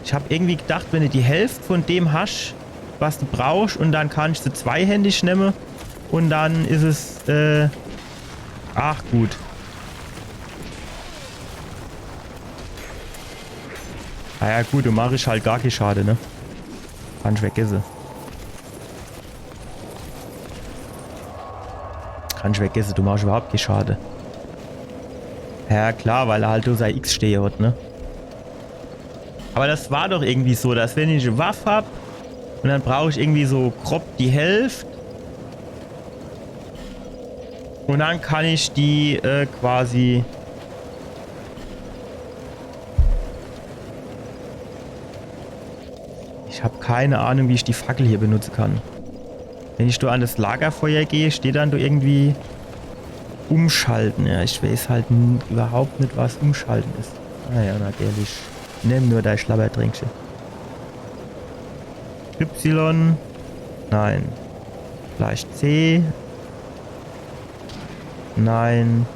Ich hab irgendwie gedacht, wenn du die Hälft von dem hasch, was du brauchsch, und dann kannsch se zweihändig nemme und dann is es, äh, ach gut. Naja, gut, do mach ich halt gar kee Schade, ne? Kannsch vergesse. Kannsch vergesse, du machsch überhaupt kee Schade. Ja, klar, weil er halt nur sei X stehe hat, ne? Aber das war doch irgendwie so, dass wenn ich e Waff hab und dann brauch ich irgendwie so grob die Hälft und dann kann ich die, äh, quasi Ich hab keine Ahnung, wie ich die Fackel hier benutze kann. Wenn ich do an das Lagerfeuer gehe, steht dann do irgendwie umschalten. Ja, ich weiß halt n-, überhaupt net, was umschalten is. Ah ja, natürlich. Nimm nur dei Schlabberdränkche. Y. Nein. Vielleicht C. Nein.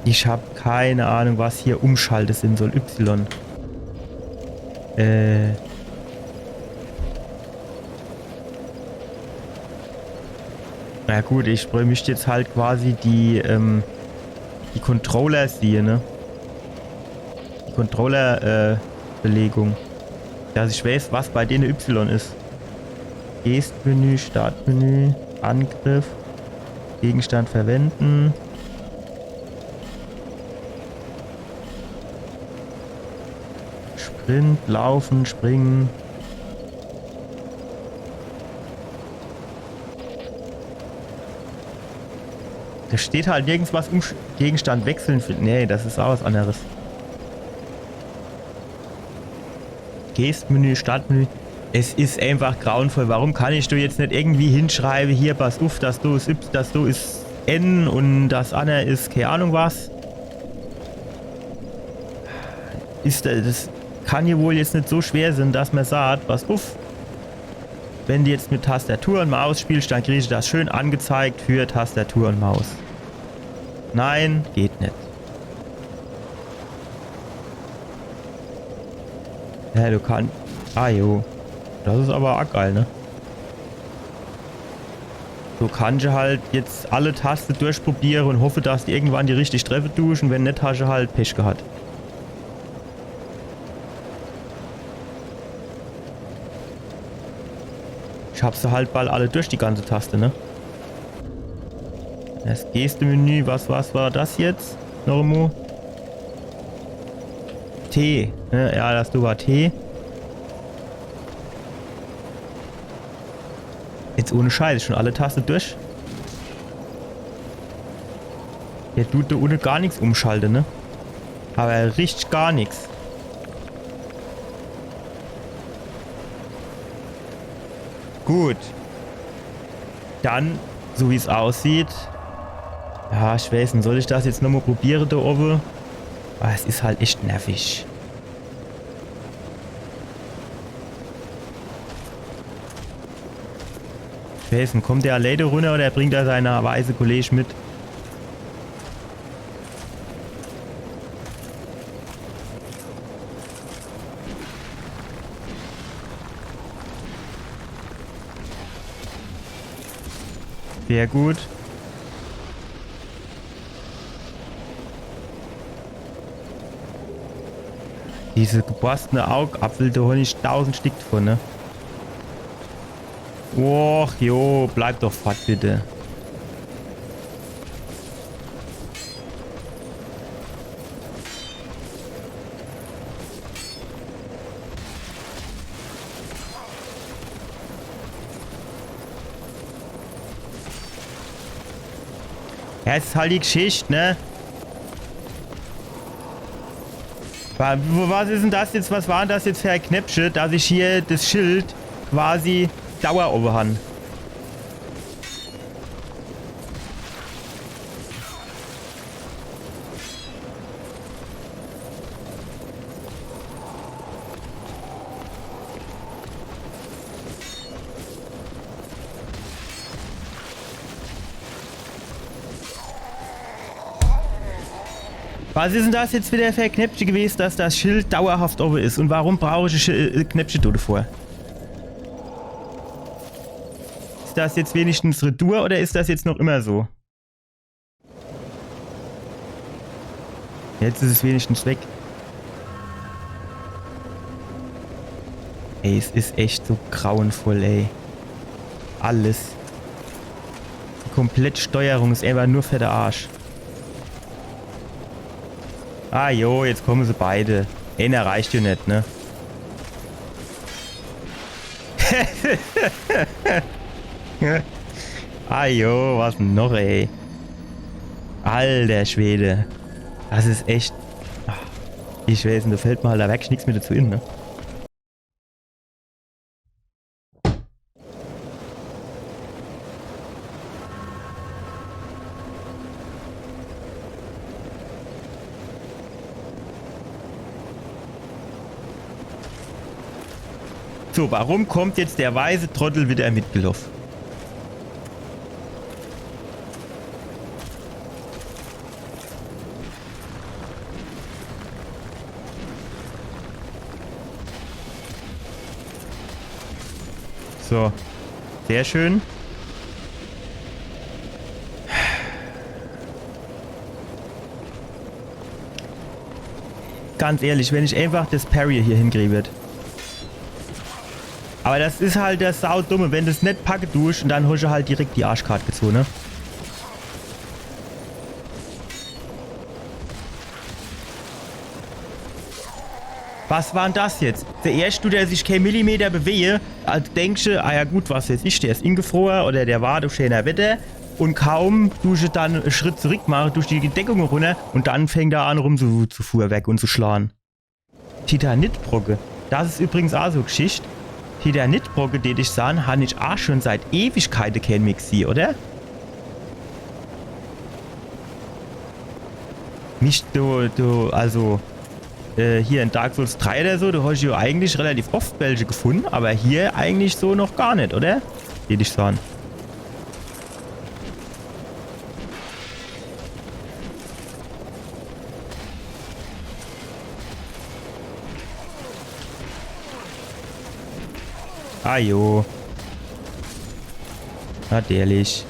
Ich hab keine Ahnung, was hier umschalte sin soll. Y. Äh. Na gut, ich bräucht jetzt halt quasi die, ähm, die Controller siehe, ne? Die Controller, äh, Belegung. Dass ich weiß, was bei dene Y is. Geste-Menü, Startmenü, Angriff, Gegenstand verwenden. Sprint, laufen, springen. Do steht halt nirgends was um Gegenstand wechseln. Für, nee, das is auch was anderes. Geste-Menü, Startmenü. Es is einfach grauenvoll. Warum kann ich do jetzt net irgendwie hinschreibe, hier, pass uff, das do is Y, das do is N und das anner is kee Ahnung was? Is das, das kann ja wohl jetzt net so schwer sin, dass mer sagt, pass uff, wenn du jetzt mit Tastatur und Maus spielst, dann kriegst du das schön angezeigt für Tastatur und Maus. Nein, geht net. Ja, du kannst. Ah jo. Das is aber arg geil, ne? Du kannst halt jetzt alle Taste durchprobiere und hoffe, dass du irgendwann die richtig treffe tust. Und wenn net, hast du halt Pech gehabt. Ich hab se halt bald alle durch, die ganze Taste, ne? Das Geste-Menü, was, was war das jetzt? Nochmo. T, ne? Ja, das do war T. Jetzt ohne Scheiß, schon alle Taste durch. Der dut do unne gar nix umschalte, ne? Aber richtig gar nix. Gut. Dann, so wie's aussieht. Ja, ich weiß net, soll ich das jetzt nochmo probiere do owwe? Aber es is halt echt nervig. Ich weiß net, kommt der alleine runner oder bringt er seine weiße Kollege mit? Sehr gut. Diese geborstene Augapfel, do hon ich tausend Stick davon, ne? Och, jo, bleib doch fort, bitte. Ja, es is halt die Geschicht, ne? Wa-, wo-, was is denn das jetzt? Was war denn das jetzt für e Knäppche, dass ich hier das Schild quasi Dauer owwe han? Was is denn das jetzt wieder für e Knäppche gewest, dass das Schild dauerhaft owwe is? Und warum brauch ich e Sch-, äh, Knäppche do devor? Is das jetzt wenigstens retour oder is das jetzt noch immer so? Jetzt is es wenigstens weg. Ey, es is echt so grauenvoll, ey. Alles. Die komplette Steuerung is einfach nur für de Arsch. Ah jo, jetzt kommen se beide. Eener reicht jo net, ne? Ah jo, was denn noch, ey? Alter Schwede. Das is echt. Ah, ich weiß net, do fällt mer halt do werklich nix mehr dezu in, ne? So, warum kommt jetzt der weiße Trottel wieder mitgeloff? So. Sehr schön. Ganz ehrlich, wenn ich einfach das Parry hier hinkriege würd. Aber das is halt das Saudumme, wenn du's net packe dusch und dann hosch du halt direkt die Arschkart gezoge, ne? Was war denn das jetzt? Zuerscht tut er sich kee Millimeter bewege, also denksch du, ah ja gut, was weiß ich, der is ingefror oder der wart uff scheener Wetter. Und kaum dusch du dann e Schritt zurück mache, dusch die Deckung runner und dann fängt er an rum zu, zu fuhrwerk und zu schlage. Titanitbrocke. Das is übrigens aa so Geschicht. Titanitbrocke, deet ich saan, han ich aa schon seit Ewigkeite kee mehr gesieh, oder? Nicht, du, du, also, äh, hier in Dark Souls drei oder so, do hosch jo eigentlich relativ oft welche gefunne, aber hier eigentlich so noch gar net, oder? Deet ich saan. Ah jo. Natürlich.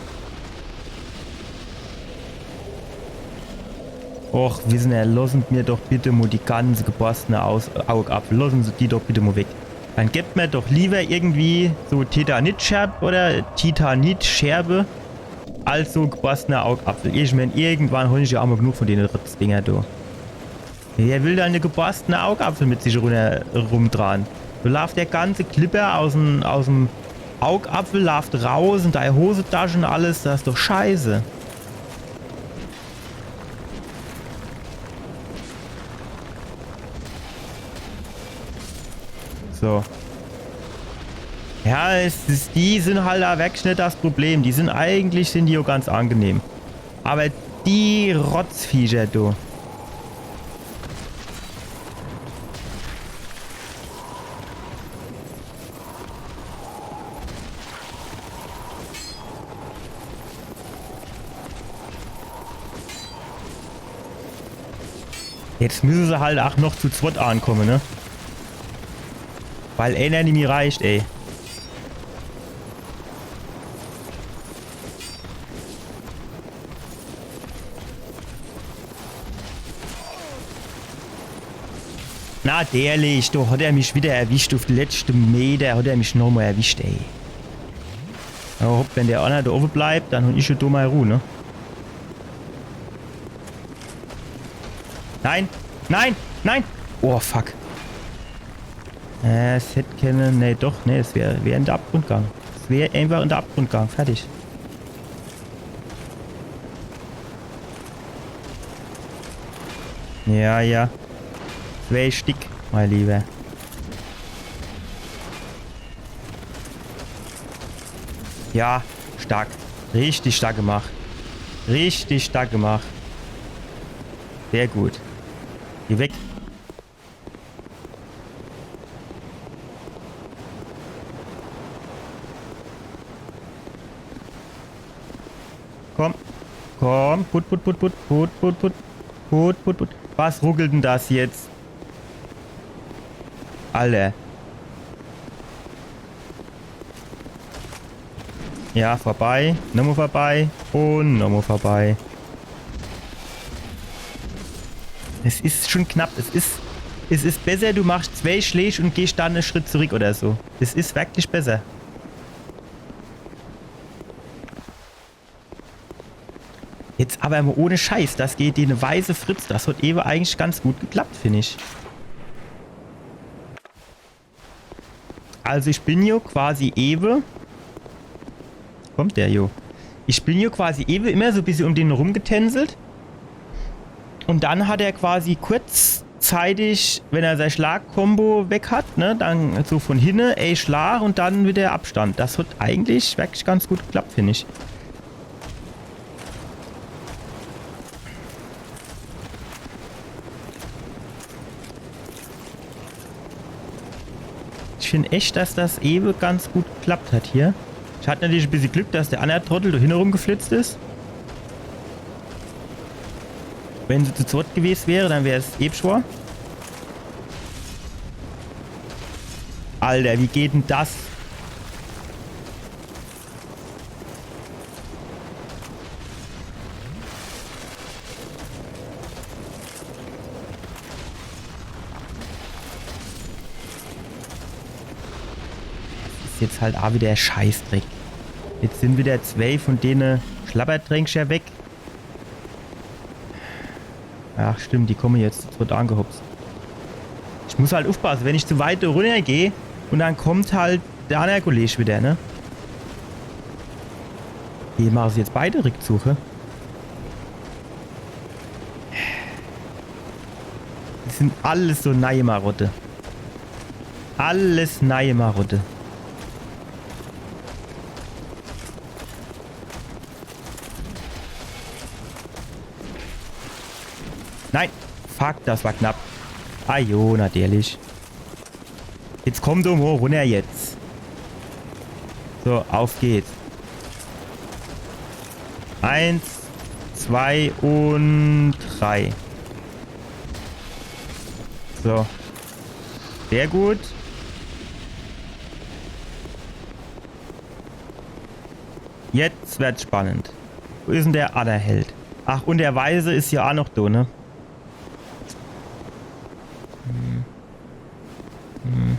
Och, wissen er, lossen mir doch bitte mo die ganze geborstene Aus Augapfel. Lossen se die doch bitte mo weg. Dann gebt mir doch lieber irgendwie so Titanitscherb oder Titanitscherbe als so geborstene Augapfel. Ich mein, irgendwann hon ich jo aa mo genug von dene Rotzdinger, du. Wer will dann e geborstene Augapfel mit sich runner rumtrage? Do laaft der ganze Glibber aus'm, aus'm Augapfel, laaft raus in dei Hosetasch und alles, das is doch scheiße. So. Ja, es is, die sin halt aa werklich net das Problem. Die sin eigentlich, sin die jo ganz angenehm. Aber die Rotzviecher, du. Jetzt müsse se halt aa noch zu zwett ankomme, ne? Weil eener nimmi reicht, ey. Natürlich, do hat er mich wieder erwischt. Uff de letschte Meter hat er mich nochmo erwischt, ey. Ja, hopp, wenn der anner do owwe bleibt, dann hon ich jo do mei Ruh, ne? Nein! Nein! Nein! Oh, fuck. Äh, es hätt kenne, nee, doch, nee, es wär, wär in de Abgrund gang. Es wär einfach in de Abgrund gang, fertig. Ja, ja. Zwei Stick, mein Lieber. Ja, stark. Richtig stark gemacht. Richtig stark gemacht. Sehr gut. Geh weg. Komm. Komm. Put, put, put, put. Put, put, put. Put, put, put. Was ruckelt denn das jetzt? Alter. Ja, vorbei. Nochmal vorbei. Und nochmal vorbei. Es is schon knapp. Es is, es is besser, du machst zwei Schläg und gehst dann en Schritt zurück oder so. Es is wirklich besser. Jetzt aber mal ohne Scheiß, das geht den weiße Fritz, das hat ewe eigentlich ganz gut geklappt, find ich. Also ich bin jo quasi ewe. Kommt der jo? Ich bin jo quasi ewe immer so e bissje um den rumgetänzelt. Und dann hat er quasi kurzzeitig, wenn er sei Schlagkombo weg hat, ne, dann so von hinne, ey, Schlag und dann wieder Abstand. Das hat eigentlich wirklich ganz gut geklappt, find ich. Ich find echt, dass das ewe ganz gut geklappt hat hier. Ich hatt natürlich e bissje Glück, dass der anner Trottel do hinne rumgeflitzt is. Wenn se zu zwett gewest wäre, dann wär's ewe schwer. Alter, wie geht denn das? Das is jetzt halt a wieder Scheißdreck. Jetzt sin wieder zwei von dene Schlabberdränkcher weg. Ach stimmt, die komme jetzt zu zwett angehopst. Ich muss halt ufpasse, wenn ich zu weit runnergeh und dann kommt halt der anner Kolleg wieder, ne? Wie mache se jetzt beide Rückzug, hä? Das sin alles so neie Marotte. Alles neie Marotte. Nein! Fuck, das war knapp. Ajo, natürlich. Jetzt komm doch mo runner jetzt. So, auf geht's. Eins, zwei und drei. So. Sehr gut. Jetzt wird's spannend. Wo is denn der anner Held? Ach, und der Weiße is jo a noch do, ne? Hm. Hm.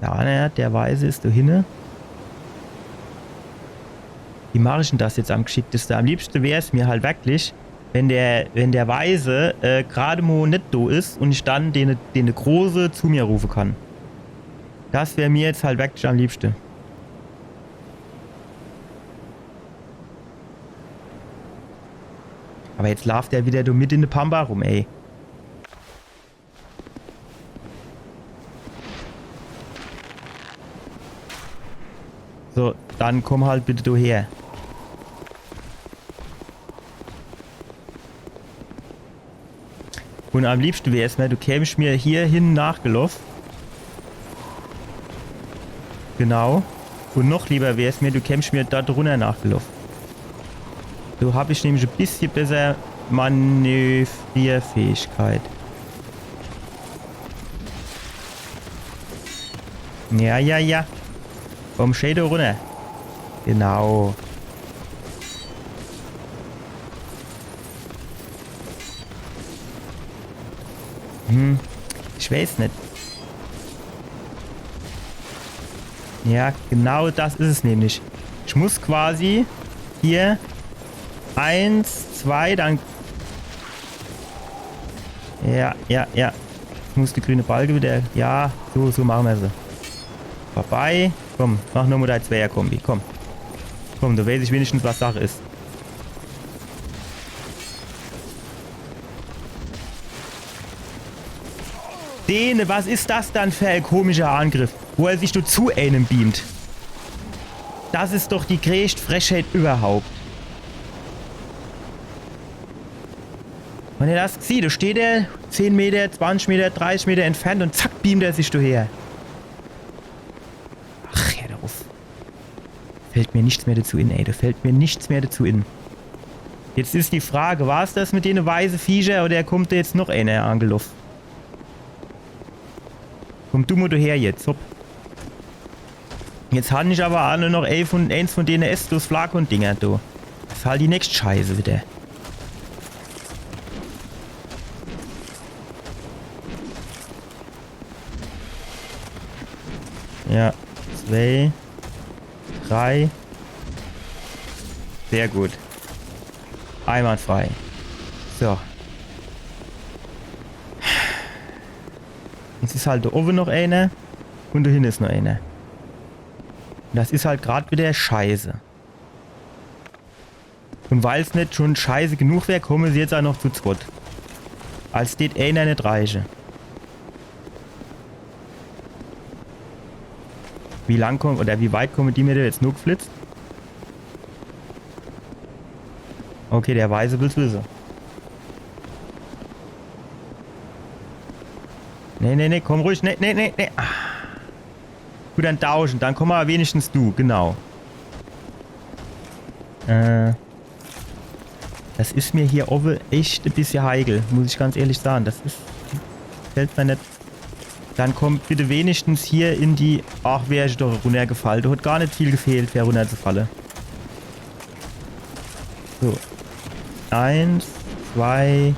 Ja, naja, der Weiße is do hinne. Wie mach ich denn das jetzt am geschickteste? Am liebste wär's mir halt wirklich, wenn der, wenn der Weiße, äh, grad mo net do is und ich dann den, den Große zu mir rufe kann. Das wär mir jetzt halt wirklich am liebste. Aber jetzt laaft der wieder do mit in de Pampa rum, ey. So, dann komm halt bitte do her. Und am liebsten wär's mir, du kämst mir hier hin nachgeloff. Genau. Und noch lieber wär's mir, du kämst mir do drunner nachgeloff. So hab ich nämlich e bissje besser Manövrierfähigkeit. Ja, ja, ja. Vom Shadow runner. Genau. Hm, ich weiß net. Ja, genau das is es nämlich. Ich muss quasi hier eins, zwei, dann... Ja, ja, ja. Ich muss die grüne Balke wieder... Ja, so, so mache mer se. Vorbei. Komm, mach nur mo dei Zweier-Kombi, komm. Komm, do weiß ich wenigstens, was Sache is. Dene, was is das dann für e komischer Angriff, wo er sich do zu einem beamt? Das is doch die greescht Frechheit überhaupt. Wenn er das sieht, do steht er zehn Meter, zwanzig Meter, dreißig Meter entfernt und zack, beamt er sich do her. Ach, hör doch uff. Fällt mir nichts mehr dazu in, ey. Da fällt mir nichts mehr dazu in. Jetzt is die Frage, war's das mit dene weiße Viecher oder kommt do jetzt noch ener angeloff? Komm du mo do her jetzt, hopp. Jetzt han ich awwer aa nur noch elf und eens von dene Estus-Flakon-Dinger, du. Das is halt die nächst Scheiße widder. Ja, zwei, drei. Sehr gut. Einwandfrei. So. Jetzt is halt do owwe noch ener. Und do hinne is noch ener. Das is halt grad widder scheiße. Und weil's net schon scheiße genug wär, komme se jetzt aa noch zu zwett. Als dät ener net reiche. Wie lang kommen, oder wie weit kommen die mir do jetzt nur geflitzt? Okay, der Weiße will's wisse. Nee, nee, nee, komm ruhig. Nee, nee, nee, nee. Ah. Gut, dann tauschen. Dann komm awwer wenigstens du, genau. Äh, das is mir hier owwe echt e bissje heikel, muss ich ganz ehrlich sage. Das is, gefällt mir net. Dann komm bitte wenigstens hier in die... Ach, wär ich doch runnergefall. Do hat gar net viel gefehlt, wär runnerzufalle. So. Eins, zwei,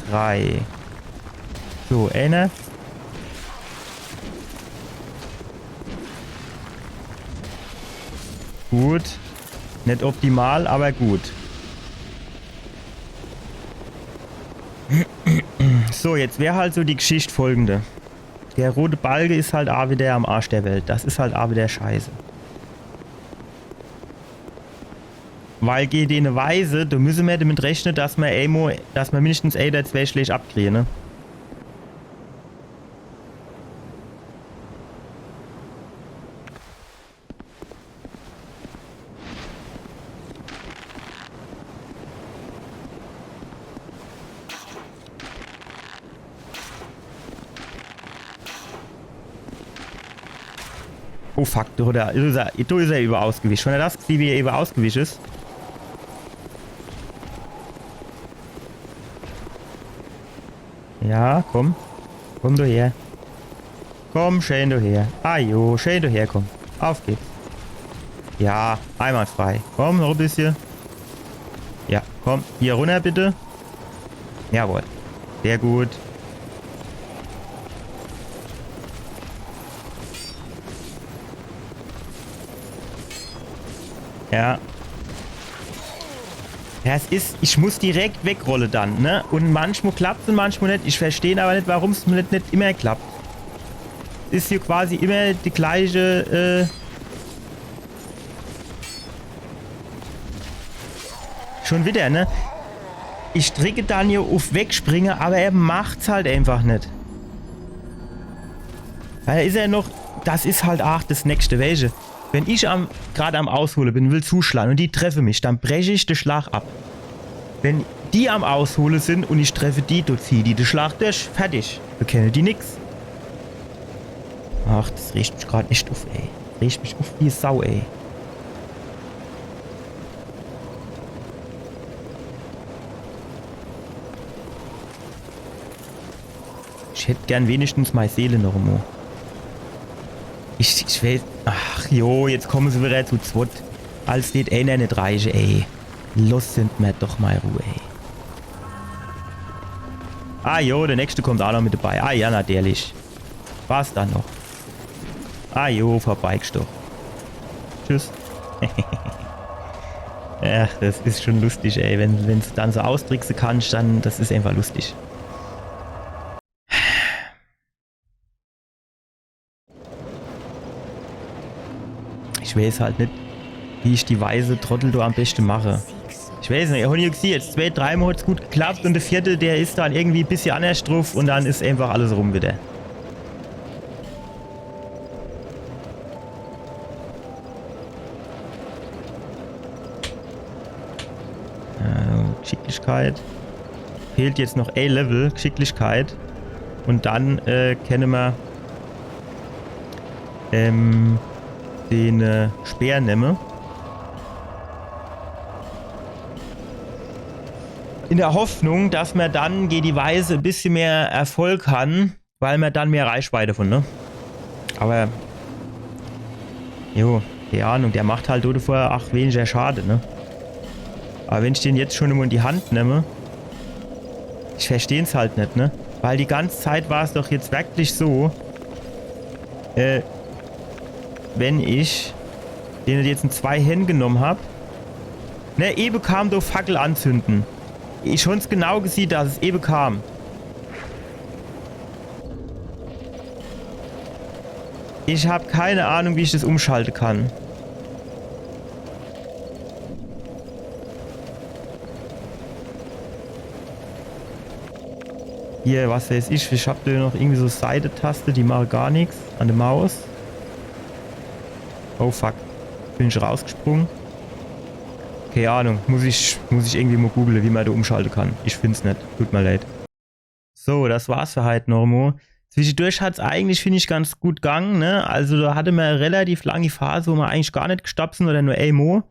drei. So, ener. Gut. Net optimal, awwer gut. So, jetzt wär halt so die Geschicht folgende. Der rote Balke is halt aa widder am Arsch der Welt. Das is halt aa widder scheiße. Weil gege dene Weiße, do müsse mer damit rechne, dass mer emol, dass mer mindestens ee oder zwee Schläg abkriege, ne? Oh fuck, do, do is er, do is er ewe ausgewischt. Schon das, wie er ewe ausgewischt is. Ja, komm. Komm du her. Komm, schön du her. Ah jo, schön du her, komm. Auf geht's. Ja, einwandfrei. Komm, noch e bissje. Ja, komm, hier runner bitte. Jawohl. Sehr gut. Ja. Ja, es is, ich muss direkt wegrolle dann, ne? Und manchmal klappt's und manchmal net. Ich versteh aber net, warum's net, net immer klappt. Is hier quasi immer die gleiche, äh, schon wieder, ne? Ich dricke dann hier auf Wegspringe, aber er macht's halt einfach net. Weil er is ja noch, das is halt aach das nächste, welche. Wenn ich am, grad am Aushole bin, will zuschlagen und die treffe mich, dann brech ich de Schlag ab. Wenn die am Aushole sind und ich treffe die, do ziehe die de Schlag durch. Fertig. Do kenne die nix. Ach, das regt mich grad echt uff, ey. Regt mich uff wie Sau, ey. Ich hätt gern wenigstens mei Seele noch emol. Ich, ich will. Ach jo, jetzt kommen se wieder zu zwett. Als dät eener net reiche, ey. Lossen mer doch mei Ruh, ey. Ah jo, der nächste kommt aach noch mit dabei. Ah ja, natürlich. Was dann noch? Ah jo, vorbeigestoch. Tschüss. Ach, das is schon lustig, ey. Wenn, wenn du dann so austrickse kannst, dann, das is einfach lustig. Ich weiß halt net, wie ich die weise Trottel do am beste mache. Ich weiß net, ich hab jo gesiehn, jetzt zwei, dreimal hat's gut geklappt und der vierte, der is dann irgendwie e bissje annerscht druff und dann is einfach alles rum wieder. Äh, Geschicklichkeit. Fehlt jetzt noch e Level, Geschicklichkeit. Und dann, äh, kenne mer, ähm, den, äh, Speer nemme. in der Hoffnung, dass mer dann gege die Weiße e bissje mehr Erfolg han, weil mer dann mehr Reichweite von, ne? Aber, jo, keine Ahnung, der macht halt dodevor ach weniger Schade, ne? Aber wenn ich den jetzt schon immer in die Hand nemme, ich versteh's halt net, ne? Weil die ganze Zeit war's doch jetzt wirklich so, äh, wenn ich den jetzt in zwei Händ genomm hab, ne, ewe kam do Fackel anzünde. Ich hon's genau gesieh, dass es ewe kam. Ich hab keine Ahnung, wie ich das umschalte kann. Hier, was weiß ich, ich hab do noch irgendwie so Seitetaste, die mache gar nix an der Maus. Oh fuck. Bin ich rausgesprungen? Keine Ahnung. Muss ich, muss ich irgendwie mal google, wie man da umschalten kann. Ich find's net. Tut mir leid. So, das war's für heute noch mal. Zwischendurch hat's eigentlich, find ich, ganz gut gegangen, ne? Also da hatte mer relativ lange Phase, wo mer eigentlich gar net gestorb sin oder nur einmal.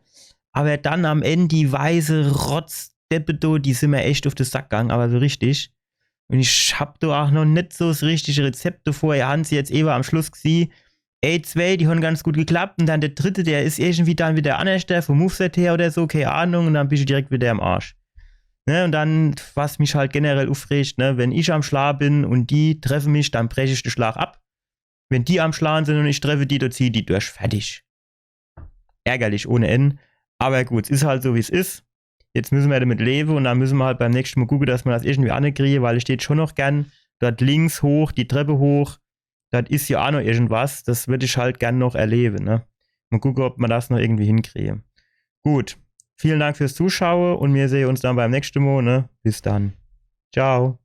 Aber dann am Ende die weiße Rotzdeppe do, die sin mer echt auf de Sack gegangen, aber so richtig. Und ich hab da auch noch net so das richtige Rezept davor. Ihr han se jetzt ewe am Schluss gesieh. Ey, zwei, die han ganz gut geklappt. Und dann der dritte, der is irgendwie dann wieder anders, der vom Moveset her oder so, keine Ahnung. Und dann bist du direkt wieder am Arsch. Ne? Und dann, was mich halt generell aufregt, ne, wenn ich am Schlag bin und die treffen mich, dann brech ich den Schlag ab. Wenn die am Schlagen sin und ich treffe die, dann zieh die durch. Fertig. Ärgerlich ohne Ende. Aber gut, es is halt so, wie's is. Jetzt müssen mer damit leben und dann müssen mer halt beim nächsten Mal gucken, dass mer das irgendwie ankriegen, weil ich tät schon noch gern dort links hoch, die Treppe hoch. Das is ja auch noch irgendwas. Das würd ich halt gern noch erleben, ne? Mal gucken, ob mer das noch irgendwie hinkriegen. Gut. Vielen Dank fürs Zuschauen und wir sehen uns dann beim nächsten Mal, ne? Bis dann. Ciao.